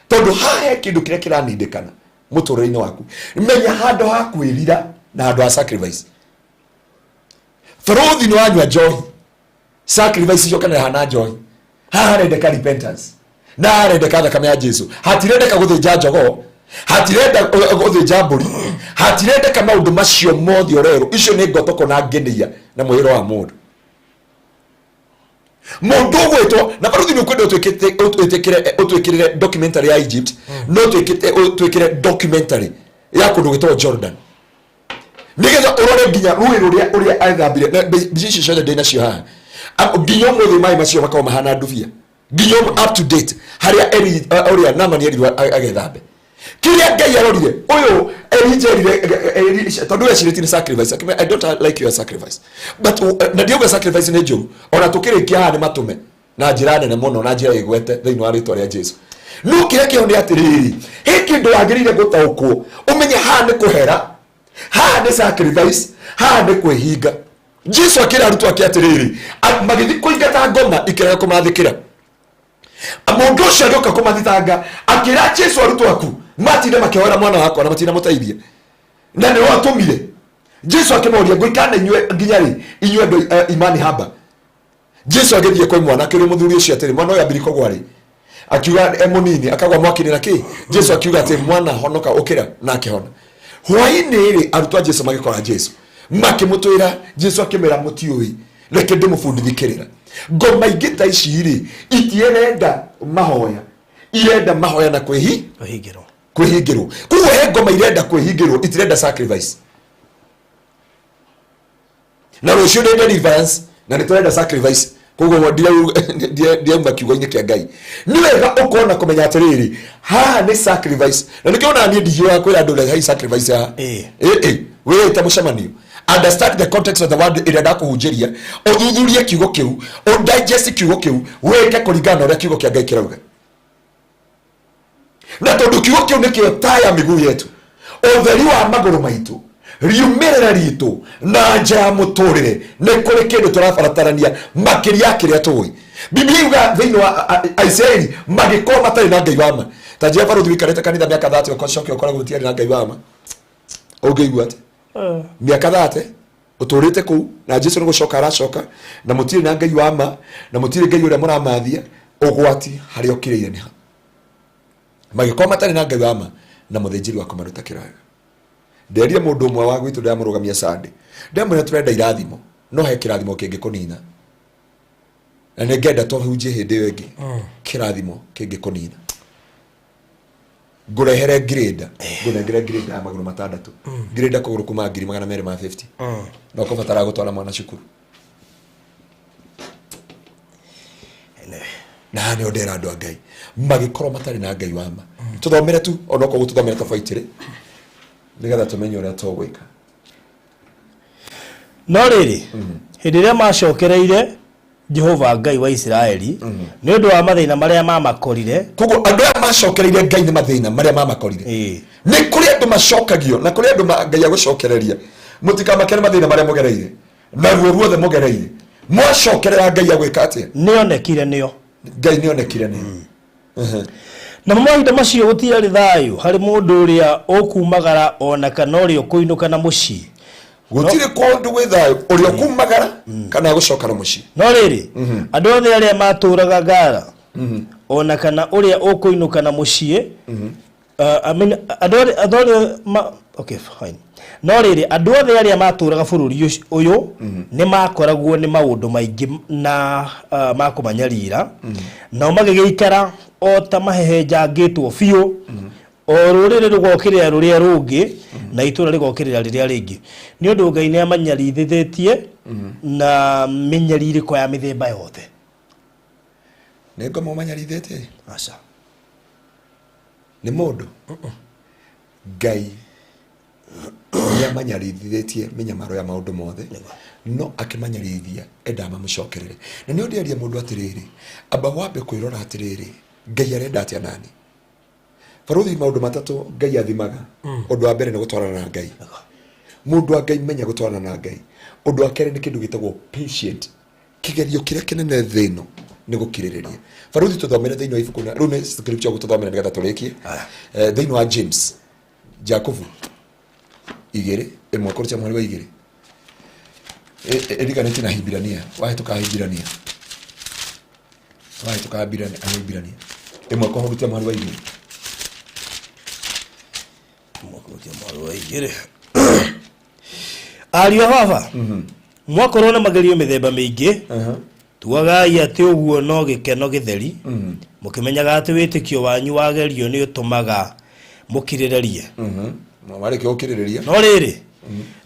Speaker 3: tondũ haha he kĩndũ kĩrĩa kĩranindĩkana mũtũrĩre-inĩ waku. Menya handũ ha kwĩrira na handũ ha sacrifice. Barothi, nĩ wanyua njohi, sacrifice icokanĩra hana njohi. Haha harendeka repentance na harendeka thakame ya Jesu. Hatirendeka gũthĩnja njogoo, hatirenda gũthĩnja mbũri, hatirendeka maũndũ macio mothe ũrerwo. Icio nĩ ngotoko na ngenia na mwĩhĩro wa mũndũ. Mũndũ ũgwĩtwo na barothi, nĩ ũkwenda ũtwĩkĩrĩre documentary ya Egypt, no ũtwĩkĩre documentary ya kũndũ gwĩtagwo Jordan, nĩgetha ũrore nginya rũĩ rũrĩa ũrĩa athambire. Na mbica icio ciothe ndĩ nacio haha. Nginya ũmũthĩ maĩ macio makoragwo mahana ndubia, nginya up to date, harĩa ũrĩa Naamani erirwo agethambe. Kĩrĩa Ngai arorire ũyũ Elija erire Elisha, tondũ ecirĩtie nĩ sacrifice, akĩmwĩra, "I don't like your sacrifice." But na ndiauga sacrifice nĩ njũru. Ona tũkĩrĩkia haha nĩ matũme na njĩra nene mũno na njĩra ĩgwete thĩinĩ wa rĩtwa rĩa Jesu. No kĩrĩa kĩho nĩ atĩrĩrĩ, he kĩndũ wagĩrĩire gũtaũkwo, ũmenye haha nĩ kũhera, haha nĩ sacrifice, haha nĩ kwĩhinga. Jesu akĩra arutwo ake atĩrĩrĩ, magĩthiĩ kũingata ngoma ikĩrega kũmathĩkĩra. Mũndũ ũcio agĩũka kũmathitanga, akĩra Jesu, "Arutwo aku matinda makĩhoera mwana wakwa na matina mũteithie, na nĩ watũmire." Jesu akĩmoria, "Ngũikara na inyuĩ nginya rĩ, inyuĩ andũ imani haba?" Jesu agĩthiĩ kwĩ mwana, akĩũria mũthuri ũcio atĩrĩ, "Mwana ũyũ ambiri kũgwa rĩ?" Akiuga, "E mũnini, akagwa mwaki-inĩ na kĩ." Jesu akiuga atĩ, "Mwana, honoka, ũkĩra," na akĩhona. Hwaĩ-inĩ rĩ, arutwo a Jesu magĩkora Jesu, makĩmũtwĩra. Jesu akĩmera, "Mũtiũĩ, reke ndĩmũbundithie kĩrĩra." Ngoma ingĩ ta ici rĩ, itierenda mahoya, irenda mahoya na kwĩhi
Speaker 4: Kũhingĩrwo.
Speaker 3: Kwĩhingĩrwo. Koguo he ngoma irenda kwĩhingĩrwo, itirenda sacrifice. Na rũciũ nĩ deliverance na nĩ tũrenda sacrifice, koguo ndirauma kiugo-inĩ kĩa Ngai. Nĩ wega ũkona kũmenya atĩrĩrĩ, haha nĩ sacrifice, na nĩkĩo ona niĩ ndihiũhaga kwĩra andũ hai sacrifice haha. Ĩ wĩte mũcemanio, understand the context of the word ĩrĩa ndakũhunjĩria, ũthuthurie kiugo kĩu, ũdigest kiugo kĩu, wĩke kũringana na ũrĩa kiugo kĩa Ngai kĩrauga. Na tondũ kiugo kĩu nĩkĩo taa ya mĩguu yetu, Ũtheri wa magũrũ maitũ, riumĩrĩra ritũ na nja ya mũtũrĩre, nĩ kũrĩ kĩndũ tũrabatarania makĩria ya kĩrĩa tũĩ. Biblia yuga thĩinĩ wa Aisiraeli magĩkorwo matarĩ na Ngai wa ma. Ta njĩra, barũthi wĩikarĩte kanitha mĩaka 30, ũcoke ũkoragwo gũtiarĩ na Ngai wa ma, ũngĩigua atĩ mĩaka 30 ũtũrĩte kũu na Jesu nĩ gũcoka aracoka na mũtirĩ na Ngai wa ma na mũtirĩ Ngai ũrĩa mũramathia, ũgwati harĩa ũkĩrĩire nĩ ha? Magĩkorwo matarĩ na Ngai wa ma na mũthĩnjĩri wa kũmaruta kĩraga. Nderie mũndũ ũmwe wa gwitũ, ndĩramũrũgamia Sunday, ndĩramwĩra tũrenda irathimo, no he kĩrathimo kĩngĩkũnina, na nĩ ngenda tũhunjie hĩndĩ ĩyo ĩngĩ. Kĩrathimo kĩngĩkũnina, ngũrehere ngirĩnda, ngũnengere ngirĩnda ya magũrũ matandatũ, ngirĩnda kũgũrũ kuma 250,000, na ũkũbatara gũtwara mwana cukuru. Na haha nĩho ndera andũ a Ngai magĩkorwo matarĩ na Ngai wa ma. Tũthomere tu onokorwo gũtũthomera ta baitĩrĩ nĩgetha tũmenye ũrĩa tũgwĩka.
Speaker 4: No rĩrĩ, hĩndĩ ĩrĩa macokereire Jehova Ngai wa Isiraeli nĩ ũndũ wa mathĩna marĩa mamakorire.
Speaker 3: Koguo andũ aya macokereire Ngai nĩ mathĩna marĩa mamakorire. Nĩ kũrĩ andũ macokagio na kũrĩ andũ Ngai agũcokereria. Mũtikamakere mathĩna marĩa mũgereire na ruo ruothe mũgereire. Mwacokerera Ngai agwĩka atĩa?
Speaker 4: Nĩonekire nĩo.
Speaker 3: Ngai nĩonekire nĩo.
Speaker 4: Namo mahinda macio gũtiarĩ thayũ harĩ mũndũ ũrĩa ũkumagara ona kana ũrĩa ũkũinũka na mũciĩ.
Speaker 3: Gũtirĩ kũndũ gwĩ thayũ ũrĩa ũkumagara kana gũcoka na mũciĩ.
Speaker 4: No rĩrĩ, andũ othe arĩa matũũraga Gara ona kana ũrĩa ũkũinũka na mũciĩ, I mean, andũ arĩa okay, fine. No rĩrĩ, andũ othe arĩa matũũraga bũrũri ũyũ nĩ makoragwo nĩ maũndũ maingĩ na ma kũmanyarira, nao magĩgĩikara o ta mahehenjangĩtwo biũ, o rũrĩrĩ rũgokĩrĩra rũrĩa rũngĩ na itũũra rĩgokĩrĩra rĩrĩa rĩngĩ, nĩ ũndũ Ngai nĩ amanyaririthĩtie na mĩnyarirĩko ya mĩthemba yothe.
Speaker 3: Nĩ ngoma ũmanyarithĩtie?
Speaker 4: Aca.
Speaker 3: Nĩ mũndũ. Ngai nĩ amanyarithĩtie mĩnyamaro ya maũndũ mothe, no akĩmanyarithia endaga mamũcokerere. Na nĩ ũndĩaria mũndũ atĩrĩrĩ, amba wambe kwĩrora atĩrĩrĩ, Ngai arenda atĩa nani? Barũthi, maũndũ matatũ Ngai athimaga. Ũndũ wa mbere nĩ gũtwarana na Ngai. Mũndũ wa Ngai, menya gũtwarana na Ngai. Ũndũ wa kerĩ nĩ kĩndũ gĩtagwo patient. Kĩgerio kĩrĩa kĩnene thĩ ĩno nĩ gũkirĩrĩria. Barũthi, tũthomere thĩinĩ wa ibuku rĩu nĩ scripture gũtũthomera nĩgetha tũrĩkie. Thĩinĩ wa James, Jakubu 2:1 kũrĩa mweri wa 2, ĩriganĩtie na Hibirania, wahĩtũka Hibirania, wahĩtũka Hibirania 1 kũhurutia mweri wa 2.
Speaker 4: Mweri wa 2. Ariũ a baba, mwakorwo na magerio mĩthemba mĩingĩ, tuagai atĩ ũguo no gĩkeno gĩtheri, mũkĩmenyaga atĩ wĩtĩkio wanyu wagerio nĩ ũtũmaga mũkirĩrĩrie.
Speaker 3: Warĩkia gũkirĩrĩria.
Speaker 4: No rĩrĩ,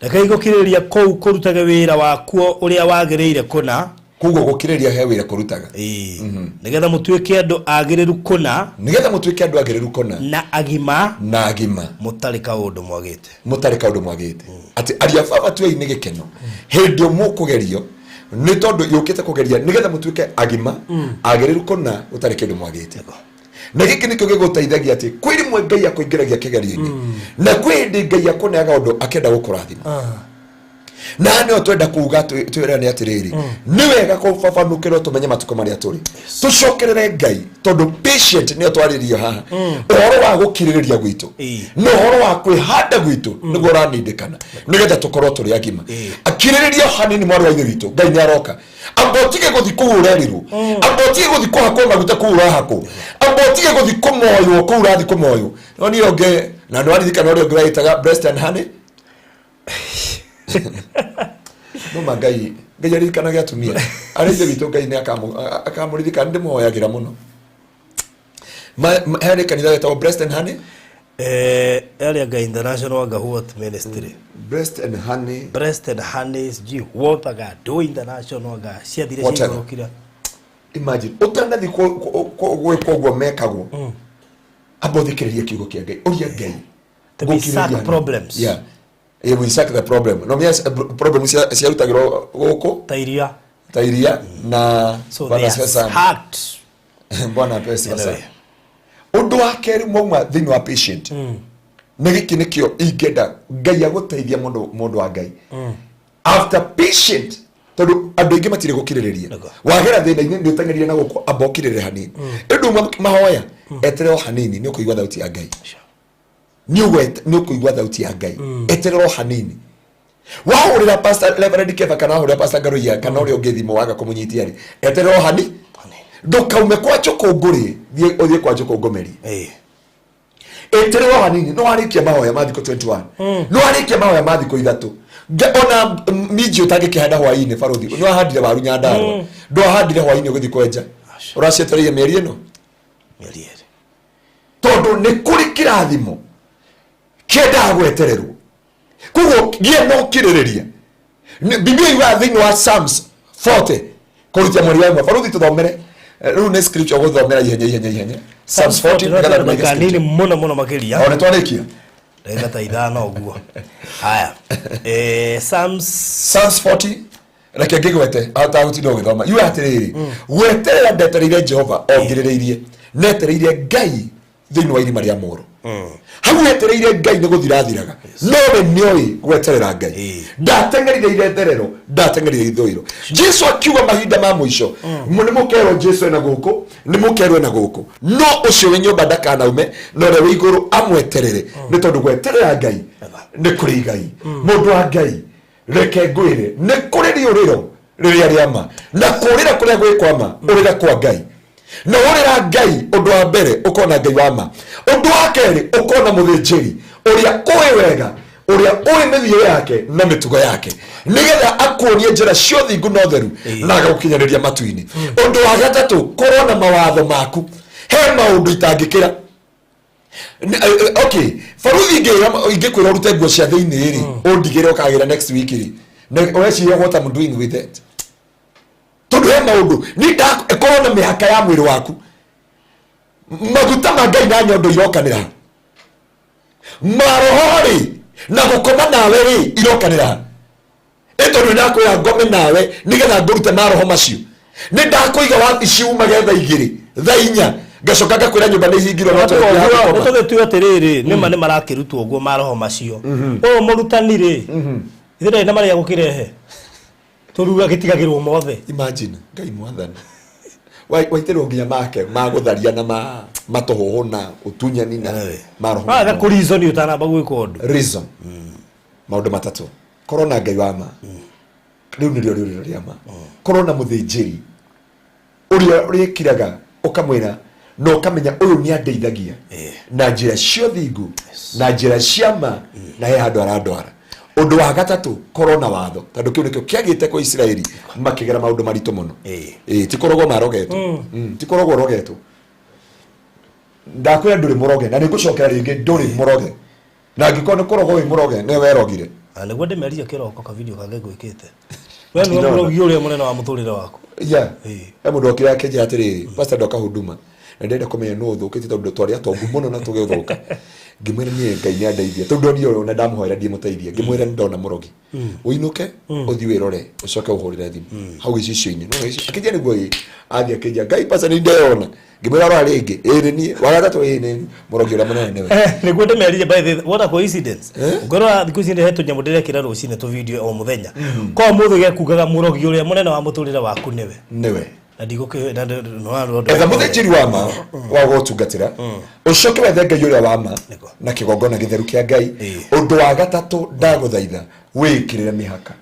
Speaker 4: rekei gũkirĩrĩria kũu kũrutage wĩra wakuo ũrĩa wagĩrĩire kũna.
Speaker 3: Koguo gũkirĩrĩria he wĩra kũrutaga.
Speaker 4: Ĩĩ. Nĩgetha mũtuĩke andũ agĩrĩru kũna.
Speaker 3: Nĩgetha mũtuĩke andũ agĩrĩru kũna.
Speaker 4: Na agima.
Speaker 3: Na agima.
Speaker 4: Mũtarĩ kaũndũ mwagĩte.
Speaker 3: Mũtarĩ kaũndũ mwagĩte. Atĩ aria baba, tuai nĩ gĩkeno hĩndĩ ĩyo mũkũgerio, nĩ tondũ yũkĩte kũgeria nĩgetha mũtuĩke agima, agĩrĩru kũna, gũtarĩ kĩndũ mwagĩte. Na gĩkĩ nĩkĩo gĩgũteithagia atĩ kwĩ rĩmwe Ngai akũingĩragia kĩgerio-inĩ, na kwĩ hĩndĩ Ngai akũneaga ũndũ akĩenda gũkũrathima. Na haha nĩho twenda kuga twĩrane atĩrĩrĩ, nĩ wega kũbabanũkĩrwo tũmenye matukũ marĩa tũrĩ, tũcokerere Ngai, tondũ patient nĩyo twarĩrio haha, ũhoro wa gũkirĩrĩria gwitũ na ũhoro wa kwĩhanda gwitũ nĩguo ũranindĩkana nĩgetha tũkorwo tũrĩ agima. Akirĩrĩria hanini, mwarĩ wa ithe witũ, Ngai nĩ aroka. Amba ũtige gũthi kũu ũrerirwo, amba ũtige gũthi kũhakwo maguta kũu ũrahakwo, amba ũtige gũthi kũmoywo kũu ũrathi kũmoywo. No niĩ ũngĩ na nĩ waririkana ũrĩa ũngĩ wagĩtaga breast and honey, no ma Ngai, Ngai aririkanage atumia arĩa ithe witũ. Ngai nĩ akamũririkana, ndĩmũhoyagĩra mũno. Harĩ kanitha wetagwo breast and honey.
Speaker 4: Area Ngai International anga what ministry?
Speaker 3: Breast and honey.
Speaker 4: Breast and honey, sijui what, anga do international anga ciathire.
Speaker 3: Whatever.
Speaker 4: Ciaikũrũkire.
Speaker 3: Imagine ũtanathi gwĩka ũguo mekagwo, amba ũthikĩrĩrie kiugo kĩa Ngai, ũria Ngai.
Speaker 4: To be
Speaker 3: Gũkirĩrĩria
Speaker 4: sack
Speaker 3: nĩ-
Speaker 4: problems.
Speaker 3: Yeah, we sack the problem. No yes, problem ciarutagĩrwo gũkũ.
Speaker 4: Ta iria.
Speaker 3: Ta iria na
Speaker 4: So
Speaker 3: Bwana
Speaker 4: they are
Speaker 3: asifiwe sana.
Speaker 4: hacked.
Speaker 3: Bwana apewe sifa sana.
Speaker 4: Anyway.
Speaker 3: Ũndũ wa kerĩ mwauma thĩinĩ wa patient. Nĩ gĩkĩ nĩkĩo ingĩenda Ngai agũteithia mũndũ, mũndũ wa Ngai, after patient, tondũ andũ aingĩ matirĩ gũkirĩrĩria.
Speaker 4: Nĩguo.
Speaker 3: Wagera thĩna-inĩ nĩ ũteng'erire na gũkũ, amba ũkirĩrĩre hanini, ĩndĩ uma mahoya, eterera o hanini, nĩ ũkũigua thauti ya Ngai. Nĩ ũkũigua thauti ya Ngai, eterera o hanini. Wahũrĩra Pastor Reverend Keva kana wahũrĩra Pastor Ngaruiya kana ũrĩa ũngĩ thimũ, waga kũmũnyitia rĩ, eterera o hani, ndũkaume kwa njũkũngũ rĩ, thiĩ ũthiĩ kwa njũkũngũ meri. Eterera o hanini. No warĩkia mahoya ma thikũ 21, no warĩkia mahoya ma thikũ 3. Ona minji ũtangĩkĩhanda hwaĩ-inĩ, barothi, nĩ wahandire waru Nyandarũa, ndwahandire hwaĩ-inĩ ũgĩthiĩ kwenja, ũracietereire mĩeri ĩno.
Speaker 4: Mĩeri 2.
Speaker 3: Tondũ nĩ kũrĩ kĩrathimo kĩendaga gwetererwo, koguo gĩa na ũkirĩrĩria. Biblia yugaga thĩinĩ wa Psalms 40 kũrutia mweri wa 1, barothi, tũthomere. Rĩu nĩ scripture ũgũthomera ihenya ihenya ihenya, Psalms 40, nĩgetha tũmaige
Speaker 4: Ndagĩka nini
Speaker 3: scripture.
Speaker 4: mũno mũno makĩria.
Speaker 3: O nĩ twarĩkia.
Speaker 4: Ndagĩka ta 5 ũguo. Haya. Psalms.
Speaker 3: Psalms 40, reke ngĩgwete atagũtinda ũgĩthoma. Yuga atĩrĩrĩ, gweterera ndetereire Jehova o ngirĩrĩirie, netereire Ngai thĩinĩ wa irima rĩa moro. Hau wetereire Ngai nĩ gũthirathiraga, no we nĩoĩ gweterera Ngai. Ndateng'erire iretherero, ndateng'erire ithũĩro. Jesu akiuga mahinda ma mũico nĩ mũkerwo Jesu ena gũkũ, nĩ mũkerwo ena gũkũ, no ũcio wĩ nyũmba ndakanaume, na ũrĩa wĩ igũrũ amweterere, nĩ tondũ gweterera Ngai nĩ kũrĩ igai. Mũndũ wa Ngai, reke ngwĩre, nĩ kũrĩ rĩũrĩro rĩrĩa rĩa ma, na kũrĩra kũrĩa gwĩ kwa ma, ũrĩra kwa Ngai. Na ũrĩra Ngai, ũndũ wa mbere ũkona Ngai wa ma, ũndũ wa kerĩ ũkona mũthĩnjĩri ũrĩa ũĩ wega, ũrĩa ũĩ mĩthiĩre yake na mĩtugo yake, nĩgetha akuonie njĩra cia ũthingu na ũtheru na agagũkinyanĩria matu-inĩ. Ũndũ wa gatatũ, korwo na mawatho maku. He maũndũ itangĩkĩra. Okay, baruthi, ingĩkwĩra ũrute nguo cia thĩinĩ rĩ, ũndigĩre ũkagĩra next week rĩ, ũreciria what I'm doing with it? Tondũ he maũndũ ni ĩkorwo na mĩhaka ya mwĩrĩ waku. Maguta ma Ngai na nyondo irokanĩra, maroho rĩ na gũkoma nawe rĩ irokanĩra. Ĩ tondũ nĩndakwĩra ngome nawe nĩgetha ngũrute maroho macio, nĩ ndakũiga wabici umage thaa 2, thaa 4, ngacoka ngakwĩra nyũmba nĩ ihingirwo, no tũrĩ haha
Speaker 4: Nĩ
Speaker 3: gũkoma.
Speaker 4: tũgĩtue atĩrĩrĩ, nĩma nĩ marakĩrutwo ũguo maroho macio. Ũyũ mũrutani rĩ, ithe ndarĩ na marĩa gũkĩrehe tũruga gĩtigagĩrwo mothe.
Speaker 3: Imagine, Ngai mwathani. Waitĩrwo nginya make ma gũtharia na ma matũhũhũ na ũtunyani na maroho.
Speaker 4: Watha kũ reason ũtanamba gwĩka ũndũ.
Speaker 3: Reason. Maũndũ matatũ: korwo na Ngai wa ma, rĩu nĩrĩo rĩũrĩro rĩa ma. Korwo na mũthĩnjĩri ũrĩa ũrĩkiraga, ũkamwĩra na ũkamenya ũyũ nĩ andeithagia na njĩra cia ũthingu na njĩra cia ma, na he handũ arandwara. Ũndũ wa gatatũ, korwo na watho, tondũ kĩu nĩkĩo kĩagĩte kwa Isiraeli makĩgera maũndũ maritũ mũno. Ĩĩ, ti kũrogwo marogetwo. Ti kũrogwo ũrogetwo. Ndakwĩra ndũrĩ mũroge, na nĩ ngũcokera rĩngĩ, ndũrĩ mũroge, na angĩkorwo nĩ kũrogwo wĩ mũroge, nĩwe werogire.
Speaker 4: Na nĩguo ndĩmerire kĩroko ka video kangĩ gwĩkĩte, we nĩwe
Speaker 3: Ndinona.
Speaker 4: mũrogi ũrĩa mũnene wa mũtũrĩre waku.
Speaker 3: He mũndũ okire akĩnjĩra atĩrĩrĩ, "Pastor, ndoka huduma na ndĩrenda kũmenya nũ ũthũkĩtie, tondũ twarĩ atongu mũno na tũgĩthũka." Ngĩmwĩra niĩ Ngai nĩ andeithia, tondũ ndonire ũyũ na ndamũhoera ndiĩmũteithie. Ngĩmwĩra nĩ ndona mũrogi, ũinũke ũthiĩ wĩrore, ũcoke ũhũrĩre thimũ hau gĩcicio-inĩ. No gĩcicio akĩnjia nĩguo ĩ athiĩ akĩnjia, "Ngai, pastor, nĩ ndeyona." Ngĩmwĩra rora rĩngĩ, ĩ nĩ niĩ. Wa gatatũ, ĩ nĩ niĩ mũrogi ũrĩa mũnene nĩwe.
Speaker 4: Nĩguo ndĩmerire, by the what a coincidence. Ngorora thikũ ici ndĩhe tũnyamũ ndĩrekĩra rũcinĩ tũ video o mũthenya, ko mũthĩ gekugaga mũrogi ũrĩa mũnene wa mũtũrĩre waku nĩwe.
Speaker 3: Nĩwe.
Speaker 4: Na ndigũkĩ na no
Speaker 3: Etha mũthĩnjĩri wa ma wa gũgũtungatĩra, ũcoke wethe Ngai ũrĩa wa ma
Speaker 4: Nĩguo.
Speaker 3: na kĩgongona gĩtheru kĩa Ngai. Ũndũ wa gatatũ, ndagũthaitha wĩĩkĩrĩre mĩhaka.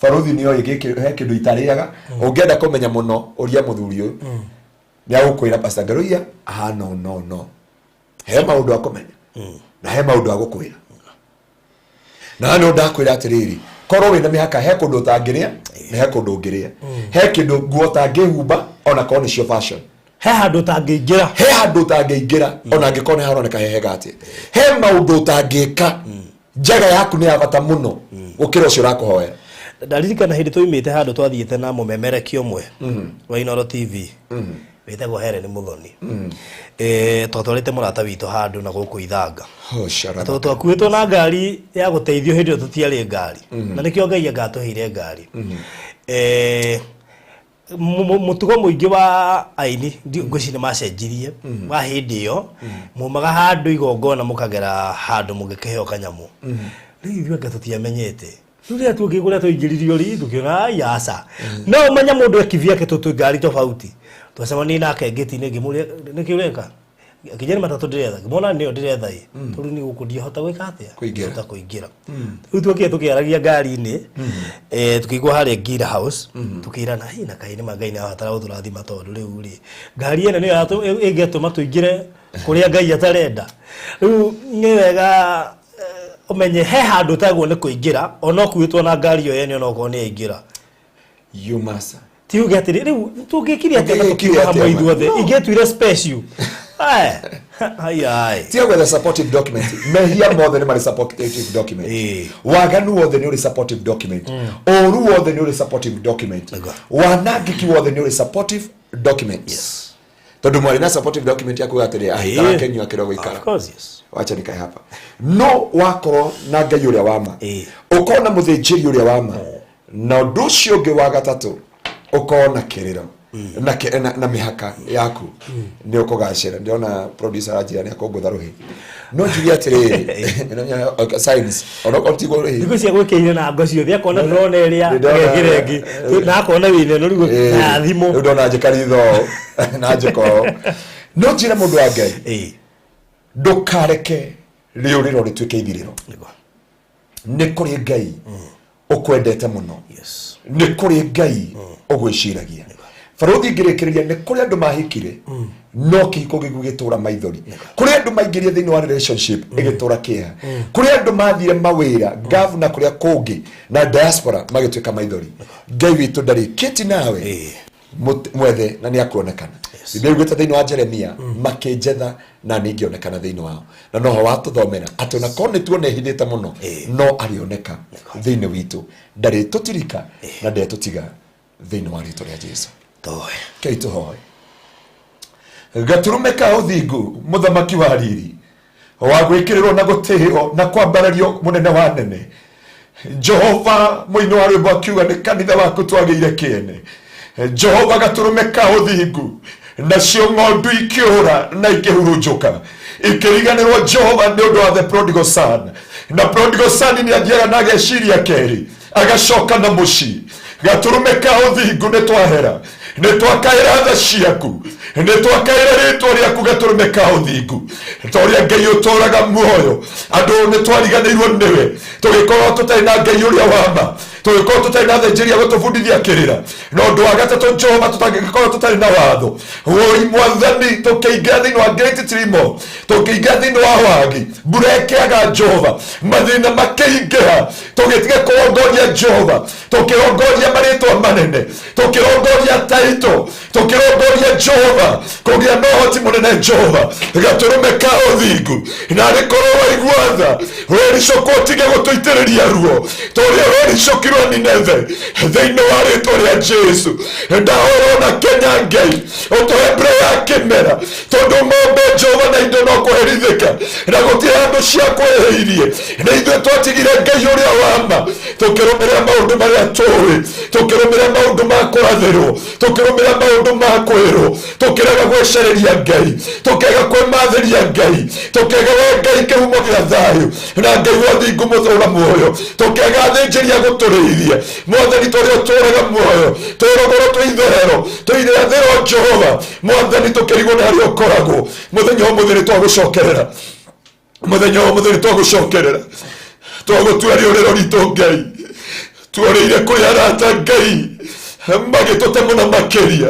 Speaker 3: Baruthi nĩ oĩ gĩkĩ, he kĩndũ itarĩaga. Ũngĩenda kũmenya mũno, ũria mũthuri ũyũ, nĩ agũkwĩra Pastor Ngaruiya ahana no no no he maũndũ akũmenya na he maũndũ agũkwĩra. Na no ndakwĩra atĩrĩrĩ, korwo wĩna mĩhaka, he kũndũ ũtangĩrĩa na he kũndũ ũngĩrĩa, he kĩndũ nguo ũtangĩhumba ona korwo nĩcio fashion.
Speaker 4: He handũ ũtangĩingĩra.
Speaker 3: He handũ ũtangĩingĩra ona angĩkorwo nĩ haroneka hehega atĩa. He maũndũ ũtangĩka. Njaga yaku nĩ ya bata mũno gũkĩra ũcio ũrakũhoya.
Speaker 4: Ndaririkana hĩndĩ twaumĩte handũ twathiĩte na mũmemerekia ũmwe wa Inooro TV wĩtagwo Helen Muthoni. Twatwarĩte mũrata witũ handũ na gũkũ Ithanga.
Speaker 3: Oh, shut up.
Speaker 4: Tondũ twakuĩtwo na ngari ya gũteithio, hĩndĩ ĩyo tũtiarĩ ngari, na nĩkĩo Ngai anga atũheire ngari. Mũtugo mũingĩ wa aini ngwĩciria nĩ macenjirie wa hĩndĩ ĩyo, mumaga handũ igongona mũkagera handũ mũgĩkĩheo kanyamũ. Rĩu ithuĩ anga tũtiamenyete. Rĩu rĩrĩa tuokire kũrĩa twaingĩririo rĩ, tũkĩona ai aca, no ũmenye mũndũ ekivyake tũ twĩ ngari tofauti. Twacemania nake ngĩti-inĩ, ngĩmũria, "Nĩkĩ ũreka?" Akĩnjĩra, "Matatũ ndĩretha." Ngĩmwona nĩyo ndĩretha ĩ, tondũ nĩ gũkũ ndiahota gwĩka atĩa?
Speaker 3: Kũingĩra.
Speaker 4: Ndingĩhota kũingĩra. Rĩu twokire tũkĩaragia ngari-inĩ, tukĩigua harĩa Ngira House, tukĩrana hi na kaĩ nĩ ma Ngai nĩ abatara gũtũrathima, tondũ rĩu rĩ, ngari ĩno nĩyo ĩngĩatũma tũingĩre kũrĩa Ngai atarenda. Rĩu nĩ wega ũmenye he handũ ũtagwo nĩ kũingĩra, ona ũkuĩtwo na ngari ĩyo yene, onokorwo nĩ yaingĩra.
Speaker 3: You must.
Speaker 4: Ti uge atĩrĩ, rĩu tũngĩkire atĩa na
Speaker 3: Tũngĩgĩkire
Speaker 4: tũkiuma hamwe
Speaker 3: atĩa, ma?
Speaker 4: ithuothe?
Speaker 3: No.
Speaker 4: Ingĩtuire special. Ai, ai ai.
Speaker 3: Tiga gwetha supportive document. Mehia mothe nĩ marĩ supportive document. Waganu wothe nĩ ũrĩ supportive document. Ũru wothe nĩ ũrĩ supportive document.
Speaker 4: Nĩguo.
Speaker 3: Wanangĩki wothe nĩ ũrĩ supportive document. Tondũ mwarĩ na supportive document ya kuga atĩrĩ, tarakenyua kĩrĩa
Speaker 4: Of
Speaker 3: gũikara,
Speaker 4: course, yes.
Speaker 3: wacha nikae hapa. No wakorwo na Ngai ũrĩa wa ma, ũkorwo na mũthĩnjĩri ũrĩa wa ma, na ũndũ ũcio ũngĩ wa gatatũ, ũkorwo na kĩrĩro na mĩhaka yaku, nĩ ũkũgacĩra. Ndĩrona producer aranjĩra nĩ akũngũtha rũhĩ, no njuge atĩrĩrĩ, science onokorwo tiguo rũhĩ.
Speaker 4: Thikũ cia gwĩkĩire na ngo ciothe, akona ndĩrona ĩrĩa
Speaker 3: Ndĩrona-
Speaker 4: agekĩra ĩngĩ na akona wĩna ĩno rĩu na thimũ.
Speaker 3: Rĩu ndona njĩka ritho ũũ, na njĩka ũũ. No njĩre mũndũ wa Ngai, ndũkareke rĩũrĩro rĩtuĩke ithirĩro.
Speaker 4: Nĩguo.
Speaker 3: Nĩ kũrĩ Ngai ũkwendete mũno. Nĩ kũrĩ Ngai ũgwĩciragia. Barũthi, ngĩrĩkĩrĩria, nĩ kũrĩ andũ mahikire no kĩhiko gĩgu gĩtũra maithori, kũrĩ andũ maingĩrie thĩinĩ wa relationship ĩgĩtũra kĩeha, kũrĩ andũ mathire mawĩra gavana kũrĩa kũngĩ na diaspora magĩtuĩka maithori. Ngai witũ ndarĩkĩti nawe. Mwethe na nĩ akuonekana. Biblia iguĩte thĩinĩ wa Jeremia, makĩnjetha na nĩ ingĩonekana thĩinĩ wao, na noho watũthomera atĩ ona korwo nĩ tuone hithĩte mũno, no arĩoneka thĩinĩ witũ, ndarĩ tũtirika na ndetũtiga thĩinĩ wa rĩtwa rĩa Jesu.
Speaker 4: Toe.
Speaker 3: Kei tũhoe. Gaturume ka ũthingu, mũthamaki wa riri, wa gwĩkĩrĩrwo na gũtĩĩo na kwambarario, mũnene wa nene Jehova, mũini wa rwĩmbo akiuga nĩ kanitha waku twagĩire kĩene. Jehova, gatũrũme ka ũthingu, nacio ng'ondu ikĩũra na ikĩhurunjũka ikĩriganĩrwo Jehova nĩ ũndũ wa the prodigal son. Na prodigal son nĩ athiaga na ageciria kerĩ, agacoka na mũciĩ. Gatũrũme ka ũthingu, nĩ twahera, nĩ twakaĩra tha ciaku, nĩ twakaĩra rĩtwa rĩaku, gatũrũme ka ũthingu. Ta ũrĩa Ngai ũtũraga muoyo, andũ nĩ twariganĩirwo nĩwe, tũgĩkorwo tũtarĩ na Ngai ũrĩa wa ma, tũgĩkorwo tũtarĩ na thenjeria gũtũbundithia kĩrĩra, na ũndũ wa gatatũ, Jehova, tũtangĩkorwo tũtarĩ na watho. Woi Mwathani, tũkĩingĩra thĩinĩ wa great trimo, tũkĩingĩra thĩinĩ wa wagi, mbura ĩkĩaga, Jehova, mathĩna makĩingĩha, tũgĩtiga kũrongoria Jehova, tũkĩrongoria marĩtwa manene, tũkĩrongoria taito, tũkĩrongoria Jehova kũgĩa na ũhoti mũnene. Jehova, gatũrũme ka ũthingu, na arĩkorwo waigua tha, wericũkwo ũtige gũtũitĩrĩria ruo ta ũrĩa wericũkirwo Nineve, thĩinĩ wa rĩtwa rĩa Jesu. Ndahorwo na Kenya, Ngai ũtũhe mbura ya kĩmera, tondũ ng'ombe, Jehova, na indo no kũherithĩka na gũtirĩ handũ cia kwĩhĩirie. Nĩ ithuĩ twatigire Ngai ũrĩa wa ma, tũkĩrũmĩrĩra maũndũ marĩa tũĩ, tũkĩrũmĩrĩra maũndũ ma kũrathĩrwo, tũkĩrũmĩrĩra maũndũ ma kwĩrwo, tũkĩrega gwĩcarĩria Ngai, tũkĩrega kwĩmathĩria Ngai, tũkĩrega we Ngai kĩhumo gĩa thayũ na Ngai wa thingu mũtũra muoyo, tũkĩaga athĩnjĩria gũtũrĩithia. Mwathani, tũrĩa ũtũraga muoyo, twĩ rũgũrũ, twĩ itherero, twĩ irathĩro, Jehova Mwathani, tũkĩrigwo nĩ harĩa ũkoragwo. Mũthenya ũmũthĩ nĩ twagũcokerera, mũthenya wa mũthĩ nĩ twagũcokerera, twagũtua rĩũrĩro ritũ. Ngai, tuorĩire kũrĩ arata, Ngai, magĩtũte mũno makĩria,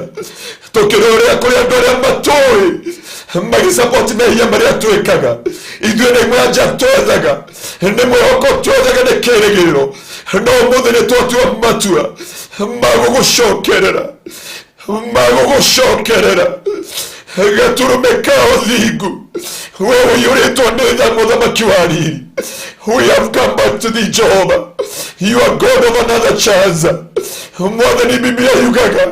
Speaker 3: tũkĩrũrĩra kũrĩ andũ arĩa matũĩ, magĩcapoti mehia marĩa twĩkaga. Ithuĩ nĩ mwanja twethaga, nĩ mwĩhoko twethaga, nĩ kĩrĩgĩrĩro, no ũmũthĩ nĩ twatua matua magũgũcokerera, magũgũcokerera. Gaturume ka ũthingu, we ũiyũrĩtwo nĩ tha, mũthamaki wa riri, we have come back to thee, Jehovah. You are God of another chance. Mwathani Biblia yugaga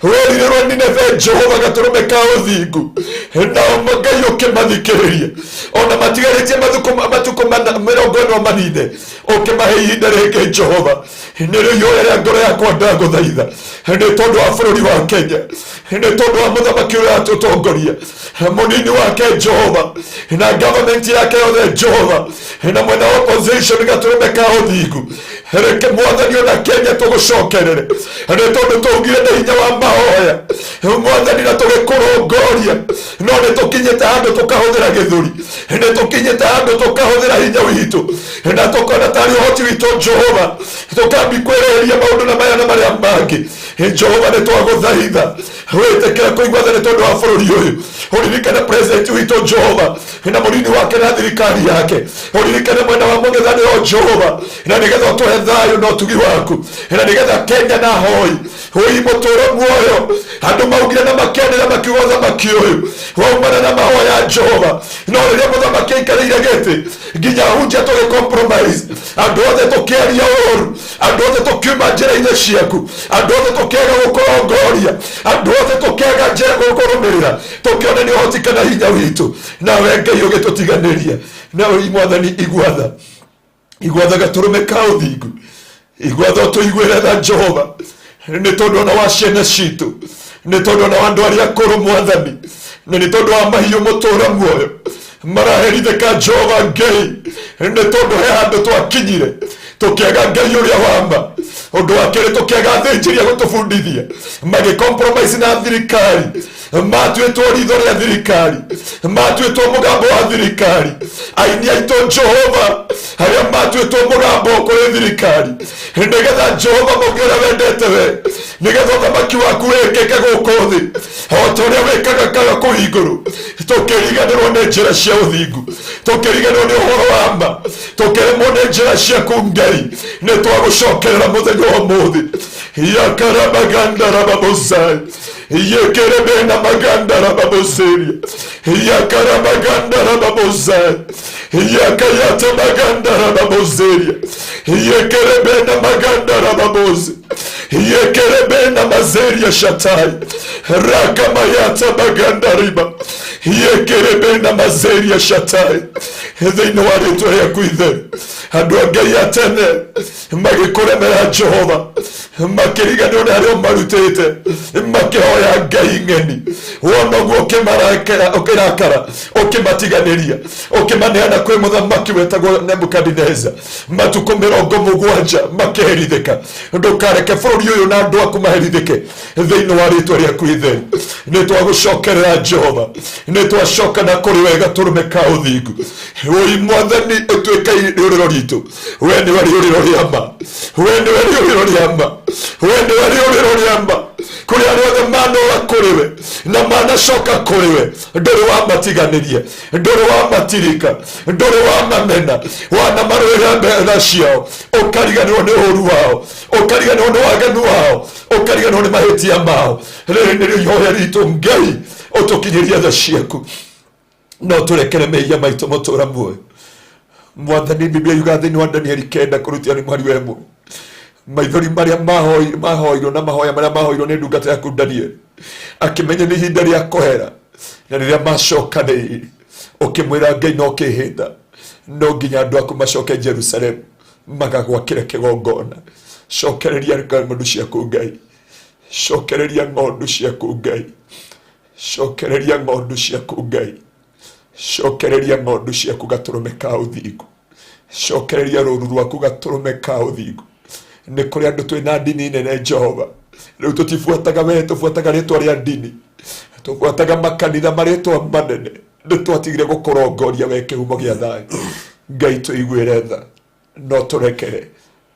Speaker 3: werirĩrwo Nineve Jehova gatũrũme ka ũthingu, nao Ngai ũkĩmathikĩrĩria ona matigarĩtie matukũ 40 manine, ũkĩmahe ihinda rĩngĩ. Jehova, nĩrĩo ihoya rĩa ngoro yakwa, ndagũthaitha nĩ tondũ wa bũrũri wa Kenya, nĩ tondũ wa mũthamaki ũrĩa atũtongoria, mũnini wake Jehova, na government yake yothe Jehova, na mwena wa opposition, gatũrũme ka ũthingu. Reke Mwathani ona Kenya tũgũcokerere, nĩ tondũ tũugire na hinya wa mahoya Mwathani na tũgĩkũrongoria, no nĩ tũkinyĩte handũ tũkahũthĩra gĩthũri, nĩ tũkinyĩte handũ tũkahũthĩra hinya witũ na tũkona tarĩ ũhoti witũ Jehova, tũkambi kwĩrĩhĩria maũndũ na maya na marĩa mangĩ. Jehova, nĩ twagũthaitha wĩtĩkĩra kũigua tha nĩ tondũ wa bũrũri ũyũ. Ũririkane president witũ Jehova, na mũnini wake na thirikari yake. Ũririkane mwena wa mũng'ethanĩro Jehova, na nĩgetha ũtũhe thayũ na ũtugi waku, na nĩgetha Kenya na hoi ũi mũtũũro muoyo. Andũ maugire na makĩanĩra makiuga ũthamaki ũyũ waumana na mahoya Jehova, no rĩrĩa mũthamaki aikarĩire gĩtĩ nginya hunjia tũgĩ compromise, andũ othe tũkĩaria ũru, andũ othe tũkiuma njĩra-inĩ ciaku, andũ othe tũkĩaga gũkũrongoria, andũ othe tũkĩaga njĩra gũkũrũmĩrĩra, tũkĩonania ũhoti kana hinya witũ, nawe Ngai ũgĩtũtiganĩria. Nawe Mwathani, igua tha, igua tha gatũrũme ka ũthingu, igua tha ũtũiguĩre tha Jehova, nĩ tondũ ona wa ciana citũ, nĩ tondũ ona wa andũ arĩa akũrũ Mwathani, na nĩ tondũ wa mahiũ mũtũra muoyo maraherithĩka Jehova Ngai, nĩ tondũ he handũ twakinyire tũkĩaga Ngai ũrĩa wa ma. Ũndũ wa kerĩ, tũkĩaga athĩnjĩri a gũtũbundithia, magĩ compromise na thirikari, matuĩtwo ritho rĩa thirikari, matuĩtwo mũgambo wa thirikari, aini aitũ Jehova arĩa matuĩtwo mũgambo kũrĩ thirikari, nĩgetha Jehova mauge ũrĩa wendete we, nĩgetha ũthamaki waku wĩkĩke gũkũ thĩ o ta ũrĩa wĩkaga kaga kũu igũrũ. Tũkĩriganĩrwo nĩ njĩra cia ũthingu, tũkĩriganĩrwo nĩ ũhoro wa ma, tũkĩremwo nĩ njĩra ciaku Ngai. Nĩ twagũcokerera mũthenya wa ũmũthĩ. Yakaramagandarababosaĩ yekerebena magandarababoseria yakaramagandarababosaĩ yakayata magandarababoseria yekerebena magandarababose yekerebena mazeria shatai rakamayata magandariba yekerebena mazeria shatai. Thĩinĩ wa rĩtwa rĩaku itheru, andũ a Ngai a tene magĩkũremera Jehova, makĩriganĩrwo nĩ harĩa ũmarutĩte, makĩhoya ngai ng'eni. Wona ũguo ũkĩrakara, ũkĩmatiganĩria, ũkĩmaneana kwĩ mũthamaki wetagwo Nebukadineza matukũ 70 makĩherithĩka. Ndũkareke bũrũri ũyũ na andũ aku maherithĩke. Thĩinĩ wa rĩtwa rĩaku itheru, nĩ twagũcokerera Jehova, nĩ twacoka na kũrĩ we gatũrũme ka ũthingu. Ũi Mwathani, ũtuĩke rĩũrĩro ritũ. We nĩwe rĩũrĩro rĩa ma, we nĩwe rĩũrĩro rĩa ma, we nĩwe rĩũrĩro rĩa ma. Kũrĩ arĩa othe manora kũrĩ we na manacoka kũrĩ we, ndũrĩ wamatiganĩria, ndũrĩ wamatirika, ndũrĩ wamamena. Wanamarũĩra mbere ciao, ũkariganĩrwo nĩ ũũru wao, ũkariganĩrwo nĩ waganu wao, ũkariganĩrwo nĩ mahĩtia mao. Rĩrĩ nĩrĩo ihoya ritũ Ngai, ũtũkinyĩrie tha ciaku no tũrekere mehia maitũ mũtũra muoyo. Mwathani, Biblia yuga thĩinĩ wa Danieli 9 kũrutia nĩ mwari wa 1, maithori marĩa mahoirwo na mahoya marĩa mahoirwo nĩ ndungata yaku Danieli, akĩmenya nĩ ihinda rĩa kũhera, na rĩrĩa macokanĩire ũkĩmwĩra Ngai no kĩhĩta no nginya andũ aku macoke Jerusalemu magagwakĩre kĩgongona. Cokereria ng'ondu ciaku Ngai, cokereria ng'ondu ciaku Ngai, cokereria ng'ondu ciaku Ngai, cokereria ng'ondu ciaku gatũrũme ka ũthingu, cokereria rũru rwaku gatũrũme ka ũthingu. Nĩ kũrĩ andũ twĩna ndini nene Jehova, rĩu tũtibuataga we, tũbuataga rĩtwa rĩa ndini, tũbuataga makanitha marĩtwa manene, nĩ twatigire gũkũrongoria we kĩhumo gĩa thayũ. Ngai, tũiguĩre tha no tũrekere.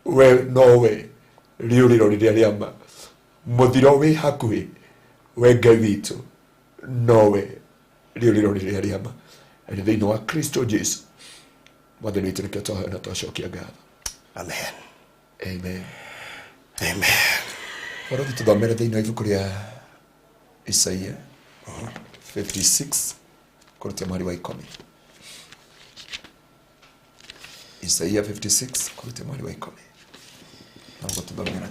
Speaker 3: We nowe rĩũrĩro rĩrĩa rĩa ma, mũthiro wĩ hakuhĩ, we Ngai witũ nowe rĩũrĩro rĩrĩa rĩa ma. Nĩ thĩinĩ wa Kristo Jesu Mwathani witũ nĩkĩo twahoya na twacokia ngatho.
Speaker 4: Amen.
Speaker 3: Amen.
Speaker 4: Amen.
Speaker 3: Barothi, tũthomere thĩinĩ wa ibuku rĩa Isaia 56 kũrutia mweri wa 10. Isaia 56 kũrutia mweri wa 10, noguo tũthomera.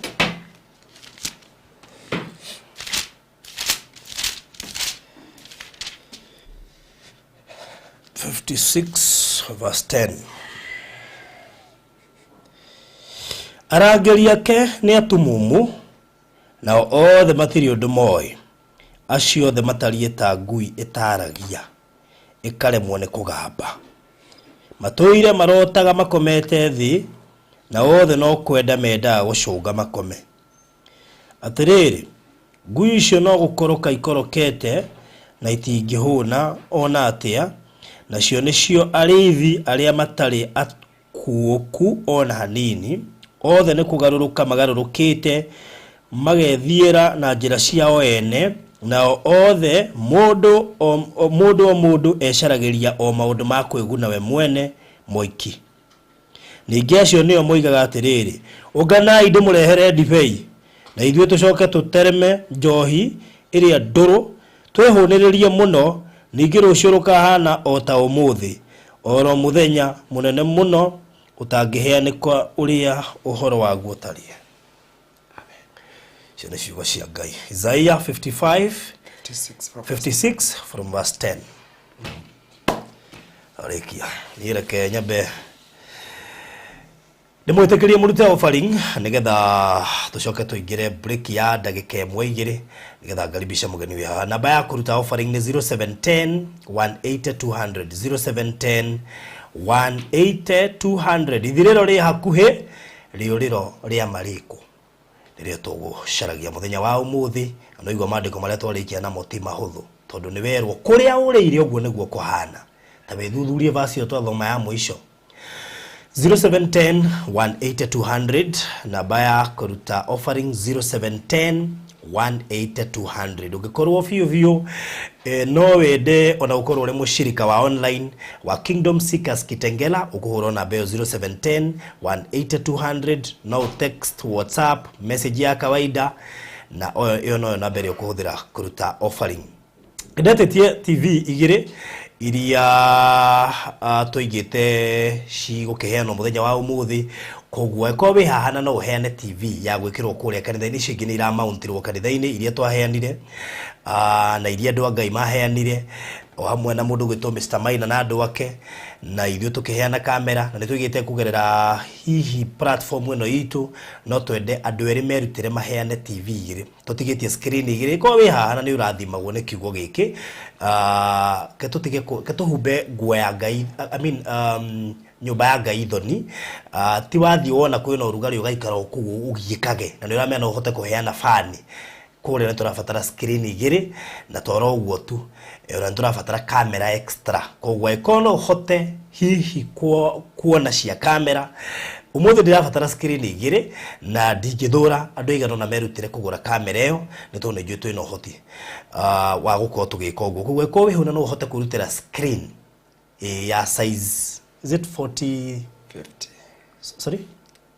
Speaker 4: 56 verse 10. Arangĩri ake nĩ atumumu, nao othe matirĩ ũndũ moĩ. Acio othe matariĩ ta ngui ĩtaragia, ĩkaremwo nĩ kũgamba. Matũire marotaga makomete thĩ, na othe no kwenda mendaga gũcũnga makome. Atĩrĩrĩ, ngui icio no gũkoroka ikorokete na itingĩhũna ona atĩa, nacio nĩcio arĩithi arĩa matarĩ akuũku ona hanini, othe nĩ kũgarũrũka magarũrũkĩte magethiĩra na njĩra ciao ene, nao othe mũndũ o mũndũ o mũndũ ecaragĩria o maũndũ ma kwĩguna we mwene moiki. Ningĩ acio nĩo moigaga atĩrĩrĩ, ũnganai ndĩmũrehere ndibei, na ithuĩ tũcoke tũtereme njohi ĩrĩa ndũrũ, twĩhũnĩrĩrie mũno, ningĩ rũciũ rũkahana o ta ũmũthĩ, oro mũthenya mũnene mũno ũtangĩheanĩka ũrĩa ũhoro waguo ũtariĩ. Icio nĩ ciugo cia Ngai. Isaiah 55
Speaker 3: 56 from
Speaker 4: 56 from verse 10. Arĩkia. Niĩ reke nyambe ndĩmwĩtĩkĩrie mũrute offering nĩgetha tũcoke tũingĩre break ya ndagĩka ĩmwe igĩrĩ nĩgetha ngaribisha mũgeni wĩ haha. Namba ya kũruta offering nĩ 0710 180 200, 0710 180 200. Ithirĩro rĩ hakuhĩ, rĩũrĩro rĩa marĩkũ rĩrĩa tũgũcaragia mũthenya wa ũmũthĩ. Na no igua maandĩko marĩa twarĩkia namo ti mahũthũ, tondũ nĩ werwo kũrĩa ũrĩire ũguo nĩguo kũhana. Ta wĩthuthurie verse ĩyo twathoma ya mũico. 0710 180 200, namba ya kũruta offering 0710 180 200. Ũngĩkorwo biũ biũ no wende ona ũkorwo ũrĩ mũshirika wa online wa Kingdom Seekers Kitengela, ũkũhũra namba ĩyo 0710 180 200. No text, WhatsApp message ya kawaida, na ĩyo noyo namba ĩrĩa ũkũhũthĩra kũruta offering. Ndetĩtie TV igĩrĩ iria tũigĩte cigũkĩheanwo mũthenya wa ũmũthĩ. Koguo angĩkorwo wĩ haha na no ũheane TV ya gwĩkĩrwo kũrĩa kanitha-inĩ, icio ingĩ nĩ iramauntirwo kanitha-inĩ iria twaheanire, na iria andũ a Ngai maheanire o hamwe na mũndũ gwĩtwo Mr. Maina na andũ ake, na ithuĩ tũkĩheana kamera. Na nĩ tũigĩte kũgerera hihi platform ĩno itũ, no twende andũ erĩ merutĩre maheane TV igĩrĩ, tũtigĩtie screen igĩrĩ. Korwo wĩ haha na nĩ ũrathimagwo nĩ kiugo gĩkĩ, ke tũtige ke tũhumbe nguo ya Ngai, I mean, nyũmba ya Ngai thoni. Ti wathiĩ wona kwĩna ũrugarĩ ũgaikara o kũu ũgiĩkage, na nĩ ũramenya no ũhote kũheana fani kũrĩa. Nĩ tũrabatara screen igĩrĩ, na toro ũguo tu, ona nĩ tũrabatara kamera extra. Koguo angĩkorwo no ũhote hihi kuona cia kamera ũmũthĩ, ndĩrabatara screen igĩrĩ, na ndingĩthũra andũ aigana ũna merutĩre kũgũra kamera ĩyo, nĩ tondũ nĩ njũĩ twĩna ũhoti wa gũkorwo tũgĩka ũguo. Koguo angĩkorwo wĩho na no ũhote kwĩrutĩra screen ya size, is it 40?
Speaker 3: 50.
Speaker 4: Sorry?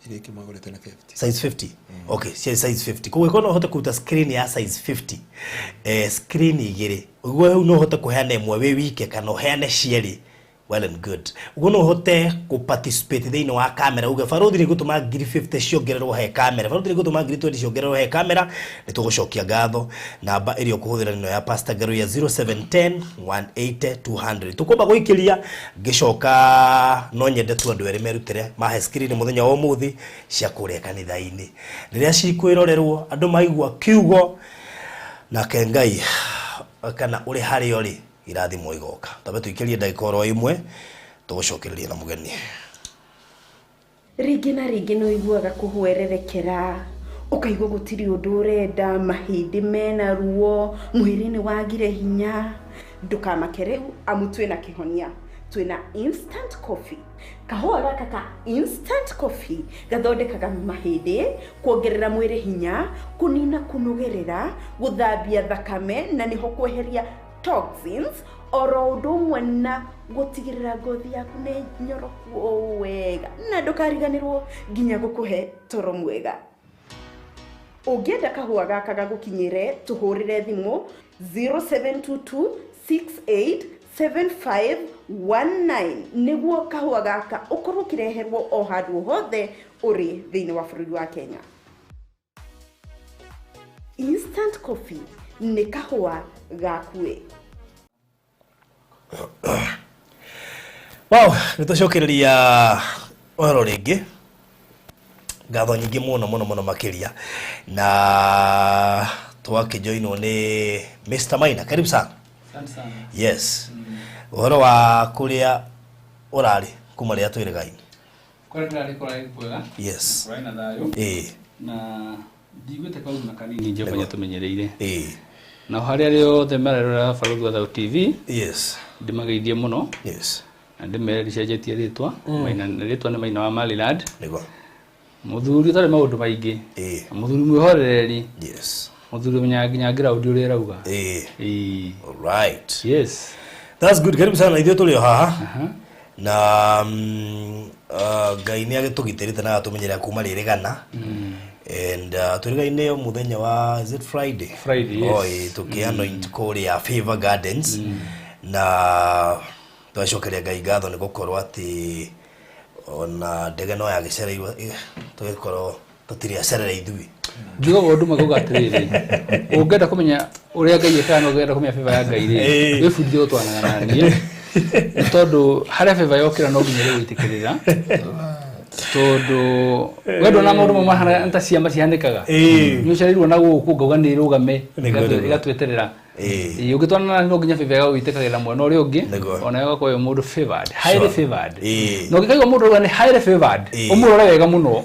Speaker 3: Iria ingĩ mwagũrĩte nĩ 50.
Speaker 4: Size 50, okay, cia size 50. Koguo ĩkorwo no ũhote kũruta screen ya size 50, screen igĩrĩ ũguo hau, no ũhote kũheana ĩmwe wĩ wike kana ũheane cierĩ, well and good. Ũguo no ũhote kũ participate thĩinĩ wa kamera, uge barothi nĩ gũtũma ngiri 50 ciongererwo he kamera, barothi nĩ gũtũma ngiri 20 ciongererwo he kamera, nĩ tũgũcokia ngatho. Namba ĩrĩa ũkũhũthĩra nĩno ya Pastor Ngaruiya, 0710 180 200. Tũkwamba gũikĩria, ngĩcoka no nyende tu andũ erĩ merutĩre mahe screen mũthenya wa ũmũthĩ cia kũrĩa kanitha-inĩ, rĩrĩa cikwĩrorerwo andũ maigua kiugo nake Ngai kana ũrĩ harĩa ũrĩ, irathimo igoka. Tambe tũikĩrie ndagĩka oro ĩmwe, tũgũcokereria na mũgeni.
Speaker 2: Rĩngĩ na rĩngĩ nĩ ũiguaga kũhwererekera, ũkaigua gũtirĩ ũndũ ũrenda, mahĩndĩ mena ruo, mwĩrĩ nĩ wagire hinya. Ndũkamake rĩu, amu twĩna kĩhonia. Twĩna instant coffee. Kahũa gaka ka instant coffee gathondekaga mahĩndĩ, kuongerera mwĩrĩ hinya, kũnina kũnogerera, gũthambia thakame na nĩho kweheria toxins, oro ũndũ ũmwe na gũtigĩrĩra ngothi yaku nĩ nyoroku o wega, na ndũkariganĩrwo nginya gũkũhe toro mwega. Ũngĩenda kahũa gaka gagũkinyĩre, tũhũrĩre thimũ 0722 687519 nĩguo kahũa gaka ũkorwo ũkĩreherwo o handũ hothe ũrĩ thĩinĩ wa bũrũri wa Kenya. Instant coffee nĩ kahũa gakuĩ.
Speaker 4: Wow, nĩ tũcokereria ũhoro rĩngĩ. Ngatho nyingĩ mũno mũno mũno makĩria, na twakĩjoinwo nĩ Mr. Maina. Karibu sana.
Speaker 6: Asante sana.
Speaker 4: Yes, ũhoro wa kũrĩa ũrarĩ kuma rĩrĩa twĩrĩgaine?
Speaker 6: Kũrĩa ndĩrarĩ kũrarĩ kwega. Kũrarĩ na thayũ. Na ndiguĩte kaũndũ na kanini. Jehova nĩatũmenyereire. Na harĩa arĩa othe marerorera Barũthi wa Thayũ TV, ndĩmageithie mũno. Na ndĩmere ndicenjetie rĩtwa. Maina, rĩtwa nĩ Maina wa Maryland. Mũthuri ũtarĩ maũndũ maingĩ. Na mũthuri mwĩhorereri. Mũthuri ũmenyaga nginya ground ũrĩa ĩrauga. Ĩĩ.
Speaker 4: All right.
Speaker 6: Yes.
Speaker 4: That's good. Karibu sana, ithuĩ tũrĩ o haha. Na Ngai nĩ agĩtũgitĩrĩte na agatũmenyerera kuma rĩrĩgana. And twĩrĩgaine mũthenya wa, is it Friday?
Speaker 6: Friday, yes.
Speaker 4: Oh, ĩĩ, tũkĩ anoint kũrĩa Favor Gardens. Na twacokeria Ngai ngatho nĩ gũkorwo atĩ ona ndege no yagĩcereirwo, tũgĩkorwo tũtirĩ acerere ithuĩ.
Speaker 6: Njugaga ũndũ makauga atĩrĩrĩ, ũngĩenda kũmenya ũrĩa Ngai ekaga na ũngĩenda kũmenya favor ya Ngai rĩ, wĩbundithie gũtwaranaga na niĩ. Nĩ tondũ harĩa favor yokĩra no nginya rĩgwĩtĩkĩrĩra. Tondũ we ndona maũndũ mamwe mahana ta ciama cihanĩkaga. Nĩ ũcereirwo na gũkũ ngauga nĩ ĩrũgame, ĩgatweterera. Ĩĩ, ũngĩtwarana no nginya favor ĩgagwĩtĩkagĩra mwena ũrĩa ũngĩ, ona ĩgakorwo wĩ mũndũ favored, highly favored. Na ũngĩkaigua mũndũ auga nĩ highly favored, ũmũrore wega mũno.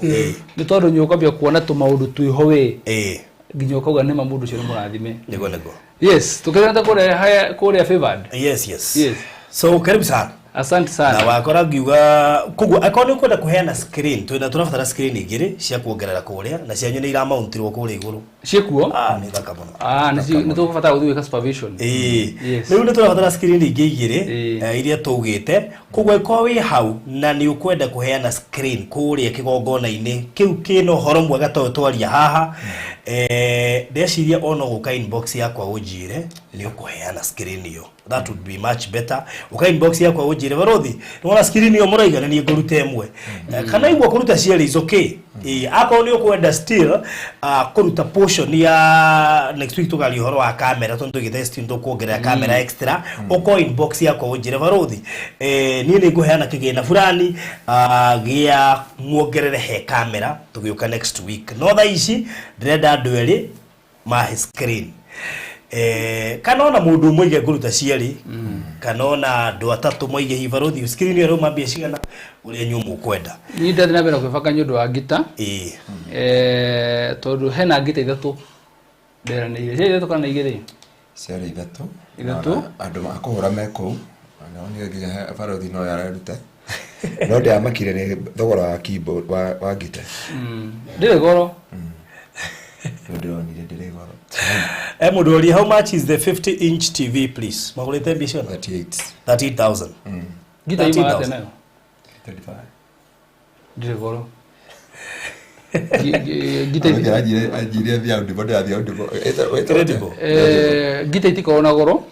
Speaker 6: Nĩ tondũ nĩ ũkwambia kuona tũmaũndũ twĩho we. Nginya ũkauga nĩma mũndũ ũcio nĩ mũrathime.
Speaker 4: Nĩguo, nĩguo.
Speaker 6: Yes, tukĩrenda kũrĩa kũrĩa favored.
Speaker 4: Yes.
Speaker 6: Yes.
Speaker 4: So karibu sana.
Speaker 6: Asante sana.
Speaker 4: Na wakora ngiuga koguo akorwo nĩ ũkwenda kũheana screen, twĩna tũrabatara screen igĩrĩ cia kuongerera kũrĩa, na cianyu nĩ iramountirwo kũrĩa igũrũ.
Speaker 6: Ciĩkuo?
Speaker 4: Ah, nĩ thaka mũno.
Speaker 6: Ah, nĩ tũgũbatara gũthiĩ gwĩka supervision.
Speaker 4: Ĩĩ.
Speaker 6: Yes.
Speaker 4: Rĩu nĩ tũrabatara screen ingĩ igĩrĩ, iria tũugĩte. Koguo angĩkorwo wĩ hau na nĩ ũkwenda kũheana screen kũrĩa kĩgongona-inĩ kĩu kĩna ũhoro mwega ta ũyũ twaria haha, ndeciria ona ũgũka inbox yakwa ũnjĩre nĩ ũkũheana screen ĩyo. That would be much better. Ũka inbox yakwa ũnjĩre, Barothi, nĩ wona screen ĩyo mũraiga na niĩ ngũruta ĩmwe. Kana igua kũruta cierĩ is okay. Ĩĩ, akorwo nĩ ũkwenda still kũruta portion ya next week tũkaria ũhoro wa kamera, tondũ tũigĩte still tũkuongerera kamera extra, ũko inbox yakwa ũnjĩre, Barothi, niĩ nĩ ngũheana kĩgĩna fulani gĩa muongerere he kamera tũgĩũka next week. No thaa ici ndĩrenda andũ erĩ mahe screen. Kana ona mũndũ ũmwe oige ngũruta cierĩ, kana ona andũ atatũ moige hihi Barothi screen ĩyo ĩrauma mbia cigana, ũrĩa inyuĩ mũkwenda.
Speaker 6: Niĩ ndathiĩ na mbere kwĩbanga nĩ ũndũ wa ngita. Tondũ hena ngita ithatũ nderanĩire. Ciarĩ ithatũ kana igĩrĩ?
Speaker 3: Ciarĩ ithatũ.
Speaker 6: Ithatũ.
Speaker 3: Na andũ a kũhũra me kũu. Nao nĩ nginya Barothi no arerute. No ndĩramakire nĩ thogora wa keyboard wa ngita.
Speaker 6: Ndĩrĩ goro.
Speaker 3: Ndĩronire ndĩrĩ goro.
Speaker 4: Mũndũ oria, how much is the 50 inch TV, please? Magũrĩte mbia ciothe?
Speaker 3: 38.
Speaker 4: 38,000.
Speaker 6: Ngita yumaga atĩa
Speaker 4: 13,000.
Speaker 6: nayo?
Speaker 3: 35.
Speaker 6: Ndĩrĩ goro. Ngita
Speaker 3: Anjire, anjire thiĩ Audible, ndĩrathiĩ Audible.
Speaker 4: Credible.
Speaker 6: Ngita itikoragwo na goro.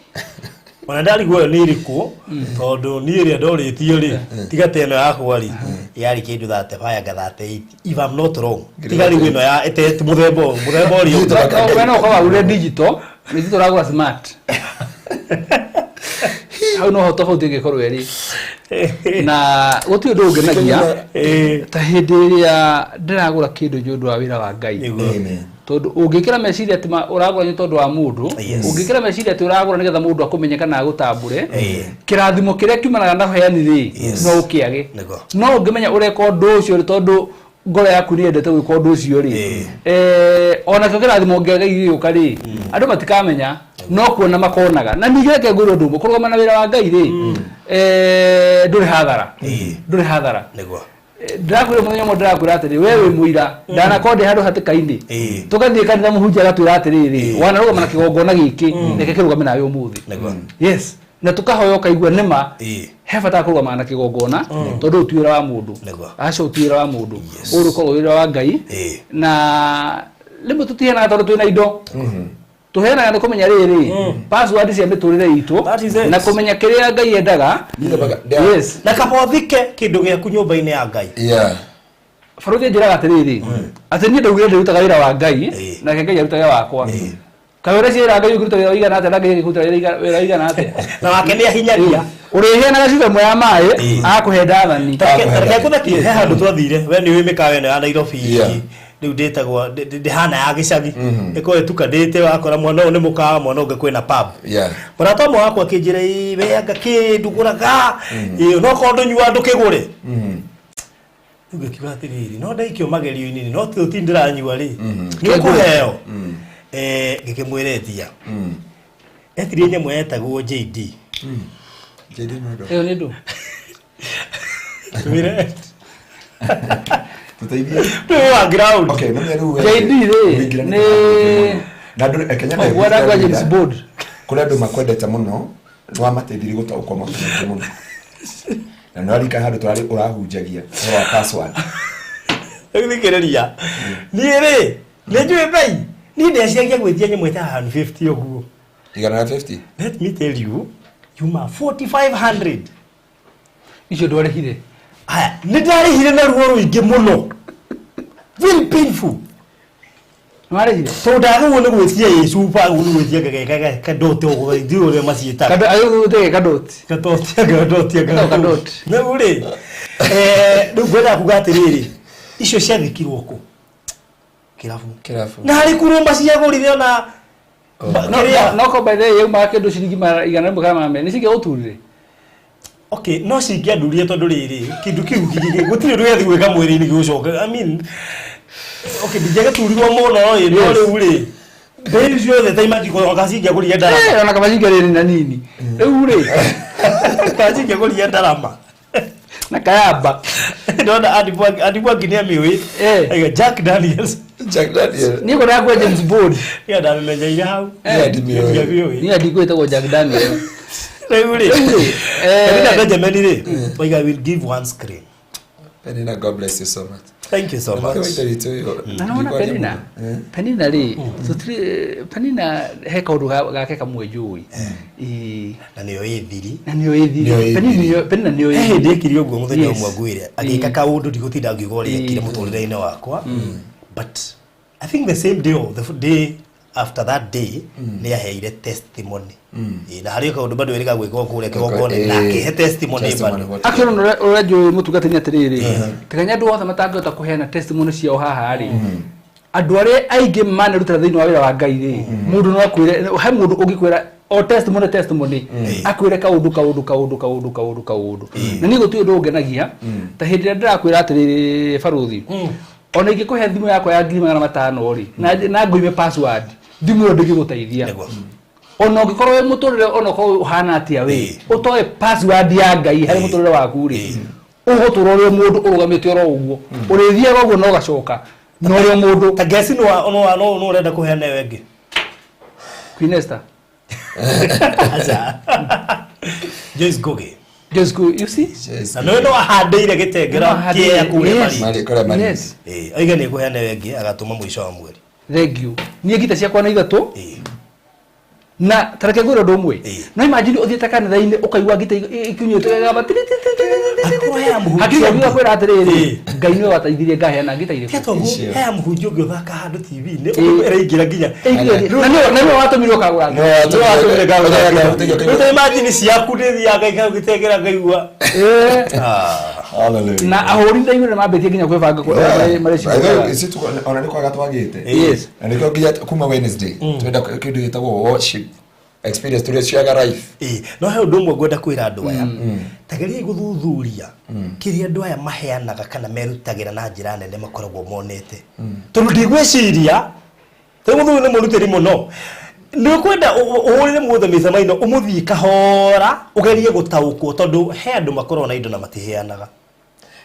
Speaker 4: Ona ndarigwo ĩyo nĩ ĩrĩkũ, tondũ niĩ ĩrĩa ndorĩtio rĩ, tiga ta ĩno yakwa rĩ, yarĩ kĩndũ 35 anga 38, if I'm not wrong. Tiga rĩu ĩno ya ĩte mũthemba ũyũ, mũthemba ũrĩa ũngĩ.
Speaker 6: No, we no ũkorwo wagũrire digital, na ithuĩ tũragũra smart. Hau noho tofauti ĩngĩkorwo ĩrĩ. Na gũtirĩ ũndũ ũngenagia ta hĩndĩ ĩrĩa ndĩragũra kĩndũ nĩ ũndũ wa wĩra wa Ngai.
Speaker 3: Amen.
Speaker 6: Tondũ ũngĩkĩra meciria atĩ ũragũra nĩ tondũ wa mũndũ, ũngĩkĩra meciria atĩ ũragũra nĩgetha mũndũ akũmenye kana agũtambũre, kĩrathimo kĩrĩa kiumanaga na ũheani rĩ, no ũkĩage. No ũngĩmenya ũreka ũndũ ũcio rĩ, tondũ ngoro yaku nĩ yendete gwĩka ũndũ ũcio rĩ, onakĩo kĩrathimo kĩa Ngai gĩgĩũka rĩ, andũ matikamenya, no kuona makonaga. Na ningĩ reke ngwĩre ũndũ ũmwe, kũrũgama na wĩra wa Ngai rĩ, ndũrĩ hathara. Ndũrĩ hathara. Ndĩrakwĩra mũthenya ũmwe, ndĩrakwĩra atĩrĩ, we wĩ mũira, ndanakorwo ndĩ handũ hatĩka-inĩ. Tũgathiĩ kanitha, mũhunjia agatwĩra atĩrĩrĩ, wanarũgama na kĩgongona gĩkĩ, reke kĩrũgame nawe ũmũthĩ. Yes. Na tũkahoya ũkaigua nĩma, he bata kũrũgama na kĩgongona, tondũ ũyũ ti wĩra wa mũndũ. Aca, ũyũ ti wĩra wa mũndũ. Ũyũ ũkoragwo wĩra wa Ngai. Na rĩmwe tũtiheanaga tondũ twĩna indo. Tũheanaga nĩ kũmenya rĩrĩ, password cia mĩtũrĩre itũ,
Speaker 4: That is it.
Speaker 6: na kũmenya kĩrĩa Ngai endaga. Yes.
Speaker 4: Na kaba ũthike kĩndũ gĩaku nyũmba-inĩ ya Ngai.
Speaker 6: Barothi anjĩraga atĩrĩrĩ, atĩ niĩ ndaugire ndĩrutaga wĩra wa Ngai, nake Ngai arutage wakwa. Kaĩ ũreciria Ngai ũkĩruta wĩra ũigana atĩa na Ngai agĩkũruta wĩra ũigana atĩa?
Speaker 4: Na wake nĩ ahinyagia.
Speaker 6: Ũrĩheanaga cuba ĩmwe ya maĩ akũhe ndathani.
Speaker 4: Reke ngũthekie, he handũ twathire, we nĩ ũĩ mĩkawa ĩno ya Nairobi
Speaker 3: Yeah.
Speaker 4: rĩu ndĩtagwo ndĩhana ya gĩcagi, ĩkorwo ĩtukanĩte, wakora mwena ũyũ nĩ mũkawa, mwena ũngĩ kwĩna pub.
Speaker 3: Yeah.
Speaker 4: Mũrata ũmwe wakwa akĩnjĩra, "Ĩ, we anga kĩndũ ngũraga, ĩ, no korwo ndũnyua ndũkĩgũre." Rĩu ngĩkiuga atĩrĩrĩ, no ndaikio magerio-inĩ, no ti ndĩranyua rĩ, nĩ ũkũheo. Ngĩkĩmwĩra etia. Etirie nyamũ yetagwo JD.
Speaker 3: JD nĩ ũndũ.
Speaker 6: Ĩyo nĩ ndũ.
Speaker 4: Twĩre.
Speaker 3: Tũteithie.
Speaker 4: Twĩ wa ground.
Speaker 3: Okay, nĩ rĩu we-
Speaker 6: JD rĩ,
Speaker 3: ũingĩra
Speaker 6: nĩ-
Speaker 3: na andũ Kenya
Speaker 6: Oh, gwara James Bond.
Speaker 3: Kũrĩ andũ makwendete mũno, nĩ wamateithirie gũtaũkwo maũndũ maingĩ mũno. Na nĩ ũrarikana handũ tũrarĩ ũrahunjagia ũhoro wa password.
Speaker 4: Rĩu thikĩrĩria. Niĩ rĩ, nĩ njũĩ bei. Niĩ ndeciragia gwĩtia nyamũ ĩtaga 150 ũguo.
Speaker 3: 150.
Speaker 4: Let me tell you, yuma 4500.
Speaker 6: Icio ndwarĩhire.
Speaker 4: Aya, nĩ ndarĩhire na ruo rũingĩ mũno. Very painful.
Speaker 6: Nĩwarĩhire?
Speaker 4: Tondũ ndagĩrĩirwo nĩ gwĩtia ĩ cuba, ũguo nĩ gwĩtia kadote ũguo, ndiũĩ ũrĩa maciĩtaga.
Speaker 6: Kado agĩgũtege kadoti.
Speaker 4: Kadoti, kadoti,
Speaker 6: Kadoti, kadoti.
Speaker 4: Rĩu rĩ, rĩu ngwendaga kuga atĩrĩrĩ, icio ciathikirwo kũ? Kĩrabu.
Speaker 3: Kĩrabu.
Speaker 4: Na harĩ kurũmba ciagũrire ona kĩrĩa.
Speaker 6: No ko by the way yaumaga kĩndũ ciringi 100 kana 200 nĩ cingĩgũturire.
Speaker 4: Okay, no cingĩandurie tondũ rĩrĩ, kĩndũ kĩu gũtirĩ ũndũ gĩathiĩ gwĩka mwĩrĩ-inĩ gĩgũcoka. I mean, okay, ndingĩagĩturirwo mũno ĩ, no rĩu rĩ, mbei ciothe ta imagine oka cingĩagũrire ndarama.
Speaker 6: Ona kaba cingĩarĩ na nini. Rĩu rĩ,
Speaker 4: Kaba cingĩagũrire ndarama.
Speaker 6: Na kayamba.
Speaker 4: Ndona Andy Mwangi nĩ amĩũĩ. Aiga Jack Daniels.
Speaker 3: Jack Daniels.
Speaker 6: Niĩ ngwendaga kuoya James Bond.
Speaker 4: Niĩ ndamĩmenyeire hau.
Speaker 3: Niĩ ndimĩũĩ.
Speaker 6: Niĩ ndikũĩ ĩtagwo Jack Daniels.
Speaker 4: Rĩu rĩ, Penina Benjamin rĩ, oiga will give one screen.
Speaker 3: Penina, God bless you so much.
Speaker 4: Thank you so much.
Speaker 6: Na nĩwona Penina, Penina rĩ, tũtirĩ Penina he kaũndũ gake kamwe njũĩ.
Speaker 4: Na nĩyo ĩ thiri.
Speaker 6: Na nĩyo ĩ thiri. Penina nĩyo ĩ
Speaker 4: thiri. He hĩndĩ ekire ũguo mũthenya ũmwe ngwĩre, agĩka kaũndũ ndigũtinda ngiuga ũrĩa ekire mũtũrĩre-inĩ wakwa. But I think the same day or the day after that day nĩ aheire testimony. Na harĩ kaũndũ bado erĩga gwĩka kũrĩa kĩgongona na akĩhe testimony bado.
Speaker 6: Actually ũrĩa njũĩ mũtungatĩri atĩrĩrĩ, tiganya andũ othe matangĩhota kũheana testimony ciao haha rĩ, andũ arĩa aingĩ manerutĩra thĩinĩ wa wĩra wa Ngai rĩ, mũndũ no akwĩre, he mũndũ ũngĩkwĩra o testimony akwĩre kaũndũ kaũndũ kaũndũ kaũndũ kaũndũ kaũndũ. Na niĩ gũtirĩ ũndũ ũngenagia ta hĩndĩ ĩrĩa ndĩrakwĩra atĩrĩrĩ barũthi, ona ingĩkũhe thimũ yakwa ya 500,000 rĩ, na ngũime password, thimũ ĩyo ndĩngĩgũteithia. Ona ũngĩkorwo wĩ mũtũrĩre ona ũkorwo ũhana atĩa wĩ, ũtoe password ya Ngai harĩ mũtũrĩre waku rĩ, ũgũtũra ũrĩ o mũndũ ũrũgamĩte oro ũguo, ũrĩthiaga ũguo na ũgacoka na ũrĩ o mũndũ.
Speaker 4: Ta ngeci no ũrenda kũheana ĩyo ĩngĩ?
Speaker 6: Queen Esther.
Speaker 4: Aca. Joyce Ngugi.
Speaker 6: Joyce Ngugi, you see?
Speaker 4: Na no ahandĩire gĩtengera kĩea kũrĩa
Speaker 3: Marĩ. Kũrĩa Marĩ.
Speaker 6: Yes.
Speaker 4: Oiga nĩ ekũheana ĩyo ĩngĩ agatũma mũico wa mweri.
Speaker 6: Thank you. Niĩ ngita ciakwa nĩ ithatũ. Na tareke ngwĩre ũndũ ũmwe. No imagine ũthiĩte kanitha-inĩ ũkaigua ngita ikinyĩte gamba tiri tiri tiri tiri tiri. Hakiri ciaku igakwĩra atĩrĩrĩ, Ngai nĩwe wateithirie ngaheana ngita irĩkũ.
Speaker 4: Tiga toguo, he mũhunjia ũngĩ ũthaka handũ TV-inĩ, ĩraingĩra nginya.
Speaker 6: Na nĩwe watũmirwo ũkagũra ngita.
Speaker 4: Nĩwe watũmire ngagũra ngita. Rĩu ta imagine ciaku nĩ thiaga ikaigĩtengera ngaigua.
Speaker 3: Hallelujah.
Speaker 6: Na ahũri ndaigua nĩ mambĩtie nginya kwĩbanga marĩ
Speaker 3: ona nĩ kwaga twagĩte.
Speaker 6: Yes.
Speaker 3: Na nĩkĩo nginya kuma Wednesday twenda kĩndũ gĩtagwo worship experience tũrĩa ciaga life.
Speaker 4: No he ũndũ ũmwe ngwenda kwĩra andũ aya. Tageriai gũthuthuria kĩrĩa andũ aya maheanaga kana merutagĩra na njĩra nene makoragwo monete. Tondũ ndigwĩciria tondũ mũthuri nĩ mũrutĩri mũno. Nĩ ũkwenda ũhũrĩre mũndũ mĩcemanio ũmũthiĩ kahora ũgerie gũtaũkwo tondũ he andũ makoragwo na indo na matiheanaga.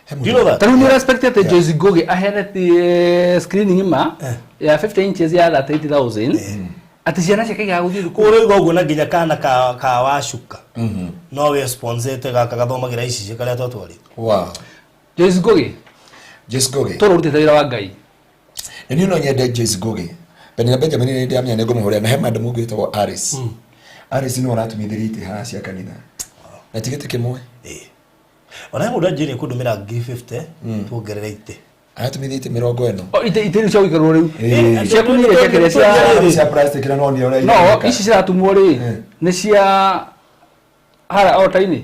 Speaker 4: Do you know that?
Speaker 6: Tarĩu nĩ respect atĩ Joyce Ngugi aheanĩte screen ng'ima ya 50 inches ya 38,000 atĩ ciana ciake igaga gũthiĩ thukuru.
Speaker 4: Ũroiga ũguo na nginya kana ka wacuka no we sponsete gaka gathomagĩra ici karĩa twatwarire.
Speaker 3: Wow.
Speaker 6: Joyce Ngugi.
Speaker 3: Joyce Ngugi.
Speaker 6: Tũrũ ũrutĩte wĩra wa Ngai.
Speaker 3: Na niĩ no nyende Joyce Ngugi. Penina Benjamin nĩ ndĩramenya nĩ ngũmũhũrĩra na he madam ũngĩ wĩtagwo Alice. Alice nĩwe ũratũmithĩria itĩ haha cia kanitha. Na ti gĩtĩ kĩmwe.
Speaker 4: Ona he mũndũ anjĩrire kũndũmĩra 50,000 tuongerere itĩ.
Speaker 3: Aratumithia itĩ 40.
Speaker 6: O, itĩ rĩu cia gũikarwo rĩu.
Speaker 3: Ĩĩ.
Speaker 6: Ciaku nĩ iria cia kĩrĩa cia
Speaker 3: Cia plastic na no nĩ ũrĩa
Speaker 6: no
Speaker 3: iratumĩka.
Speaker 6: ici ciratumwo rĩ nĩ cia harĩa ota-inĩ.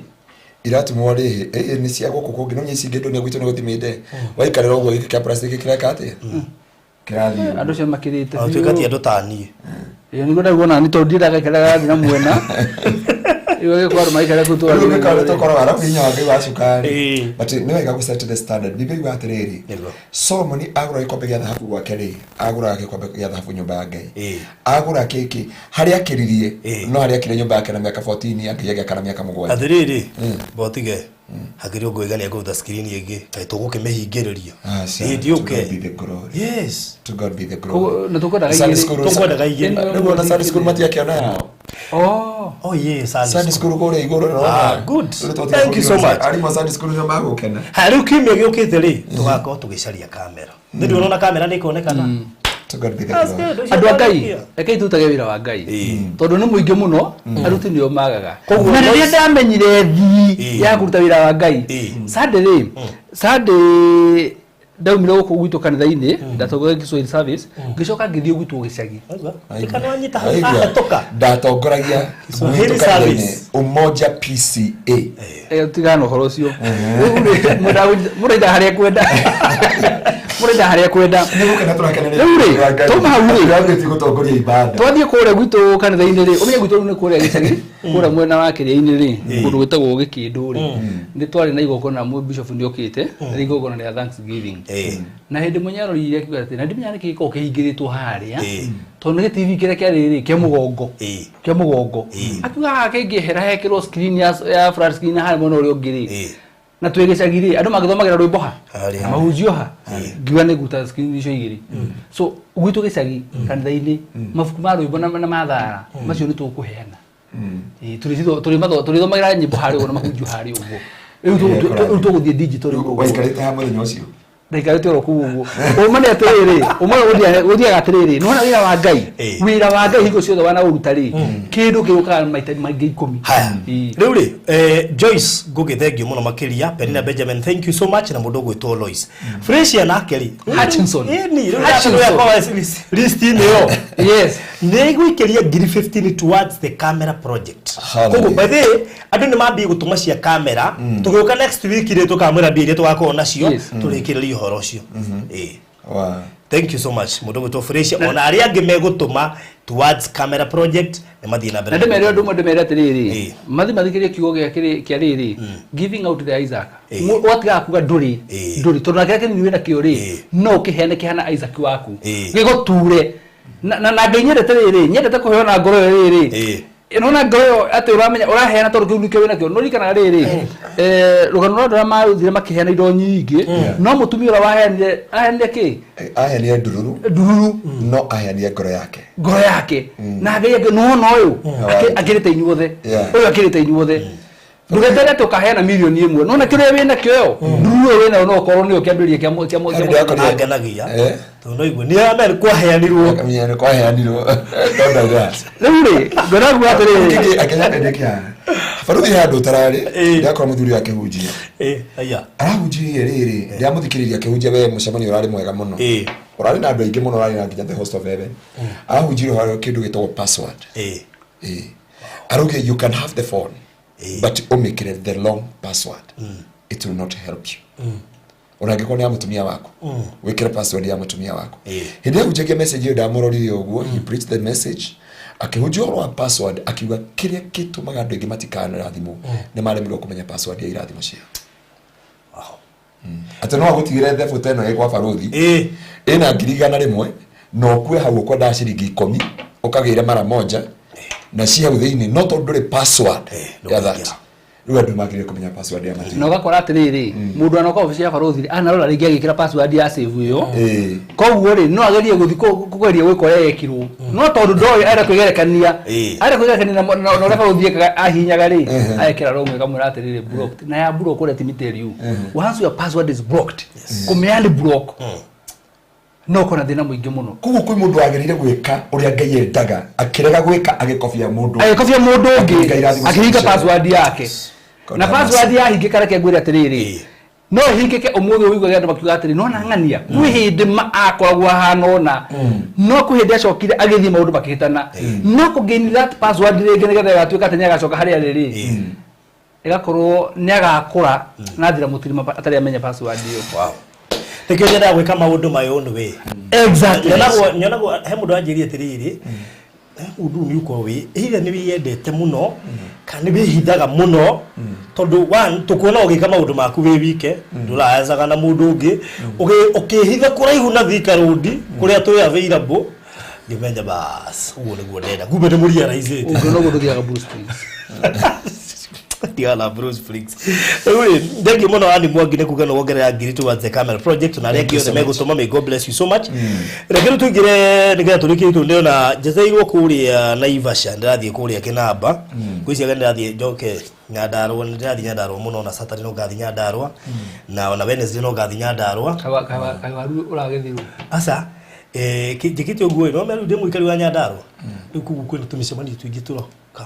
Speaker 3: Iratumwo rĩ nĩ cia gũkũ kũngĩ no ici ingĩ ndũnia gwitũ nĩ gũthimĩte. Waikarĩra ũguo gĩkĩ kĩa plastic kĩreka atĩa? Kĩrathiĩ.
Speaker 6: Andũ acio makĩrĩte.
Speaker 4: Tuĩka ti andũ ta niĩ.
Speaker 6: Ĩyo nĩguo ndaigua nani tondũ ndiendaga gaikaraga thĩ na mwena. Ĩyo gĩkwa andũ maikare kũu
Speaker 3: Rĩu nĩ
Speaker 6: tũrathiĩ.
Speaker 3: tũkoragwo arabu hinya wa Ngai wa cukari.
Speaker 4: Ĩĩ.
Speaker 3: But nĩ wega gũ set the standard. Bibilia yugaga atĩrĩrĩ,
Speaker 4: Nĩguo.
Speaker 3: Solomoni agũra gĩkombe gĩa thahabu gwake rĩ, agũraga gĩkombe gĩa thahabu nyũmba ya Ngai.
Speaker 4: Ĩĩ.
Speaker 3: Agũra kĩkĩ harĩa akĩririe,
Speaker 4: Ĩĩ.
Speaker 3: no harĩa akĩrire nyũmba yake na mĩaka 14 Ngai agĩaka na mĩaka 7.
Speaker 4: Atĩrĩrĩ, botige hakĩrĩ ũngũiga nĩ ekũruta screen ĩngĩ kaĩ tũgũkĩmĩhingĩrĩria.
Speaker 3: Aca,
Speaker 4: Ĩĩ,
Speaker 3: to
Speaker 4: ndiũke.
Speaker 3: God be the glory.
Speaker 4: Yes.
Speaker 3: To God be the glory.
Speaker 6: Koguo, na tũkwendaga
Speaker 3: Sunday
Speaker 6: igĩrĩ.
Speaker 3: school-
Speaker 4: Tũkwendaga igĩrĩ.
Speaker 3: Rĩu ona Sunday school matiakĩona yao.
Speaker 6: Oh.
Speaker 4: Oh yes, Sunday
Speaker 3: Sunday
Speaker 4: school.
Speaker 3: school kũrĩa igũrũ nĩwona.
Speaker 4: Ah, good.
Speaker 3: Rĩu tũtiga
Speaker 4: Thank you so
Speaker 3: kũgirio.
Speaker 4: much.
Speaker 3: Arimũ a Sunday school nĩo magũkena.
Speaker 4: Ha rĩu kiumia gĩũkĩte rĩ tũgakorwo tũgĩcaria kamera. Nĩ ndĩrona kamera nĩ ĩkonekana.
Speaker 3: To God be the
Speaker 4: That's
Speaker 3: glory.
Speaker 4: good.
Speaker 6: Andũ a Ngai, rekei tũrutage wĩra wa Ngai tondũ nĩ mũingĩ mũno aruti nĩo magaga.
Speaker 4: Koguo
Speaker 6: Na rĩrĩa
Speaker 4: Lois-
Speaker 6: ndamenyire thii
Speaker 4: Ĩĩ.
Speaker 6: ya kũruta wĩra wa Ngai,
Speaker 4: Ĩĩ.
Speaker 6: Sunday rĩ, Sunday ndaumire gũkũ gwitũ kanitha-inĩ ndatongoragia Kiswahili service, ngĩcoka ngĩthiĩ gwitũ gĩcagi.
Speaker 4: Tika nĩwanyita hau
Speaker 3: Aigua.
Speaker 4: ahĩtũka.
Speaker 3: Ndatongoragia
Speaker 4: Kiswahili
Speaker 3: gwitũ kanitha-inĩ,
Speaker 4: service.
Speaker 3: Umoja PCA.
Speaker 6: Tigana na ũhoro ũcio. Rĩu rĩ, mũraida harĩa kwenda. Mũraida harĩa kwenda.
Speaker 3: Nĩ gũkena tũrakenanĩra.
Speaker 6: Rĩu rĩ, twauma hau rĩ.
Speaker 3: Tũrathiĩ gũtongoria ibada.
Speaker 6: Twathiĩ kũrĩa gwitũ kanitha-inĩ rĩ, ũmenye gwitũ rĩu nĩ kũrĩa gĩcagi, kũrĩa mwena wa kĩrĩa-inĩ rĩ, kũndũ gwĩtagwo Gĩkĩndũ rĩ, nĩ twarĩ na igongona bishop nĩ okĩte, rĩ igongona rĩa Thanksgiving. Na hĩndĩ ĩmwe nĩarorire akiuga atĩ, na ndimenya nĩkĩ gĩkoragwo kĩhingĩrĩtwo harĩa, tondũ nĩ gĩ TV kĩrĩa kĩarĩ rĩ, kĩa mũgongo. Kĩa mũgongo. Akiuga haha kĩngĩehera hekĩrwo screen ya flat screen harĩa mwena ũrĩa ũngĩ rĩ, na twĩ gĩcagi rĩ, andũ mangĩthomagĩra rwĩmbo ha,
Speaker 4: Harĩa.
Speaker 6: na mahunjio ha, ngiuga nĩ nguta screen icio igĩrĩ. So gwitũ gĩcagi kanitha-inĩ mabuku ma rwĩmbo na mathara macio nĩ tũkũheana. Ĩĩ, tũrĩthomagĩra nyĩmbo harĩa ũguo na mahunjio harĩa ũguo. Rĩu tũgũthiĩ digital rĩu ũguo.
Speaker 3: Waikarĩte ha mũthenya ũcio?
Speaker 6: Ndaikarĩte oro kũu ũguo. Ũma nĩ atĩrĩrĩ, ũma ũthiaga atĩrĩrĩ, nĩwona wĩra wa Ngai, wĩra wa Ngai hingo ciothe wanaũruta rĩ, kĩndũ gĩũkaga maita maingĩ 10.
Speaker 4: Haya.
Speaker 6: Ĩĩ.
Speaker 4: Rĩu rĩ, Joyce Ngugi thank you mũno makĩria, Penina Benjamin thank you so much na mũndũ ũgwĩtwo Lois. Fresia nake rĩ.
Speaker 6: Hutchinson.
Speaker 4: Ĩni, rĩu
Speaker 6: Hutchinson.
Speaker 4: list-inĩ ĩyo.
Speaker 6: Yes.
Speaker 4: Nĩ ĩgũikĩria ngiri 15 towards the camera project.
Speaker 3: Hallelujah.
Speaker 4: Koguo by the way, andũ nĩ mambie gũtũma cia kamera, tũgĩũka next week rĩ tũkamwĩra mbia iria tũgakorwo nacio, tũrĩkĩrĩrie ũhoro ũcio. Ĩĩ.
Speaker 3: Wow.
Speaker 4: Thank you so much mũndũ ũgwĩtwo Fresia, ona arĩa angĩ megũtũma towards camera project nĩ mathiĩ na mbere.
Speaker 6: Na ndĩmere ũndũ ũmwe ndĩmere atĩrĩrĩ,
Speaker 4: Ĩĩ.
Speaker 6: mathi mathikĩrie kiugo gĩa kĩa rĩrĩ, giving out the Isaac.
Speaker 4: Ĩĩ.
Speaker 6: Ũgatigaga kuga ndũrĩ,
Speaker 4: Ĩĩ.
Speaker 6: ndũrĩ, tondũ na kĩrĩa kĩnini wĩna kĩo rĩ,
Speaker 4: Ĩĩ.
Speaker 6: no ũkĩheane kĩhana Isaac waku.
Speaker 4: Ĩĩ.
Speaker 6: Gĩgũture. Na Ngai nyendete rĩrĩ, nyendete kũheo na ngoro ĩyo rĩrĩ.
Speaker 4: Ĩĩ.
Speaker 6: Nona ngoro ĩyo atĩ ũramenya ũraheana tondũ kĩu nĩkĩo wĩnakĩo. Nĩ ũririkanaga rĩrĩ, rũgano rwa andũ arĩa mathire makĩheana indo nyingĩ, no mũtumia ũrĩa waheanire, aheanire kĩ?
Speaker 3: Aheanire ndururu.
Speaker 6: Ndururu.
Speaker 3: No aheanire ngoro yake.
Speaker 6: Ngoro yake. Na Ngai akĩ, nĩwona ũyũ? Akĩrĩte inyuothe. Ũyũ akĩrĩte inyuothe. Ndũgeterere atĩ ũkaheana mirioni ĩmwe. Nĩwona kĩrĩa wĩnakĩo ĩyo? Ndururu ĩyo wĩnayo no ũkorwo nĩyo kĩambĩrĩria kĩa kĩa
Speaker 3: Harĩ
Speaker 6: kĩa
Speaker 3: ndĩrakorire-
Speaker 4: Angenagia. Tondũ no igua, nĩ amen kwaheanirwo.
Speaker 3: Nĩ kwaheanirwo. Don't do that.
Speaker 6: Rĩu rĩ, ngwenda kuga atĩrĩrĩ.
Speaker 3: Kĩngĩ akĩnya kĩndũ kĩa. Baruthi he handũ ũtararĩ, ndakora mũthuri ũyũ akĩhunjia.
Speaker 4: Aya.
Speaker 3: Arahunjirie rĩrĩ, ndĩramũthikĩrĩria akĩhunjia we mũcemanio ũrarĩ mwega mũno. Ũrarĩ na andũ aingĩ mũno, ũrarĩ na nginya the host of heaven. Arahunjirie ũhoro kĩndũ gĩtagwo password. Arauga you can have the phone, but ũmĩkĩre the long password. It will not help you. Ona angĩkorwo nĩ ya mũtumia waku, wĩkĩre password ya mũtumia waku. Hĩndĩ ĩrĩa ahunjagia message ĩyo ndamũrorire ũguo, he preached the message, akĩhunjia ũhoro wa password, akiuga kĩrĩa gĩtũmaga andũ aingĩ matikanarathimwo nĩ maremirwo kũmenya password ya irathimo ciao. Atĩ no agũtigĩre thebũ ta ĩno ĩ kwa barũthi, ĩna 100,000, na ũkue hau ũkwendaga ciringi 10, ũkagĩre mara moja, na ci hau thĩinĩ, no tondũ ndũrĩ password ya that. Rĩu andũ magĩrĩire kũmenya password ya matu.
Speaker 6: Na ũgakora atĩrĩrĩ, mũndũ anoka obici ya barũthi anarora rĩngĩ agĩkĩra password ya save ĩyo. Koguo rĩ, no agerie gũthiĩ kũgeria gwĩka ũrĩa ekirwo. No tondũ ndoĩ arenda kwĩgerekania, arenda kwĩgerekania na ũrĩa barũthi ekaga ahihinyaga rĩ, agekĩra wrong ĩkamwĩra atĩrĩrĩ blocked. Na ya block let me tell you, once your password is blocked, kũmĩa block, no ũkorwo na thĩna mũingĩ mũno.
Speaker 3: Koguo kwĩ mũndũ wagĩrĩire gwĩka ũrĩa Ngai endaga, akĩrega gwĩka agĩkobia mũndũ.
Speaker 6: Agĩkobia mũndũ ũngĩ,
Speaker 3: Akĩhinga irathimo
Speaker 6: akĩhinga
Speaker 3: ciake.
Speaker 6: password yake.
Speaker 3: God
Speaker 6: Na
Speaker 3: have mercy.
Speaker 6: password yahingĩka reke ngwĩre atĩrĩrĩ, No hingĩke ũmũthĩ ũiguage andũ makiuga atĩrĩ no na ng'ania kwĩ hĩndĩ ma akoragwo ahana ũna, no kwĩ hĩndĩ acokire agĩthiĩ maũndũ makĩhĩtana, no kũgain that password rĩngĩ nĩgetha ĩgatuĩka atĩ nĩagacoka harĩa arĩ rĩ, ĩgakorwo nĩagakũra na thira mũtirima atarĩ amenya password ĩyo.
Speaker 4: Wow. Nĩkĩo nyendaga gwĩka maũndũ my own way.
Speaker 6: Exactly.
Speaker 4: Nyonagwo he mũndũ anjĩrire atĩrĩrĩ, he mũndũ nĩ ũkorwo wĩ either nĩ wĩyendete mũno kana nĩ wĩhithaga mũno, tondũ one tũkuona ũgĩka maũndũ maku wĩ wike, ndũrayacaga na mũndũ ũngĩ, ũkĩhitha kũraihu na Thika Road kũrĩa twĩ available, ngĩmenya bas ũguo nĩguo ndenda, kumbe nĩ mũrealize.
Speaker 6: Ũguo noguo tũthiaga Blue Springs.
Speaker 4: Tiana Bruce Springs. Rĩu rĩ, thank you mũno Andy Mwangi nĩ kuga nĩ wongerera ngiri towards the camera project na arĩa angĩ othe megũtũma, may God bless you so much. Reke rĩu tũingĩre nĩgetha tũrĩkie itũ, ndĩrona njetereirwo kũrĩa Naivasha, ndĩrathiĩ kũrĩa Kĩnamba, ngwĩciria ndĩrathiĩ njoke Nyandarua, nĩ ndĩrathiĩ Nyandarua mũno, na Saturday no ngathiĩ Nyandarua, na ona Wednesday no ngathiĩ Nyandarua.
Speaker 6: Kawaru ũragethirwo.
Speaker 4: Aca, njĩkĩte ũguo ĩ, no rĩu ndĩ mũikari wa Nyandarua, rĩu koguo kwĩna tũmĩcemanio tũingĩ tũroka.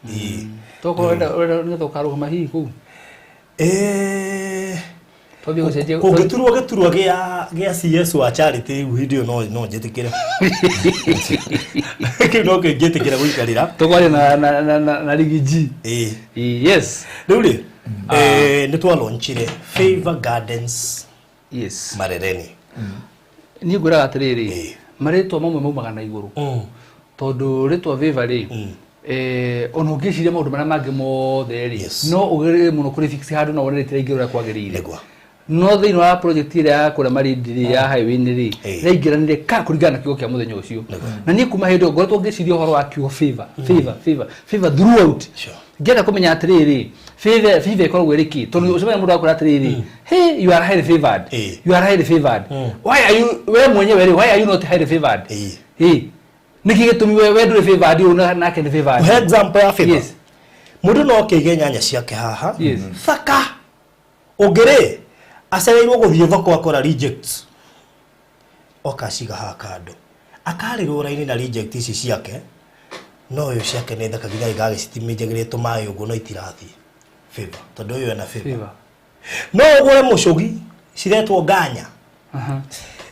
Speaker 4: Ĩĩ.
Speaker 6: Tokorwo ũrenda nĩgetha ũkarũgama hihi kũu. Twambie gũcenjia.
Speaker 4: Kũngĩturwo gĩturwa gĩa CS wa charity rĩu hĩndĩ ĩyo no njĩtĩkĩre, kĩu no kĩo ingĩtĩkĩra gũikarĩra.
Speaker 6: Tũkwaria na Rigi G.
Speaker 4: Ĩĩ.
Speaker 6: Yes.
Speaker 4: Rĩu rĩ, nĩ twalaunchire Favor Gardens.
Speaker 6: Yes.
Speaker 4: Marereni.
Speaker 6: Niĩ ngwĩraga atĩrĩrĩ, marĩtwa mamwe maumaga na igũrũ, tondũ rĩtwa Favor rĩ, ona ũngĩciria maũndũ marĩa mangĩ mothe rĩ, no ũgerere mũno kũrĩ fix handũ na wone rĩtiraingĩra ũrĩa kwagĩrĩire. No thĩinĩ wa project ĩrĩa ya kũrĩa Malindi rĩ, ya highway-inĩ rĩ, rĩaingĩranire ka kũringana na kiugo kĩa mũthenya ũcio. Na niĩ kuma hĩndĩ ĩyo ngoretwo ngĩciria ũhoro wa kiugo favor, favor, favor, favor throughout, ngĩenda kũmenya atĩrĩrĩ, favor ĩkoragwo ĩrĩ kĩ, tondũ ũcemania mũndũ akwĩra atĩrĩrĩ, "Hey, you are highly favored, you are highly favored." Why are you, we mwenyewe rĩ, why are you not highly favored? Ĩ nĩkĩ gĩtũmi we ndũrĩ favored ũyũ nake nĩ favored?
Speaker 4: He example ya favor.
Speaker 6: Yes.
Speaker 4: Mũndũ no akĩige nyanya ciake haha
Speaker 6: Yes.
Speaker 4: thaka, ũngĩ rĩ acereirwo gũthiĩ thoko akora rejects, oka aciga haha kando, akarĩrwo raini na reject ici ciake, no ũyũ ciake nĩ thaka nginya igagĩcitimĩnjagĩrĩtwo maĩ ũguo no itirathiĩ. Favor, tondũ ũyũ ena favor.
Speaker 6: Favor.
Speaker 4: No ũgũre mũcũgi ciretwo nganya,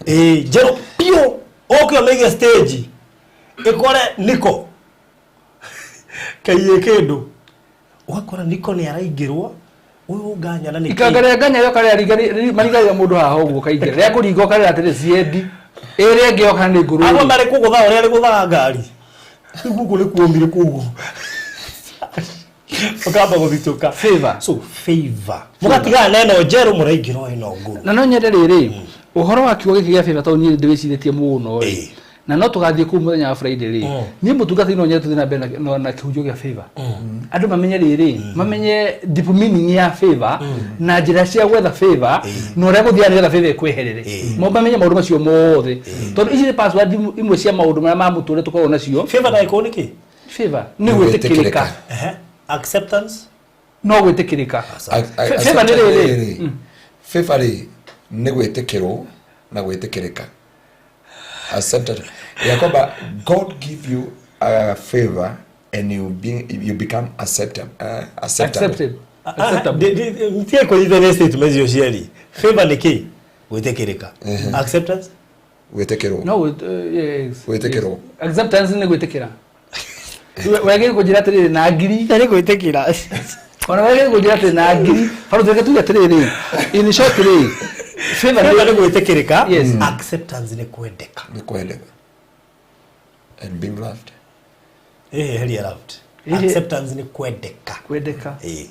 Speaker 4: ĩĩ, njerũ biũ, ũke ũmĩige stage ĩkore niko kaiĩ kĩndũ, ũgakora niko nĩ araingĩrwo ũyũ nganya na nĩ
Speaker 6: Ikanga rĩa nganya rĩoka rĩa marigagĩra mũndũ haha ũguo kaingĩra rĩa kũringa ũkarĩra atĩrĩ ciendi ĩrĩa ĩngĩ yoka nĩ ngũrũ.
Speaker 4: Amwe marĩ kũgũtha ũrĩa rĩgũthaga ngari, rĩu gũkũ nĩ kuomire, koguo ũkamba gũthitũka.
Speaker 6: Favor.
Speaker 4: So favor, mũgatigana na ĩno njerũ, mũraingĩra o ĩno ngũrũ.
Speaker 6: Na no nyende rĩrĩ ũhoro wa kiugo gĩkĩ gĩa favor, tondũ niĩ ndĩwĩcirĩtie mũno rĩ, na no tũgathiĩ kũu mũthenya wa Friday rĩ, niĩ mũtungatĩri no nyende tũthiĩ na mbere na kĩhunjio gĩa favor, andũ mamenye rĩrĩ, mamenye deep meaning ya favor na njĩra cia gwetha favor na ũrĩa gũthiaga nĩgetha favor ĩkweherere. Mo mamenye maũndũ macio mothe, tondũ ici nĩ password imwe cia maũndũ marĩa ma mũtũrĩre tũkoragwo nacio.
Speaker 4: Favor na ĩkũ nĩ kĩ?
Speaker 6: Favor nĩ gwĩtĩkĩrĩka.
Speaker 4: Ehe. Acceptance.
Speaker 6: No gwĩtĩkĩrĩka. Favor nĩ rĩrĩ.
Speaker 3: Favor rĩ, nĩ gwĩtĩkĩrwo na gwĩtĩkĩrĩka, accepted, ya kwamba God give you a favor and you become acceptable.
Speaker 6: Accepted. Acceptable.
Speaker 4: Mtie kũnyitania statement icio cierĩ. Favor nĩ kĩ? Gwĩtĩkĩrĩka. Acceptance.
Speaker 3: Gwĩtĩkĩrwo.
Speaker 6: No, yes.
Speaker 3: Gwĩtĩkĩrwo.
Speaker 6: Yes. Acceptance nĩ gwĩtĩkĩra. Wagĩrĩire kũnjĩra atĩrĩrĩ na ngiri.
Speaker 4: Nĩ gwĩtĩkĩra.
Speaker 6: Ona wagĩrĩire kũnjĩra atĩrĩ na ngiri. Haro tuge tuge atĩrĩrĩ. In short rĩ, favor
Speaker 4: Favor nĩ gwĩtĩkĩrĩka.
Speaker 6: Yes.
Speaker 4: Acceptance nĩ kwendeka.
Speaker 3: Nĩ kwendeka and being loved.
Speaker 4: Ĩĩ, heria loved.
Speaker 6: Ĩhĩ.
Speaker 4: Acceptance nĩ kwendeka.
Speaker 6: Kwendeka.
Speaker 4: Ĩĩ.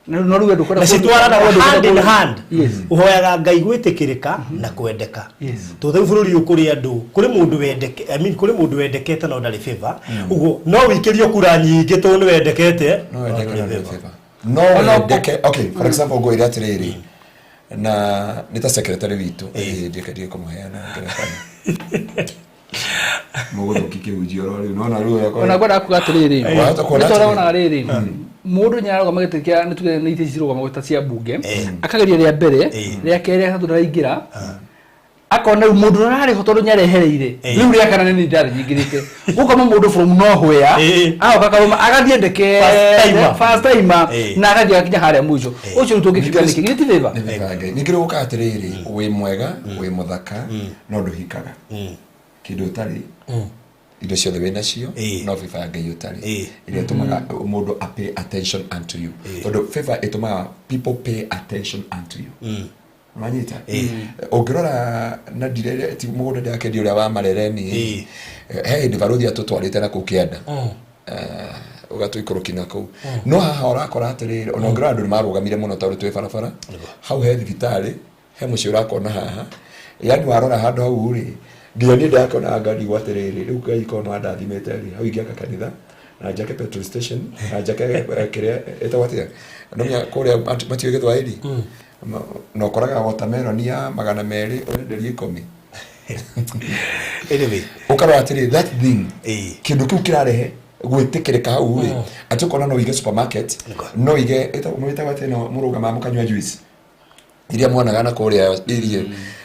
Speaker 6: Na no rĩu ndũkwenda
Speaker 4: Na citwaranaga hand in hand.
Speaker 6: Yes.
Speaker 4: Ũhoyaga Ngai gwĩtĩkĩrĩka na kwendeka.
Speaker 6: Yes.
Speaker 4: Tondũ rĩu bũrũri ũyũ kũrĩ andũ, kũrĩ mũndũ wendeke, I mean, kũrĩ mũndũ wendekete no ndarĩ favor. Ũguo no wĩikĩrio kura nyingĩ tondũ nĩ wendekete.
Speaker 3: No wendeke
Speaker 4: no
Speaker 3: no
Speaker 4: ndũrĩ
Speaker 3: ndũrĩ
Speaker 4: favor.
Speaker 3: favor. No wendeke, okay, for example ngwĩre atĩrĩrĩ, na nĩ ta secretary witũ, ndiĩ kũmũheana ngerekano, mũgũthũki kĩhunjio oro rĩu nona rĩu.
Speaker 6: Ona ngwenda kuga atĩrĩrĩ,
Speaker 3: Wahota kuona
Speaker 6: nĩ ta ũrĩa
Speaker 3: atĩrĩrĩ.
Speaker 6: wonaga rĩrĩ, mũndũ nĩ ararũgama gĩtĩ kĩa, nĩ tuge nĩ itĩ cirũgamagwo ta cia mbunge, akageria rĩa mbere, rĩa kerĩ, rĩa gatatũ, ndaraingĩra. Akona rĩu mũndũ ũrĩa ũrarĩ ho tondũ nĩarehereire rĩu rĩa kana nĩ ndathi nyingĩrĩte gũkoma mũndũ from nowhere agoka karũma agathiĩ ndeke
Speaker 4: First timer.
Speaker 6: first timer na agathiĩ agakinya harĩa mũico ũcio rĩu tũngĩkiuga nĩkĩ githĩ ti favor
Speaker 3: Nĩ favor ya Ngai. Ningĩ rĩu ũkaga atĩrĩrĩ wĩ mwega wĩ mũthaka no ndũhikaga kĩndũ ũtarĩ indo ciothe wĩ nacio no favor ya Ngai ũtarĩ ĩrĩa ĩtũmaga mũndũ a pay attention unto you tondũ favor ĩtũmaga people pay attention unto you wanyita ũngĩrora na ndirere ti mũgũnda ndĩrakendia ũrĩa wa marereni he hĩndĩ barothi atũtwarĩte na kũu kĩanda ũgatũikũrũki na kũu no haha ũrakora atĩrĩrĩ ona ũngĩrora andũ nĩ marũgamire mũno tondũ twĩ barabara hau he thibitarĩ he mũciĩ ũrakona haha yani warora handũ hau rĩ nginya niĩ ndakona ngarigwo atĩrĩrĩ rĩu Ngai korwo no andathimĩte rĩ hau ingĩaka kanitha na njake petrol station na njake kĩrĩa ĩtagwo atĩa nomenya kũrĩa matiũĩ gĩthwaĩri na ũkoraga watermelon ya 200 ũrenderio 10.
Speaker 4: Anyway,
Speaker 3: ũkarora atĩrĩ that thing kĩndũ kĩu kĩrarehe gwĩtĩkĩrĩka hau rĩ atĩ ũkona no ũige supermarket no ũige mwĩtagwo atĩ no mũrũgamaga mũkanyua juice iria mwonaga na kũrĩa iria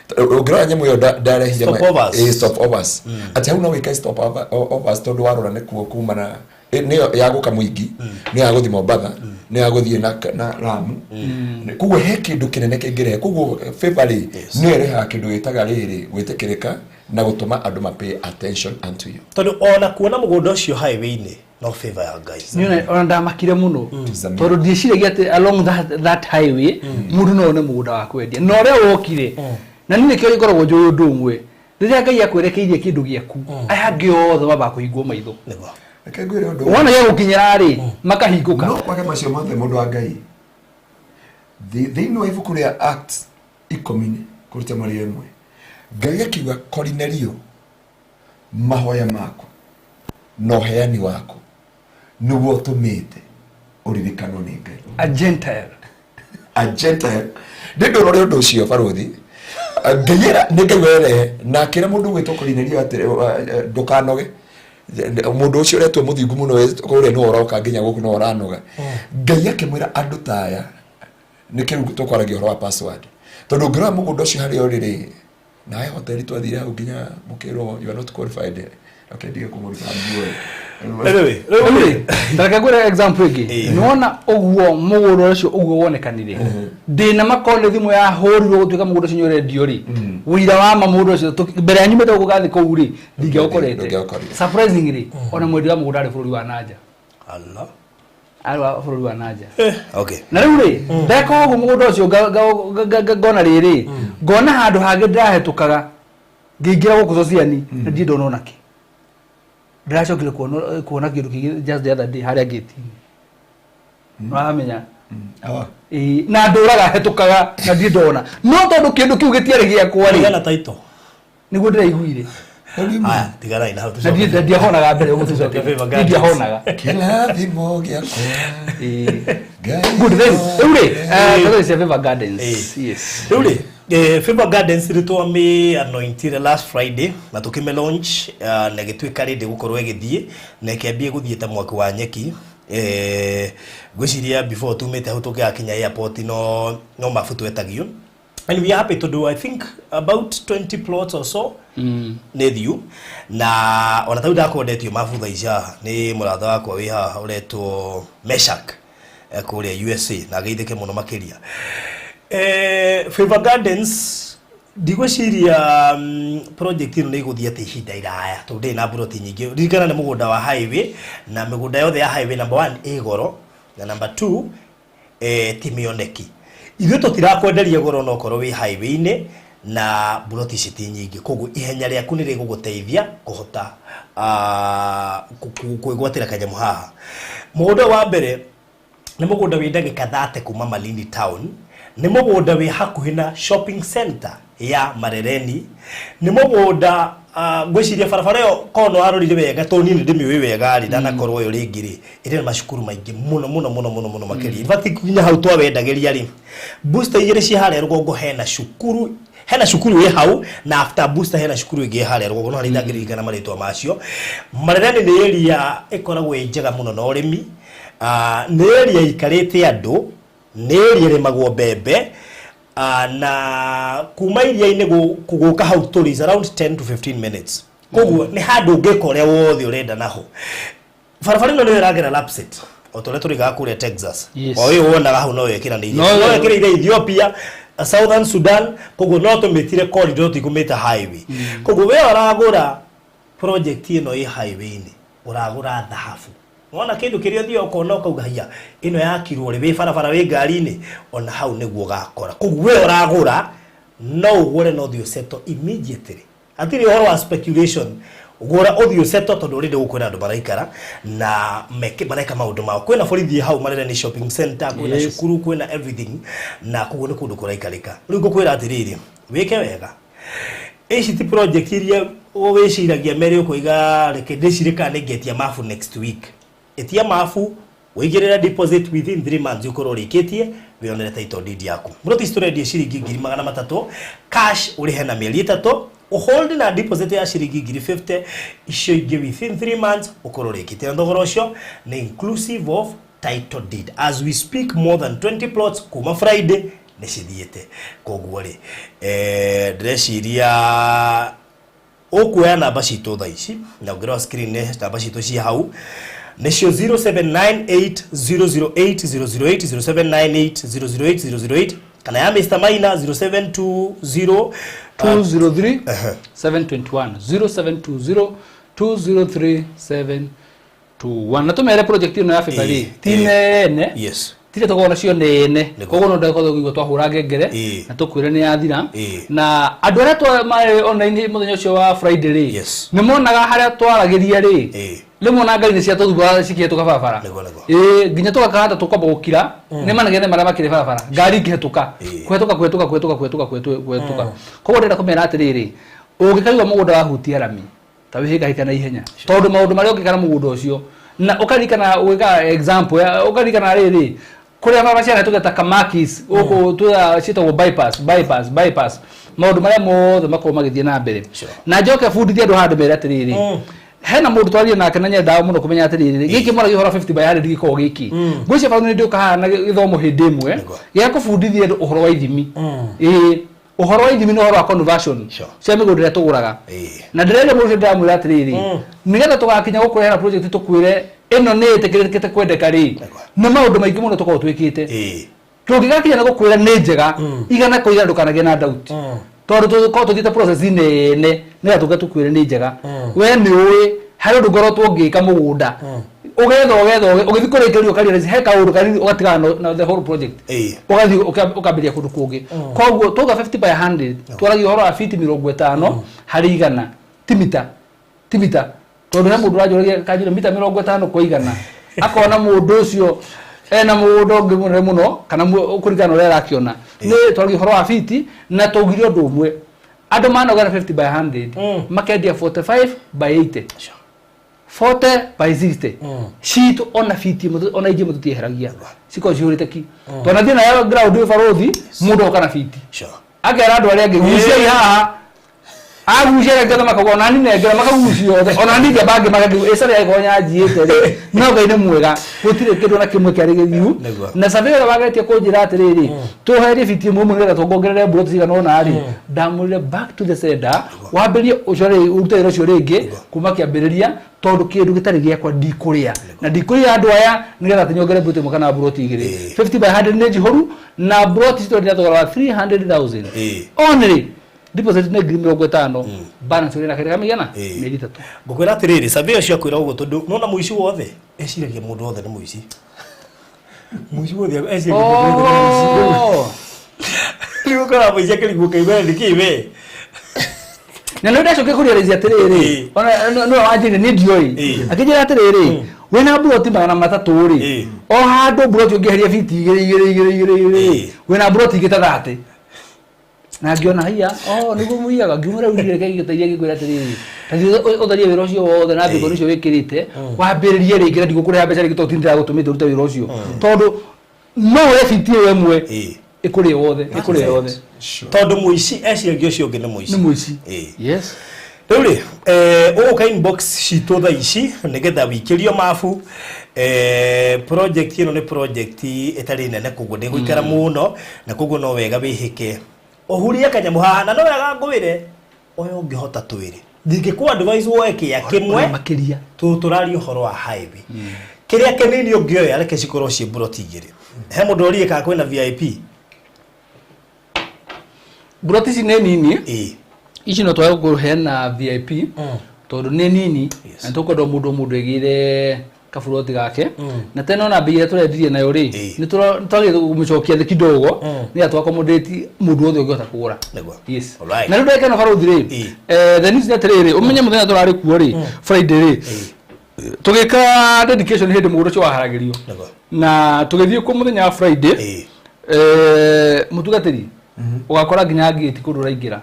Speaker 3: ũngĩrora nyamũ ĩyo ndarehire
Speaker 4: Stopovers.
Speaker 3: Stopovers atĩ hau no wĩke stopovers tondũ warora nĩkuo kuma na nĩyo ya gũka mũingĩ nĩyo ya gũthiĩ Mombatha nĩyo ya gũthiĩ na Lamu koguo he kĩndũ kĩnene kĩngĩrehe koguo favor rĩ nĩyo ĩrehaga kĩndũ gĩtaga rĩrĩ gwĩtĩkĩrĩka na gũtũma andũ ma pay attention unto you
Speaker 4: tondũ ona kuona mũgũnda ũcio highway-inĩ no favor ya Ngai.
Speaker 6: Niĩ ona ndamakire mũno tondũ ndieciragia atĩ along that highway mũndũ no one mũgũnda wa kwendia na ũrĩa wokire na niĩ nĩkĩo ngoragwo njũĩ ũndũ ũmwe rĩrĩa Ngai akwerekeirie kĩndũ gĩaku aya angĩ othe mambaga kũhingwo maitho
Speaker 4: Nĩguo.
Speaker 3: Reke ngwĩre ũndũ
Speaker 6: wona gĩagũkinyĩra rĩ makahingũka
Speaker 3: no kwage macio mothe mũndũ wa Ngai thĩinĩ wa ibuku rĩa Acts 10 kũruta mweri 1 Ngai akiuga Korinelio mahoya maku na ũheani waku nĩguo ũtũmĩte ũririkanwo nĩ Ngai.
Speaker 6: A gentile.
Speaker 3: A gentile. Nĩ ndũrore ũndũ ũcio barothi Ngai era nĩ Ngai werehe na akĩra mũndũ gwĩtwo Korinelio atĩrĩ ndũkanoge mũndũ ũcio ũretwo mũthingu mũno kũrĩa nĩwe ũroka nginya gũkũ no ũranoga Ngai akĩmwĩra andũ ta aya nĩ kĩrĩu tũkwaragia ũhoro wa password tondũ ũngĩrora mũgũnda ũcio harĩa ũrĩ rĩ na he hoteli twathire hau nginya mũkĩrwo you are not qualified okay ndige kũmũruta nguo.
Speaker 4: Anyway,
Speaker 6: rĩu rĩ reke ngwĩre example ĩngĩ nĩwona ũguo mũgũnda ũcio ũguo wonekanire ndĩna makorwo nĩ thimũ yahũrirwo gũtuĩka mũgũnda ũcio nĩũrendio rĩ ũira wa ma mũgũnda ũcio mbere ya nyumĩte gũkũ gathi kũu rĩ ndingĩaũkorete
Speaker 3: Ndũngĩaũkorire.
Speaker 6: Surprisingly ona mwendia wa mũgũnda arĩ bũrũri wa nanja
Speaker 4: Allah.
Speaker 6: Arĩ wa bũrũri wa nanja
Speaker 4: Okay.
Speaker 6: Na rĩu rĩ ndeka ũguo mũgũnda ũcio ngona rĩrĩ ngona handũ hangĩ ndĩrahetũkaga ngĩingĩra gũkũ Sociani na ndirĩ ndona onakĩ ndĩracokire kuona kĩndũ kĩngĩ just the other day harĩa gate-inĩ nĩwaramenya
Speaker 3: Awa.
Speaker 6: Ĩĩ, na ndũraga hetũkaga na ndirĩ ndona no tondũ kĩndũ kĩu gĩtiarĩ gĩakwa rĩ
Speaker 4: Tigana title.
Speaker 6: Nĩguo ndĩraiguire.
Speaker 4: Haya, tiganai na hau
Speaker 6: Na
Speaker 4: tũcoke.
Speaker 6: ndiahonaga mbere ũguo tũcoke.
Speaker 4: Favor Gardens.
Speaker 6: Ndiahonaga.
Speaker 3: Kĩrathimo gĩakwa Ngai.
Speaker 6: Good then rĩu rĩ tũthiĩ cia Favor Gardens. Yes.
Speaker 4: Rĩu rĩ Favor Gardens rĩ twamĩ anointire last Friday na tũkĩmĩ launch na ĩgĩtuĩka rĩndĩ gũkorwo ĩgĩthiĩ na ĩkĩambia gũthiĩ ta mwaki wa nyeki ngwĩciria before tumĩte hau tũngĩgakinya airport no mabu twetagio and we are happy to do I think about 20 plots or so nĩ thiu na ona tau ndakwendetio mabu thaa ici haha nĩ mũrata wakwa wĩ haha ũretwo Meshak kũrĩa USA na geithĩke mũno makĩria Favor Gardens ndigwĩciria project ĩno nĩ ĩgũthiĩ atĩ ihinda iraya tondũ ndĩrĩ na mburoti nyingĩ ririkana nĩ mũgũnda wa highway na mĩgũnda yothe ya highway number 1 ĩ goro na number 2 ti mĩoneki ithuĩ tũtirakwenderia goro no korwo wĩ highway-inĩ na mburoti ici ti nyingĩ koguo ihenya rĩaku nĩ rĩgũgũteithia kũhota kwĩgwatĩra kanyamũ haha mũgũnda ũyũ wa mbere nĩ mũgũnda wĩ ndagĩka 30 kuma Malindi town nĩ mũgũnda wĩ hakuhĩ na shopping center ya Marereni nĩ mũgũnda ngwĩciria barabara ĩyo korwo nĩ warorire wega tondũ niĩ nĩ ndĩmĩũĩ wega rĩ ndanakorwo ĩyo rĩngĩ rĩ ĩrĩ na macukuru maingĩ mũno mũno mũno mũno mũno makĩria in fact nginya hau twawendagĩria rĩ booster igĩrĩ ciĩ harĩa rũgongo hena cukuru ĩ hau na after booster hena cukuru ĩngĩ ĩ harĩa rũgongo no harĩa itangĩririkana marĩtwa macio Marereni nĩ area ĩkoragwo ĩ njega mũno na ũrĩmi nĩ area ikarĩte andũ nĩ area ĩrĩmagwo mbembe Na kuma iria-inĩ gũka hau tũrĩ is around 10 to 15 minutes. Koguo nĩ handũ ũngĩka ũrĩa wothe ũrenda naho. Barabara ĩno nĩyo ĩragera Lapsset, o ta ũrĩa tũrĩgaga kũrĩa Texas. O ĩyo wonaga hau no ĩkĩranĩirie.
Speaker 6: No
Speaker 4: No ĩkĩrĩire Ethiopia, Southern Sudan, koguo no tũmĩtire corridor, tũtikũmĩta highway. Koguo we ũragũra project ĩno ĩ highway-inĩ, ũragũra thahabu. Wona kĩndũ kĩrĩa ũthiaga ũkona ũkauga haiya ĩno yakirwo rĩ, wĩ barabara wĩ ngari-inĩ, ona hau nĩguo ũgakora. Koguo we ũragũra no ũgũre no ũthiĩ ũsettle immediately. Hatirĩ ũhoro wa speculation. Gũra ũthiĩ ũsettle tondũ already gũkũ kwĩna andũ maraikara na mareka maũndũ mao. Kwĩna borithi hau marera nĩ shopping center, kwĩna cukuru, kwĩna everything, na koguo nĩ kũndũ kũraikarĩka. Rĩu ngũkwĩra atĩrĩrĩ, wĩke wega. Ici ti project iria wĩciragia mere ũkoiga reke ndĩcirie kana nĩngetia mabu next week. Ĩtia mabu, ũigĩrĩre deposit within 3 months ũkorwo ũrĩkĩtie, wĩonere title deed yaku. Mburoti ici tũrendia ciringi 300,000 cash, ũrĩhe na mĩeri 3, ũhold na deposit ya ciringi 50,000, icio ingĩ within 3 months ũkorwo ũrĩkĩtie. Na thogora ũcio nĩ inclusive of title deed. As we speak, more than 20 plots kuma Friday nĩ cithiĩte. Koguo rĩ, ndĩreciria ũkuoya namba citũ thaa ici, na ũngĩrora screen nĩ namba citũ ci hau, nĩcio 0798008008, 0798008008, kana ya Mr. Maina 0720
Speaker 6: 203 721, 0720 203 721. Na tumere project ĩno ya February ti nene, tire tũkorwo nacio nene. Koguo no ndakorwo kũigua twahũra ngengere na tũkwĩre nĩ yathira. Na andũ arĩa marĩ online mũthenya ũcio wa Friday rĩ, nĩ monaga harĩa twaragĩria rĩ, rĩmwe ona ngari nĩ ciatũthumbũraga cikĩhetũka barabara.
Speaker 4: Nĩguo, nĩguo.
Speaker 6: Ĩĩ, nginya tũgakahata tũkwamba gũkira nĩ manegene marĩa makĩrĩ barabara, ngari ikĩhetũka, kũhetũka kũhetũka kũhetũka kũhetũka kũhetũka kũhetũka. Koguo ndĩrenda kũmera atĩrĩrĩ, ũngĩkaigua mũgũnda wahutia rami, ta wĩhĩkahĩka na ihenya, tondũ maũndũ marĩa ũngĩka na mũgũnda ũcio, na ũkaririkana gwĩka example ũkaririkana rĩrĩ kũrĩa barabara ciahĩtũkĩte Kamakis gũkũ tũra ciĩtagwo bypass, bypass, bypass, maũndũ marĩa mothe makorwo magĩthiĩ na mbere. Na njoke bundithie andũ handũ mere atĩrĩrĩ, hena mũndũ twarie nake na nyendaga mũno kũmenya atĩrĩrĩ, gĩkĩ mwaragia ũhoro 50 by 100 gĩkoragwo gĩkĩ. Ngwĩciria bado nĩ ndĩũka haha na gĩthomo hĩndĩ ĩmwe gĩa kũbundithia andũ ũhoro wa ithimi. Ĩĩ, ũhoro wa ithimi nĩ ũhoro wa conversion cia mĩgũnda ĩrĩa tũgũraga. Na ndĩrenda mũndũ ũcio ndĩramwĩra atĩrĩrĩ, nĩgetha tũgakinya gũkũrehera project tũkwĩre ĩno nĩ ĩtĩkĩrĩkĩte kwendeka rĩ, nĩ maũndũ maingĩ mũno tũkoragwo twĩkĩte. Tũngĩgakinya nĩ gũkwĩra nĩ njega igana kwa igana, ndũkanagĩe na doubt, tondũ tũkorwo tũthiĩte process nene nĩgetha tũke tũkwĩre nĩ njega. We nĩ ũĩ harĩ ũndũ ngorwo tũngĩka mũgũnda ũgetha ũgetha ũgĩthiĩ kũrĩkĩrĩria ũkarealize he kaũndũ kanini ũgatigana na the whole project, ũgathiĩ ũkambĩrĩria kũndũ kũngĩ. Koguo tuga 50 by 100, twaragia ũhoro wa fiti 50 harĩ igana, ti mita, ti mita, tondũ he mũndũ ũranjũragia kanjũra mita 50 kwa igana, akona mũndũ ũcio ena mũgũnda ũngĩ mũnene mũno kana kũringana na ũrĩa arakĩona. Nĩ twaragia ũhoro wa fiti, na twaugire ũndũ ũmwe, andũ manogera 50 by 100 makendia 45 by 80, 40 by 60. Citũ ona fiti ĩmwe ona ingĩ ĩmwe tũtieheragia, cikorwo cihũrĩte ki twanathiĩ nayo ground ĩ barũthi, mũndũ oka na fiti akera andũ arĩa angĩ, "Guciai haha." Agucia rĩngĩ othe makauga, "Ona ni nengera." Makagucia othe, ona ni ngamba angĩ ĩcarĩ agĩkorwo nyanjiĩte rĩ, no Ngai nĩ mwega, gũtirĩ kĩndũ ona kĩmwe kĩarĩ gĩthiu. Na survey ũrĩa wageretie kũnjĩra atĩrĩrĩ, tũherie fiti ĩmwe ĩmwe nĩgetha tuongongerere mburoti cigana ũna rĩ, ndamũrire back to the sender, wambĩrĩrie ũcore ũrute wĩra ũcio rĩngĩ kuma kĩambĩrĩria, tondũ kĩndũ gĩtarĩ gĩakwa ndikũrĩa na ndikũrĩa andũ aya nĩgetha atĩ nyongere mburoti ĩmwe kana mburoti igĩrĩ. 50 by 100 nĩ njihũru, na mburoti citwendia thogora wa 300,000 only, deposit nĩ 50,000, balance ũrĩ na kahinda ka mĩigana mĩeri 3.
Speaker 4: Ngũkwĩra atĩrĩrĩ, survey ũcio akwĩra ũguo tondũ nona mũici wothe eciragia mũndũ wothe nĩ mũici. Mũici wothe eciragia mũndũ wothe nĩ mũici. Rĩu ũkoraga mũici akĩrigwo kaigua nĩ kĩ we.
Speaker 6: Na nĩ ndacokia kũrealize atĩrĩrĩ, ona nĩwe wanjĩrire niĩ ndioĩ, akĩnjĩra atĩrĩrĩ, wĩna mburoti 300 rĩ, o handũ mburoti ũngĩeheria fiti igĩrĩ igĩrĩ igĩrĩ igĩrĩ igĩrĩ, wĩna mburoti ingĩ ta 30. Na ngĩona haiya, oh, nĩguo mũiyaga. Ngiuma rĩu ndireke gĩgĩteithia gĩkwĩra atĩrĩrĩ, tathiĩ ũtharie wĩra ũcio wothe na mbĩngũ ũcio wĩkĩrĩte, wambĩrĩrie rĩngĩ, na ndigũkũrĩha mbeca rĩngĩ tondũ tindĩragũtũmĩte ũrute wĩra ũcio, tondũ no ũrĩa fiti ĩyo ĩmwe ĩkũrĩe wothe, ĩkũrĩe yothe.
Speaker 4: Tondũ mũici eciragia ũcio ũngĩ nĩ mũici.
Speaker 6: Nĩ mũici. Yes.
Speaker 4: Rĩu rĩ ũgũka inbox citũ thaa ici nĩgetha wikĩrio mabu. Project ĩno nĩ project ĩtarĩ nene koguo ndĩgũikara mũno na koguo no wega wĩhĩke ũhurie kanyamũ haha na no wega ngwĩre oya ũngĩhota twĩrĩ ndingĩkũ advise woe kĩa kĩmwe
Speaker 6: makĩria
Speaker 4: tũraria ũhoro wa highway kĩrĩa kĩnini ũngĩoya reke cikorwo ciĩ mburoti igĩrĩ. He mũndũ ũriĩ kana kwĩna VIP
Speaker 6: mburoti ici nĩ nini ici no twage kũheana VIP tondũ nĩ nini na tũkwenda mũndũ egĩre kaburoti gake na tena ona mbei ĩrĩa tũrendirie nayo rĩ nĩ twagĩrĩirwo kũmĩcokia thĩ kidogo nĩgetha tũ accommodate mũndũ wothe ũngĩhota kũgũra. Yes. Na rĩu ndagĩka ĩno barũthi rĩ the news nĩ atĩrĩrĩ ũmenye mũthenya tũrarĩ kuo rĩ Friday rĩ tũgĩka dedication hĩndĩ mũgũnda ũcio waharagĩrio na tũgĩthiĩ kuo mũthenya wa Friday mũtungatĩri ũgakora nginya gate kũndũ ũraingĩra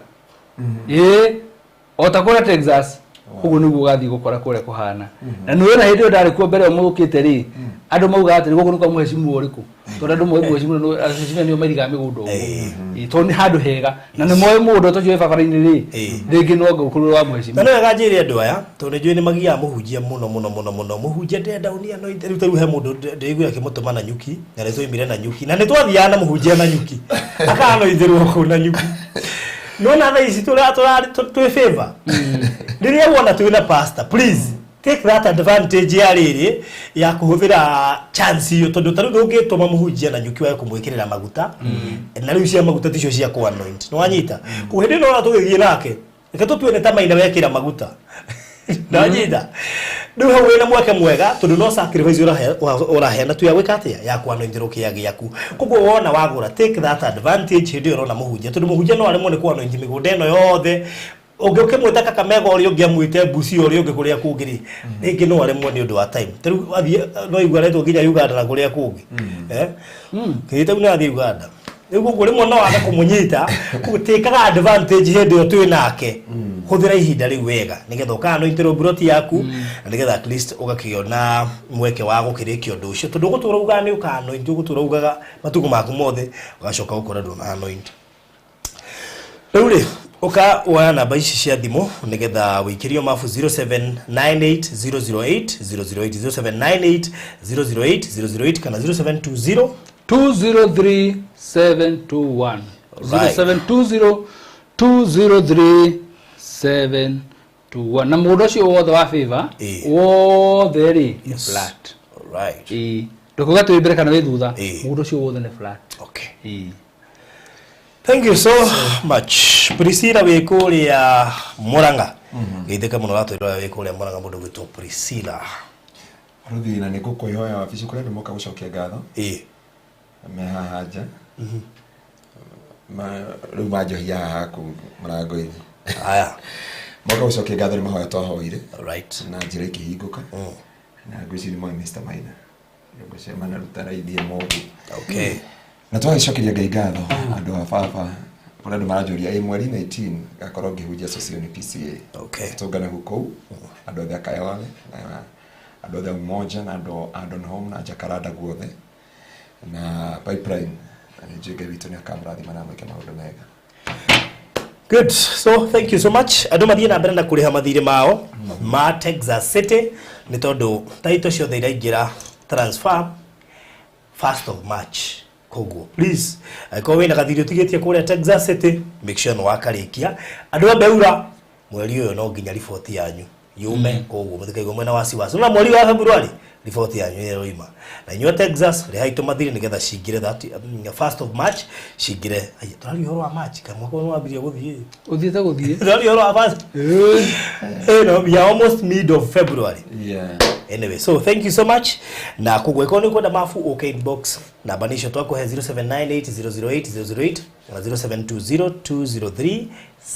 Speaker 6: o ta kũrĩa Texas ũguo nĩguo ũgathiĩ gũkora kũrĩa kũhana na nĩ wona hĩndĩ ĩyo ndarĩ kuo mbere mũgũkĩte rĩ andũ maugaga atĩrĩ gũkũ nĩ kwa mũhecimu ũrĩkũ tondũ andũ moĩ mũhecimu nĩo nĩo mairigaga mĩgũnda ũguo tondũ nĩ handũ hega na nĩ moĩ mũgũnda ũcio wĩ barabara-inĩ rĩ rĩngĩ no ngũkũrwo wa mũhecimu.
Speaker 4: Na no wega njĩre andũ aya tondũ nĩ njũĩ nĩ magiaga mũhunjia mũno mũno mũno mũno mũhunjia ndĩrenda ũnia no rĩu ta rĩu he mũndũ ndĩraiguire akĩmũtũma na nyuki na nĩ twaimire na nyuki na nĩ twathiaga na mũhunjia na nyuki akanoithĩrwo kũu na nyuki nona thaa ici twĩ favor rĩrĩa wona twĩna pastor please take that advantage ya rĩrĩ ya kũhũthĩra chance iyo tondũ ta rĩu ndũngĩtũma mũhunjia na nyuki wae kũmwĩkĩrĩra maguta na rĩu cia maguta ticio cia kũ anoint nĩ wanyita koguo hĩndĩ ĩno tũgĩthiĩ nake reke tũtue nĩ ta maina wekĩra maguta nanyita rĩu hau wĩna mweke mwega tondũ no sacrifice ũraheana tu ya gwĩka atĩa ya kũanointirwo kĩa gĩaku koguo wona wagũra take that advantage hĩndĩ ĩyo ũrona mũhunjia tondũ mũhunjia no aremwo nĩ kũanointi mĩgũnda ĩno yothe ũngĩũkĩmwĩta Kakamega ũrĩa ũngĩ amwĩte Busia ũrĩa ũngĩ kũrĩa kũngĩ rĩ rĩngĩ no aremwo nĩ ũndũ wa time ta rĩu athiĩ no igua aretwo nginya Uganda na kũrĩa kũngĩ kĩrĩa rĩu nĩ athiĩ Uganda rĩu koguo rĩmwe no age kũmũnyita koguo tĩkaga advantage hĩndĩ ĩyo twĩ nake hũthĩra ihinda rĩu wega nĩgetha ũkanointerwo mburoti yaku na nĩgetha at least ũgakĩona mweke wa gũkĩrĩkia ũndũ ũcio tondũ ũgũtũra ugaga nĩ ũkanoint ũgũtũra ugaga matukũ maku mothe ũgacoka ũkora ndũnanoint. Rĩu rĩ ũka woya namba ici cia thimũ nĩgetha wĩikĩrio mabu 0798 008 008 0798 008 008 kana 0720
Speaker 6: 203 721 0720 203 721 na mũgũnda ũcio wothe wa favor wothe rĩ nĩ flat.
Speaker 4: Alright.
Speaker 6: Ndũkuga twĩ mbere kana wĩ thutha mũgũnda ũcio wothe nĩ flat.
Speaker 4: Okay. Thank you so much. Priscilla wĩ kũrĩa Murang'a. Geithĩka mũno watwĩrora wĩ kũrĩa Murang'a mũndũ gwĩtwo Priscilla.
Speaker 3: Rũthi na nĩ ngũkwĩhoya wabici kũrĩa andũ moka gũcokia ngatho. Me haha nja. Rĩu manjohia haha haku mũrango-inĩ.
Speaker 4: Aya.
Speaker 3: Moka gũcokia ngatho nĩ mahoya twahoire.
Speaker 4: Right.
Speaker 3: Na njĩra ikĩhingũka. Na ngwĩciria nĩ moĩ Mr. Maina. Ngwĩciria manaruta raithi mogu.
Speaker 4: Okay.
Speaker 3: Na twagĩcokeria Ngai ngatho andũ a baba kũrĩa andũ maranjũria ĩ mweri 19 ngakorwo ngĩhunjia Sosioni PCA.
Speaker 4: Okay.
Speaker 3: Tũngane kũu andũ othe a Kayole na andũ othe a Umoja na andũ a Don Home na Jacaranda guothe na Pipeline na nĩ njũĩ Ngai witũ nĩ akamũrathima na amwĩke maũndũ mega.
Speaker 4: Good. So thank you so much. Andũ mathiĩ na mbere na kũrĩha mathirĩ mao ma Texas City nĩ tondũ taito ciothe iraingĩra transfer 1st of March. Koguo please angĩkorwo wĩna gathirĩ ũtigĩtie kũrĩa Texas City make sure nĩ wakarĩkia. Andũ a Beura mweri ũyũ no nginya riboti yanyu yume koguo mũtikaigwo mwena wasiwasi. Na mweri wa February riboti yanyu ĩroima. Na inyuĩ Texas rĩhai tũmathirĩ nĩgetha cingĩre that 1st of March cingĩre. Tũraria ũhoro wa March kana mwaka ũyũ nĩwambirie gũthiĩ.
Speaker 6: Ũthiĩte gũthiĩ.
Speaker 4: Tũraria ũhoro wa March. No, we are almost mid of February.
Speaker 3: Yeah.
Speaker 4: Anyway, so thank you so much. Na koguo ĩkorwo nĩ ũkwenda mabu ũke inbox namba nĩ icio twakũhe 0798 008 008 na 0720 203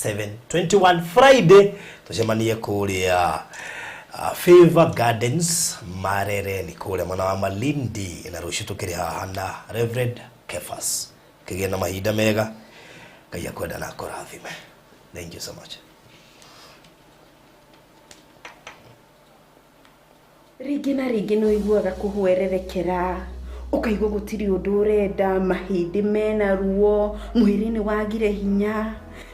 Speaker 4: 721 Friday tũcemanie kũrĩa Favor Gardens Marereni kũrĩa mwena wa Malindi na rũciũ tũkĩrĩ haha na Reverend Kefas. Kĩgĩe na mahinda mega. Ngai akwenda na akũrathime. Thank you so much.
Speaker 2: Rĩngĩ na rĩngĩ nĩ ũiguaga kũhwererekera ũkaigua gũtirĩ ũndũ ũrenda mahĩndĩ mena ruo mwĩrĩ nĩ wagire hinya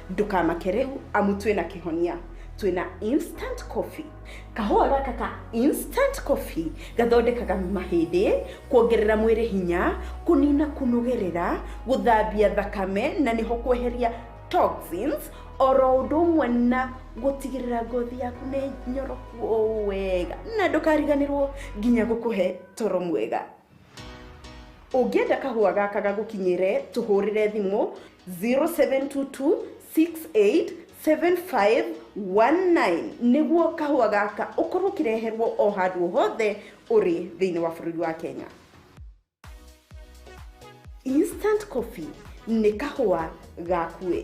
Speaker 2: ndũkamake rĩu amu twĩna kĩhonia. Twĩna instant coffee. Kahũa gaka ka instant coffee gathondekaga mahĩndĩ, kuongerera mwĩrĩ hinya, kũnina kũnogerera, gũthambia thakame na nĩho kweheria toxins, oro ũndũ ũmwe na gũtigĩrĩra ngothi yaku nĩ nyoroku o wega, na ndũkariganĩrwo nginya gũkũhe toro mwega. Ũngĩenda kahũa gaka gagũkinyĩre, tũhũrĩre thimũ 0722687519 nĩguo kahũa gaka ũkorwo ũkĩreherwo o handũ hothe ũrĩ thĩinĩ wa bũrũri wa Kenya. Instant coffee nĩ kahũa gakuĩ.